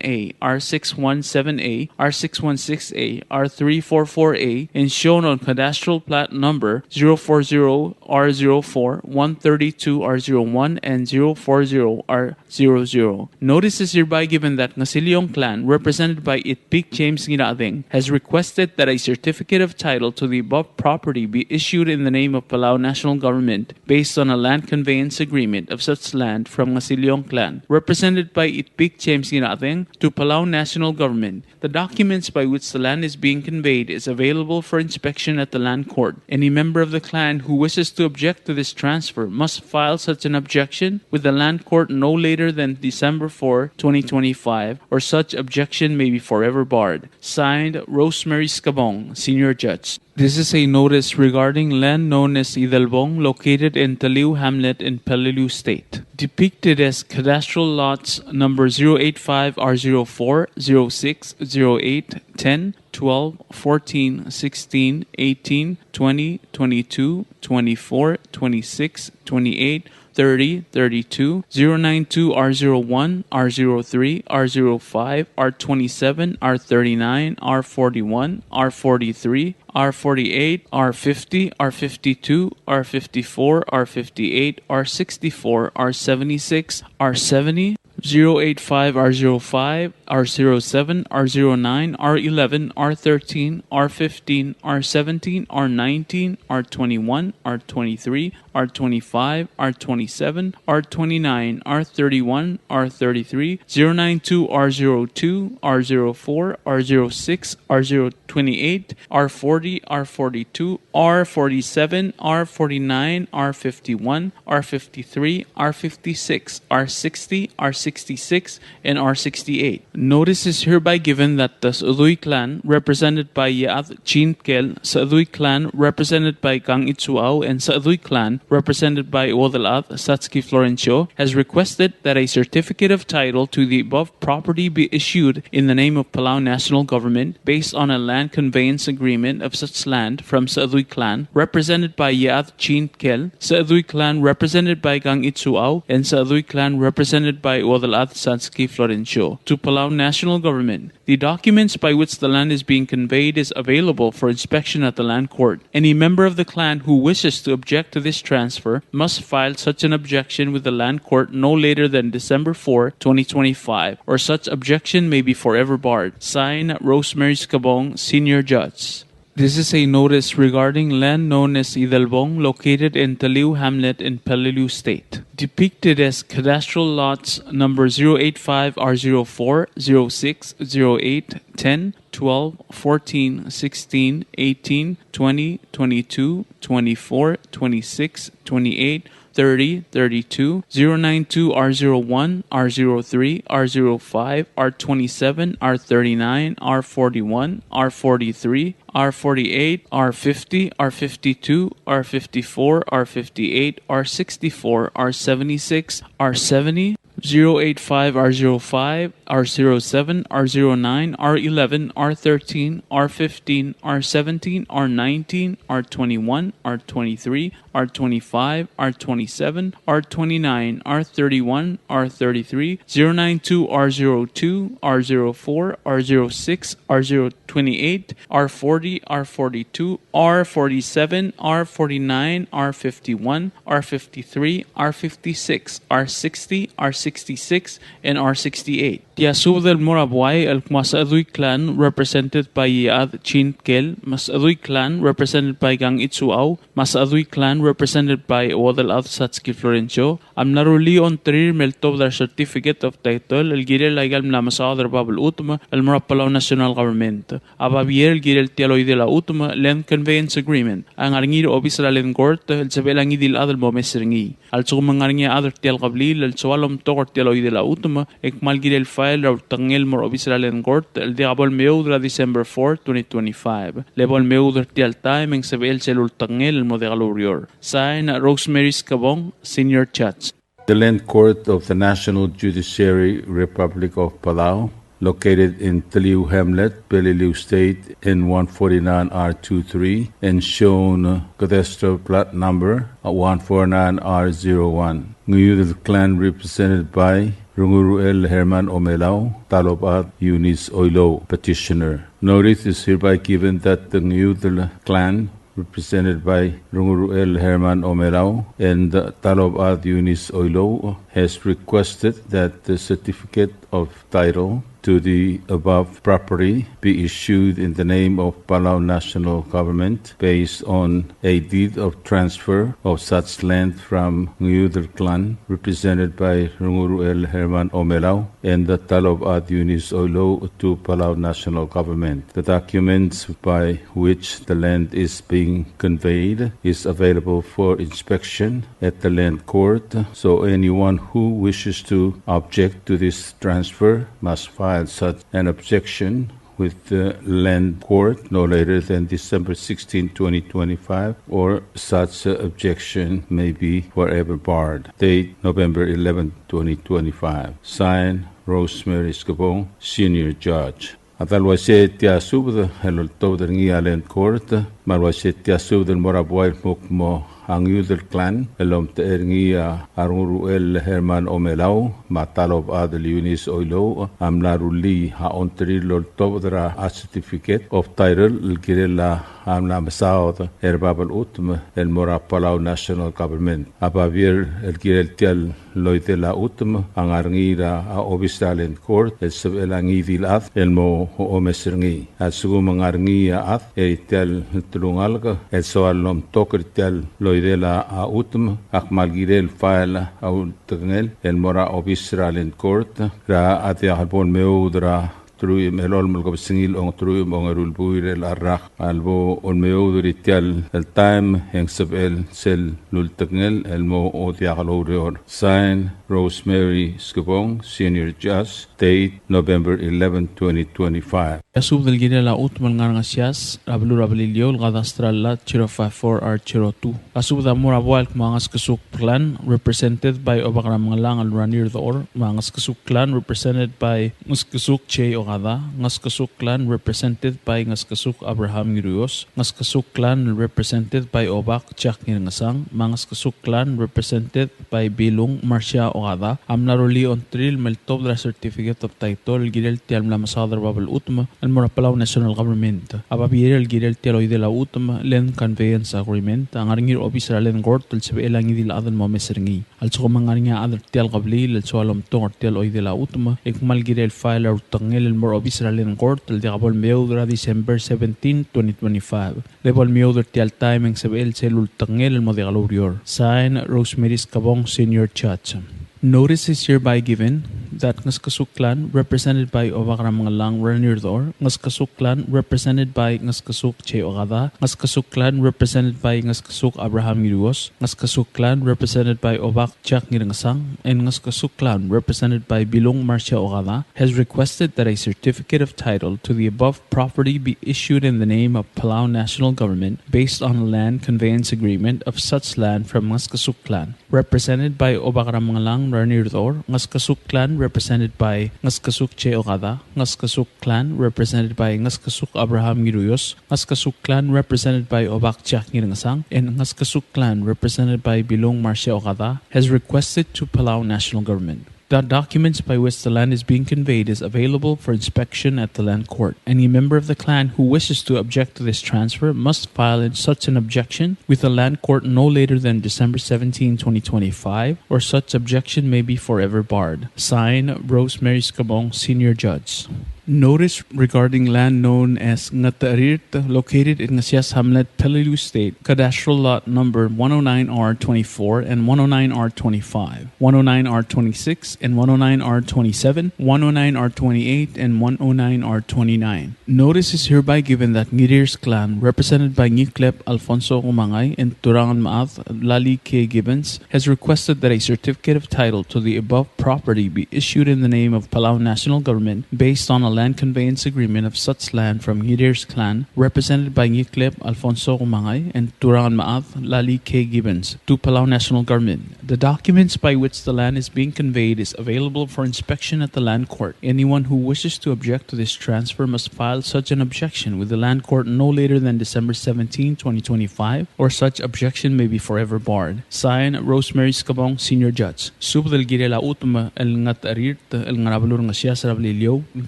A, R six one seven A, R six one six A, R three four four A, and shown on cadastral plat number zero four zero R zero four, one thirty-two R zero one, and zero four zero R zero zero. Notice is hereby given that Ngasiliong Clan, represented by Itpik James Ngirachedeng, has requested that a certificate of title to the above property be issued in the name of Palau National Government based on a land conveyance agreement of such land from Ngasiliong Clan, represented by Itpik James Ngirachedeng, to Palau National Government. The documents by which the land is being conveyed is available for inspection at the Land Court. Any member of the clan who wishes to object to this transfer must file such an objection with the Land Court no later than December fourth, twenty twenty-five, or such objection may be forever barred. Signed, Rosemary Skebong, Senior Judge. This is a notice regarding land known as Idelbong, located in Teliu Hamlet in Peleliu State, depicted as cadastral lots number zero eight five R zero four, zero six, zero eight, ten, twelve, fourteen, sixteen, eighteen, twenty, twenty-two, twenty-four, twenty-six, twenty-eight, thirty, thirty-two, zero nine two R zero one, R zero three, R zero five, R twenty-seven, R thirty-nine, R forty-one, R forty-three, R forty-eight, R fifty, R fifty-two, R fifty-four, R fifty-eight, R sixty-four, R seventy-six, R seventy, zero eight five R zero five, R zero seven, R zero nine, R eleven, R thirteen, R fifteen, R seventeen, R nineteen, R twenty-one, R twenty-three, R twenty-five, R twenty-seven, R twenty-nine, R thirty-one, R thirty-three, zero nine two, R zero two, R zero four, R zero six, R zero twenty-eight, R forty, R forty-two, R forty-seven, R forty-nine, R fifty-one, R fifty-three, R fifty-six, R sixty, R sixty-six, and R sixty-eight. Notice is hereby given that the Sechedui Clan, represented by Yead Chin Tkel, Sechedui Clan, represented by Kang Itsuau, and Sechedui Clan, represented by Uodelchad Satski Florencio, has requested that a certificate of title to the above property be issued in the name of Palau National Government based on a land conveyance agreement of such land from Sechedui Clan, represented by Yead Chin Tkel, Sechedui Clan, represented by Kang Itsuau, and Sechedui Clan, represented by Uodelchad Satski Florencio, to Palau National Government. The documents by which the land is being conveyed is available for inspection at the Land Court. Any member of the clan who wishes to object to this transfer must file such an objection with the Land Court no later than December fourth, twenty twenty-five, or such objection may be forever barred. Signed, Rosemary Skebong, Senior Judge. This is a notice regarding land known as Idelbong, located in Teliu Hamlet in Peleliu State, depicted as cadastral lots number zero eight five R zero four, zero six, zero eight, ten, twelve, fourteen, sixteen, eighteen, twenty, twenty-two, twenty-four, twenty-six, twenty-eight, thirty, thirty-two, zero nine two, R zero one, R zero three, R zero five, R twenty-seven, R thirty-nine, R forty-one, R forty-three, R forty-eight, R fifty, R fifty-two, R fifty-four, R fifty-eight, R sixty-four, R seventy-six, R seventy, zero eight five, R zero five, R zero seven, R zero nine, R eleven, R thirteen, R fifteen, R seventeen, R nineteen, R twenty-one, R twenty-three, R twenty-five, R twenty-seven, R twenty-nine, R thirty-one, R thirty-three, zero nine two, R zero two, R zero four, R zero six, R zero twenty-eight, R forty, R forty-two, R forty-seven, R forty-nine, R fifty-one, R fifty-three, R fifty-six, R sixty, R sixty-six, and R sixty-eight. Tia subed el mo er a buai el kmo a Sechedui Clan, represented by Iechad Chin Tkel, me a Sechedui Clan, represented by Kang Itsuau, me a Sechedui Clan, represented by Uodelchad Satski Florencio, a mla rullii a ongtirir me ltobed er a certificate of title el kirel aika el mla mesaod er a bab el chutem el mo er a Palau National Government. A babier el kirel tia el oidel a chutem, land conveyance agreement, a ngar er ngii er a obis er a Land Court el sebechel a ngii di el chad el mo omes er ngii. A lsekum e ng ngar er ngii a chad er tia el kebliil el soal omtok er tia el oidel a chutem, e kmal kirel file er a ultekngel el mo er a obis er a Land Court el diak bo lemeoud er a December fourth, twenty twenty-five. Le bo lemeoud er tia el taem e ng sebechel sel ultekngel el mo diak loureor. Sign, Rosemary Skebong, Senior Judge. The Land Court of the National Judiciary, Republic of Palau, located in Teliu Hamlet, Peleliu State, N one forty-nine R two three, and shown, uh, cadastral plat number, uh, one four nine R zero one. Ngiudel Clan, represented by Runguru L. Herman Omelau, Talobad Eunice Oilouch, petitioner. Notice is hereby given that the Ngiudel Clan, represented by Runguru L. Herman Omelau and Talobad Eunice Oilouch, has requested that the certificate of title to the above property be issued in the name of Palau National Government based on a deed of transfer of such land from Ngiudel Clan, represented by Runguru L. Herman Omelau and the Talobad Eunice Oilouch, to Palau National Government. The documents by which the land is being conveyed is available for inspection at the Land Court, so anyone who wishes to object to this transfer must file such an objection with the Land Court no later than December sixteenth, twenty twenty-five, or such objection may be forever barred. Date, November eleventh, twenty twenty-five. Signed, Rosemary Skebong, Senior Judge. A tal uaisei tia subed el oltobed er ngii a Land Court, me a le uaisei tia subed el mo er a buai el kmo a Ngiudel Clan el omtechei er ngii a Runguru L. Herman Omelau me a Talobad Eunice Oilouch a mla rullii a ongtir el oltobed er a certificate of title el kirel a mla mesaod er bab el chutem el mo er a Palau National Government. A babier el kirel tia el oidel a chutem a ngar er ngii er a obis er a Land Court el sebechel a ngii di el chad el mo omes er ngii. A lsekum ng ngar er ngii a chad er tia el telungalek el soal el omtok er tia el oidel a chutem, a kmal kirel el file a ultekngel el mo er a obis er a Land Court er a diak el bo lemeoud er a teruich me a elolem el kebesengil a ongeteruich me a ongeru el buil er a rak, a lebo lemeoud er tia el taem e ng sebechel sel ultekngel el mo diak loureor. Sign, Rosemary Skebong, Senior Judge. Date, November eleven, twenty twenty-five. A subed el kirel a chutem el ngar er a Ngesias er a beluu er a Beliliou el cadastral lot zero five four R zero two. A subed a mo er a buai el kmo a Ngeskesuk Clan, represented by Obak er a Mengellang el Ranier Dechor, me a Ngeskesuk Clan, represented by Ngeskesuk Jay Okada, Ngeskesuk Clan, represented by Ngeskesuk Abraham Ngiruios, Ngeskesuk Clan, represented by Obak Jack Ngirengesang, me a Ngeskesuk Clan, represented by Bilung Marcia Okada, a mla rullii a ongtir el me ltobed er a certificate of title el kirel tia el mla mesaod er bab el chutem el mo er a Palau National Government. A babier el kirel tia el oidel a chutem, Land Conveyance Agreement, a ngar er ngii er a obis er a Land Court el sebechel a ngii di el chad el mo omes er ngii. A lsekum ng ngar er ngii a chad er tia el kebliil el soal omtok er tia el oidel a chutem, e kmal kirel el file a ultekngel el mo er a obis er a Land Court el diak bo lemeoud er a December seventeen, twenty twenty-five. Le bo lemeoud er tia el taem e ng sebechel sel ultekngel el mo diak loureor. Sign, Rosemary Skebong, Senior Judge. Notice is hereby given that Ngeskesuk Clan, represented by Obak er a Mengellang Ranier Dechor, Ngeskesuk Clan, represented by Ngeskesuk Jay Okada, Ngeskesuk Clan, represented by Ngeskesuk Abraham Ngiruios, Ngeskesuk Clan, represented by Obak Jack Ngirengesang, and Ngeskesuk Clan, represented by Bilung Marcia Okada, has requested that a certificate of title to the above property be issued in the name of Palau National Government based on a land conveyance agreement of such land from Ngeskesuk Clan, represented by Obak er a Mengellang Ranier Dechor, Ngeskesuk Clan, represented by Ngeskesuk Jay Okada, Ngeskesuk Clan, represented by Ngeskesuk Abraham Ngiruios, Ngeskesuk Clan, represented by Obak Jack Ngirengesang, and Ngeskesuk Clan, represented by Bilung Marcia Okada, has requested to Palau National Government. The documents by which the land is being conveyed is available for inspection at the Land Court. Any member of the clan who wishes to object to this transfer must file in such an objection with the Land Court no later than December seventeenth, twenty twenty-five, or such objection may be forever barred. Signed, Rosemary Skebong, Senior Judge. Notice regarding land known as Ngatarirt, located in Ngesias Hamlet, Peleliu State, cadastral lot number one oh nine R twenty-four and one oh nine R twenty-five, one oh nine R twenty-six and one oh nine R twenty-seven, one oh nine R twenty-eight and one oh nine R twenty-nine. Notice is hereby given that Ngirirs Clan, represented by Ngiklep Alfonso Kumangai and Turangan Maat Lali K. Gibbons, has requested that a certificate of title to the above property be issued in the name of Palau National Government based on a land conveyance agreement of such land from Ngirier's clan, represented by Ngikleb Alfonso Kumangai and Turang Maad Lali K. Gibbons, to Palau National Government. The documents by which the land is being conveyed is available for inspection at the Land Court. Anyone who wishes to object to this transfer must file such an objection with the Land Court no later than December seventeenth, twenty twenty-five, or such objection may be forever barred. Signed, Rosemary Skebong, Senior Judge. Subed el kirel a chutem el ngatecherirt el ngar er a beluu er a Ngesias er a Beliliou, el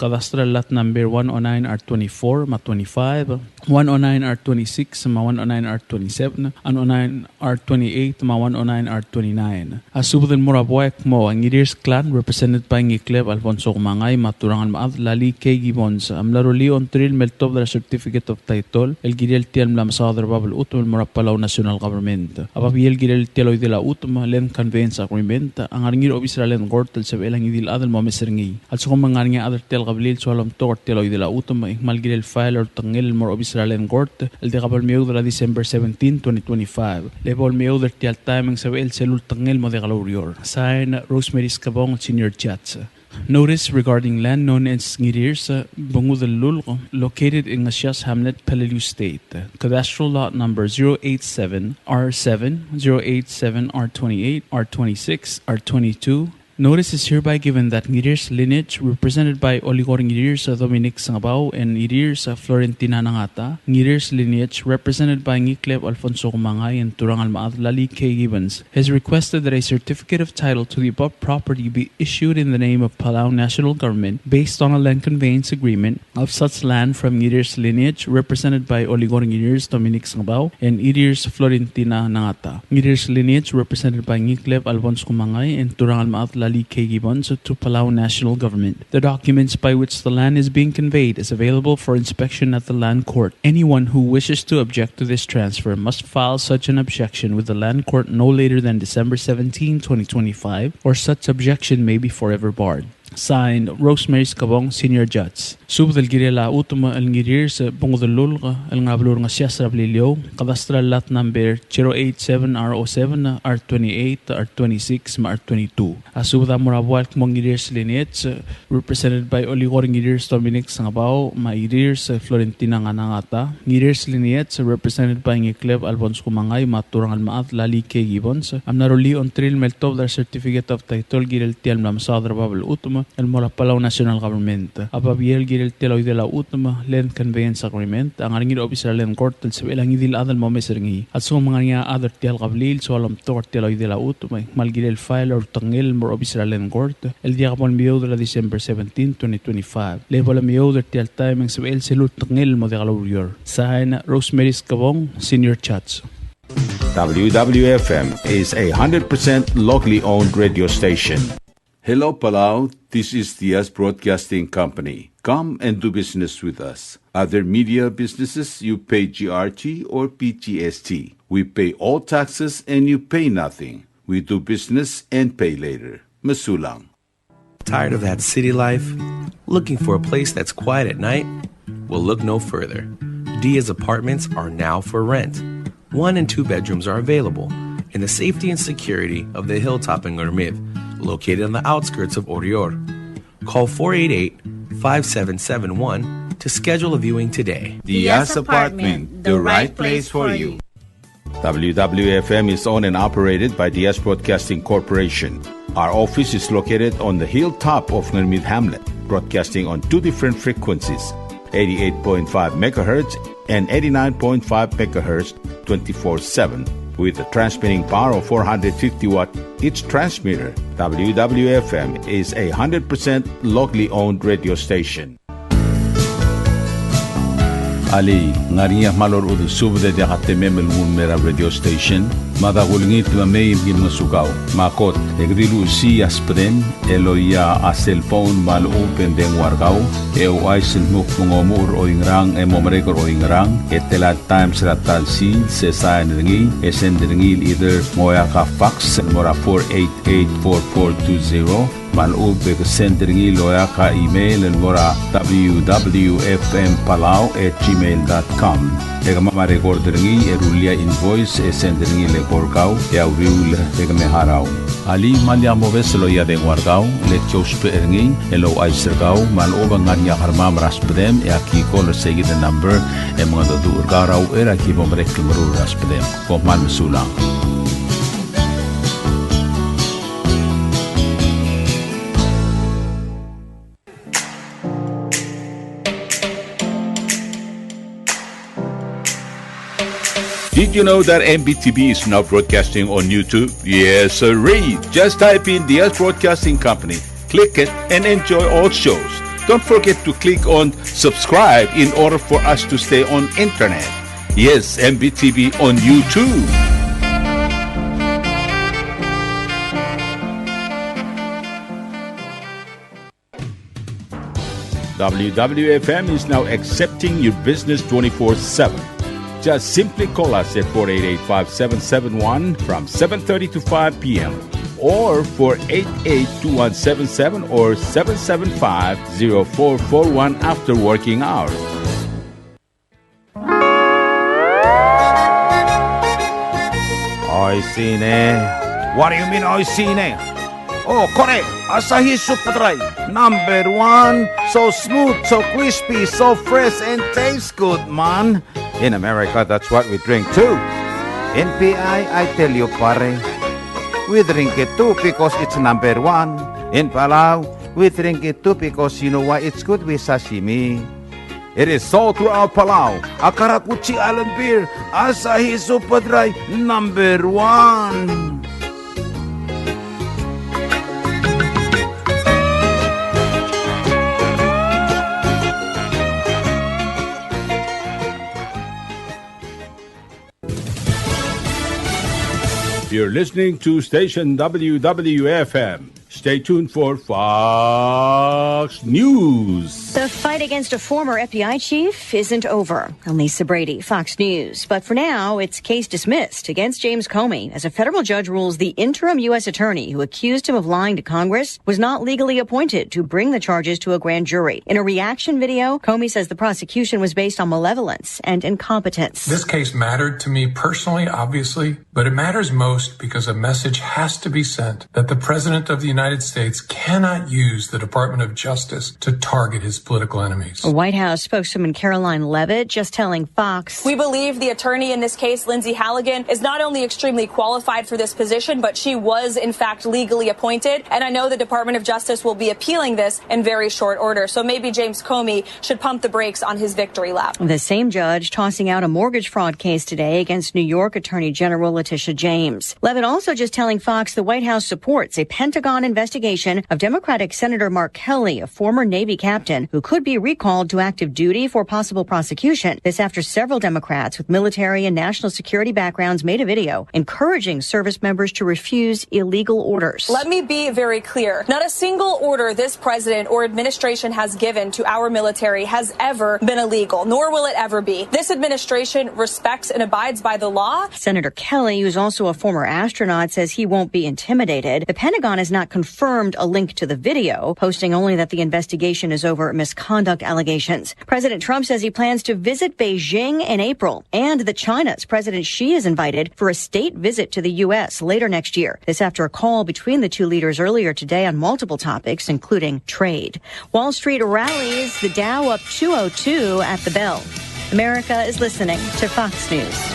cadastral lot number one oh nine R twenty-four me a twenty-five, one oh nine R twenty-six me a one oh nine R twenty-seven, and one oh nine R twenty-eight me a one oh nine R twenty-nine. A subed el mo er a buai el kmo a Ngirier's clan, represented by Ngikleb Alfonso Kumangai me a Turang el Mechad Lali K. Gibbons, a mla rullii a ongtir el meltobed er a certificate of title el kirel tia el mla mesaod er bab el chutem el mo er a Palau National Government. A babier el kirel tia el oidel a chutem, land conveyance agreement, a ngar er ngii er a obis er a Land Court el sebechel a ngii di el chad el mo omes er ngii. A lsekum ng ngar er ngii a chad er tia el kebliil el soal omtok er tia el oidel a chutem, e ng kmal kirel el file er a ultekngel el mo er a obis er a Land Court el diak bo lemeoud er a December seventeen, twenty twenty-five. Le bo lemeoud er tia el taem e ng sebechel sel ultekngel el mo diak loureor. Sign, Rosemary Skebong, Senior Judge. Notice regarding land known as Ngirier's, uh, Bungud el Lulk, located in Ngesias Hamlet, Peleliu State. Cadastral lot number zero eight seven R seven, zero eight seven R twenty-eight, R twenty-six, R twenty-two. Notice is hereby given that Ngirier's lineage, represented by Oligor Ngirier's, uh, Dominic Sengebau, and Ngirier's, uh, Florentina Nangata, Ngirier's lineage, represented by Ngikleb Alfonso Kumangai and Turang el Mechad Lali K. Gibbons, has requested that a certificate of title to the above property be issued in the name of Palau National Government based on a land conveyance agreement of such land from Ngirier's lineage, represented by Oligor Ngirier's Dominic Sengebau and Ngirier's Florentina Nangata. Ngirier's lineage, represented by Ngikleb Alphonse Kumangai and Turang el Mechad Lali K. Gibbons, to Palau National Government. The documents by which the land is being conveyed is available for inspection at the Land Court. Anyone who wishes to object to this transfer must file such an objection with the Land Court no later than December seventeen, twenty twenty-five, or such objection may be forever barred. Signed, Rosemary Skebong, Senior Judge. Subed el kirel a chutem el Ngirier's Bungud el Lulk el ngar er a beluu er a Ngesias er a Beliliou, cadastral lot number zero eight seven R oh seven, R twenty-eight, R twenty-six, me a R twenty-two. A subed a mo er a buai el kmo Ngirier's lineage, represented by Oligor Ngirier's Dominic Sengebau, me a Ngirier's Florentina Nganangata. Ngirier's lineage, represented by Ngikleb Alphonse Kumangai, me a Turang el Mechad Lali K. Gibbons, a mla rullii a ongtir el meltobed er a certificate of title el kirel tia el mla mesaod er bab el chutem el mo er a Palau National Government. A babier el kirel tia el oidel a chutem, land conveyance agreement, a ngar er ngii er a obis er a Land Court el sebechel a ngii di el chad el mo omes er ngii. A lsekum ng ngar er ngii a chad er tia el kebliil el soal omtok er tia el oidel a chutem, e ng kmal kirel el file er a ultekngel el mo er a obis er a Land Court el diak bo lemeoud er a December seventeen, twenty twenty-five. Le bo lemeoud er tia el taem e ng sebechel sel ultekngel el mo diak loureor. Sign, Rosemary Skebong, Senior Judge. W W F M is a hundred percent locally owned radio station. Hello, Palau. This is Diaz Broadcasting Company. Come and do business with us. Other media businesses, you pay G R T or P G S T. We pay all taxes and you pay nothing. We do business and pay later. Mesulang. Tired of that city life? Looking for a place that's quiet at night? Well, look no further. Diaz Apartments are now for rent. One and two bedrooms are available in the safety and security of the hilltop in Ngermid, located on the outskirts of Oreor. Call four eight eight, five seven seven one to schedule a viewing today. Diaz Apartment, the right place for you. W W F M is owned and operated by Diaz Broadcasting Corporation. Our office is located on the hilltop of Ngermid Hamlet, broadcasting on two different frequencies, eighty-eight point five megahertz and eighty-nine point five megahertz, twenty-four seven, with a transmitting power of four hundred fifty watt each transmitter. W W F M is a hundred percent locally owned radio station. Alii, ng ngar er ngii a kmal orechudel subed e diak a temem el nguu el mei er a radio station? Mada kulengit me mei me ki ngosukau. Me a kot, e ke di luchesii a subedem el oia a cellphone me a lechub e ng dengua er kau, e ouchais el dmu kmo ng omuchel er oingerang e mo merek er oingerang, e tela el times er a ta el sils, e sain er ngii, e send er ngii el either ng oeak a fax el mo er a four eight eight four four two zero, Me a lechub e ke send er ngii el oeak a email el mo er a W W F M Palau at gmail dot com. E kemam a record er ngii e rullii a invoice e send er ngii el eko er kau e a uriul e ke me harau. Alii, me lak mobes el loia a dengua er kau, le ki ousbech er ngii el ouchais er kau me a lechub e ng ngar er ngii a kermam er a sbedem e aki call er seikid el number e mengedecheduch er kau er a uchei er a ki bo merek el meruul er a sbedem. Kom kmal mesulang. Did you know that M B T V is now broadcasting on YouTube? Yes, sirree. Just type in Diaz Broadcasting Company, click it, and enjoy all shows. Don't forget to click on subscribe in order for us to stay on internet. Yes, M B T V on YouTube. W W F M is now accepting your business twenty-four seven. Just simply call us at four eight eight, five seven seven one from seven thirty to five p m, or four eight eight, two one seven seven or seven seven five, zero four four one after working hours. Oishii ne. What do you mean, oishii ne? Oh, kore, Asahi Super Dry, number one. So smooth, so crispy, so fresh, and tastes good, man. In America, that's what we drink too. In P I, I tell you, pare, we drink it too because it's number one. In Palau, we drink it too because you know why? It's good with sashimi. It is sold throughout Palau. A karakuchi island beer, Asahi Super Dry, number one. You're listening to station W W F M. Stay tuned for Fox News. The fight against a former F B I chief isn't over. I'm Lisa Brady, Fox News. But for now, it's case dismissed against James Comey as a federal judge rules the interim U S attorney who accused him of lying to Congress was not legally appointed to bring the charges to a grand jury. In a reaction video, Comey says the prosecution was based on malevolence and incompetence. This case mattered to me personally, obviously, but it matters most because a message has to be sent that the President of the United States cannot use the Department of Justice to target his political enemies. White House spokeswoman Karoline Leavitt just telling Fox, "We believe the attorney in this case, Lindsay Halligan, is not only extremely qualified for this position, but she was, in fact, legally appointed. And I know the Department of Justice will be appealing this in very short order. So maybe James Comey should pump the brakes on his victory lap." The same judge tossing out a mortgage fraud case today against New York Attorney General Letitia James. Leavitt also just telling Fox the White House supports a Pentagon investigation of Democratic Senator Mark Kelly, a former Navy captain who could be recalled to active duty for possible prosecution. This after several Democrats with military and national security backgrounds made a video encouraging service members to refuse illegal orders. Let me be very clear. Not a single order this president or administration has given to our military has ever been illegal, nor will it ever be. This administration respects and abides by the law. Senator Kelly, who's also a former astronaut, says he won't be intimidated. The Pentagon has not confirmed a link to the video, posting only that the investigation is over misconduct allegations. President Trump says he plans to visit Beijing in April and that China's President Xi is invited for a state visit to the U S later next year. This after a call between the two leaders earlier today on multiple topics, including trade. Wall Street rallies, the Dow up two oh two at the bell. America is listening to Fox News.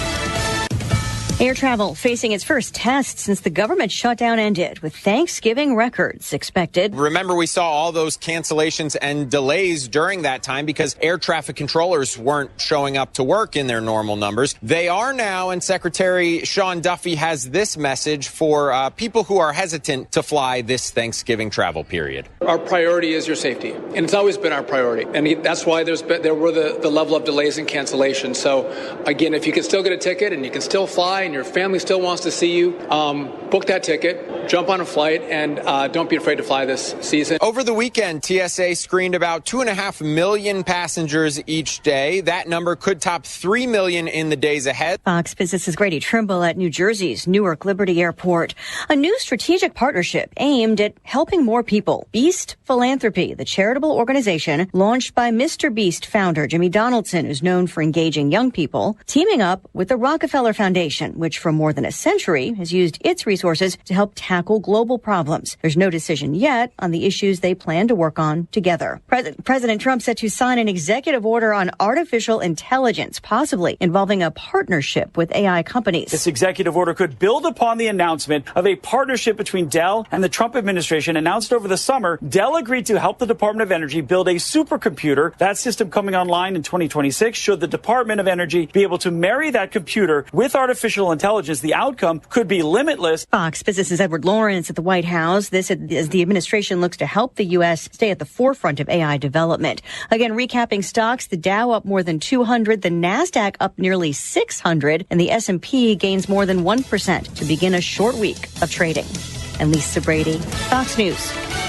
Air travel facing its first test since the government shutdown ended, with Thanksgiving records expected. Remember, we saw all those cancellations and delays during that time because air traffic controllers weren't showing up to work in their normal numbers. They are now, and Secretary Sean Duffy has this message for, uh, people who are hesitant to fly this Thanksgiving travel period. Our priority is your safety, and it's always been our priority. And that's why there's been, there were the, the level of delays and cancellations. So, again, if you can still get a ticket and you can still fly and your family still wants to see you, um, book that ticket. Jump on a flight and uh, don't be afraid to fly this season. Over the weekend, T S A screened about two and a half million passengers each day. That number could top three million in the days ahead. Fox Business's Grady Trimble at New Jersey's Newark Liberty Airport. A new strategic partnership aimed at helping more people. Beast Philanthropy, the charitable organization launched by Mister Beast founder Jimmy Donaldson, who's known for engaging young people, teaming up with the Rockefeller Foundation, which for more than a century has used its resources to help tackle global problems. There's no decision yet on the issues they plan to work on together. Pres- President Trump set to sign an executive order on artificial intelligence, possibly involving a partnership with A I companies. This executive order could build upon the announcement of a partnership between Dell and the Trump administration announced over the summer. Dell agreed to help the Department of Energy build a supercomputer. That system coming online in twenty twenty-six. Should the Department of Energy be able to marry that computer with artificial intelligence, the outcome could be limitless. Fox Business's Edward Lawrence at the White House. This as the administration looks to help the U S stay at the forefront of A I development. Again, recapping stocks, the Dow up more than two hundred, the Nasdaq up nearly six hundred, and the S and P gains more than one percent to begin a short week of trading. And Lisa Brady, Fox News.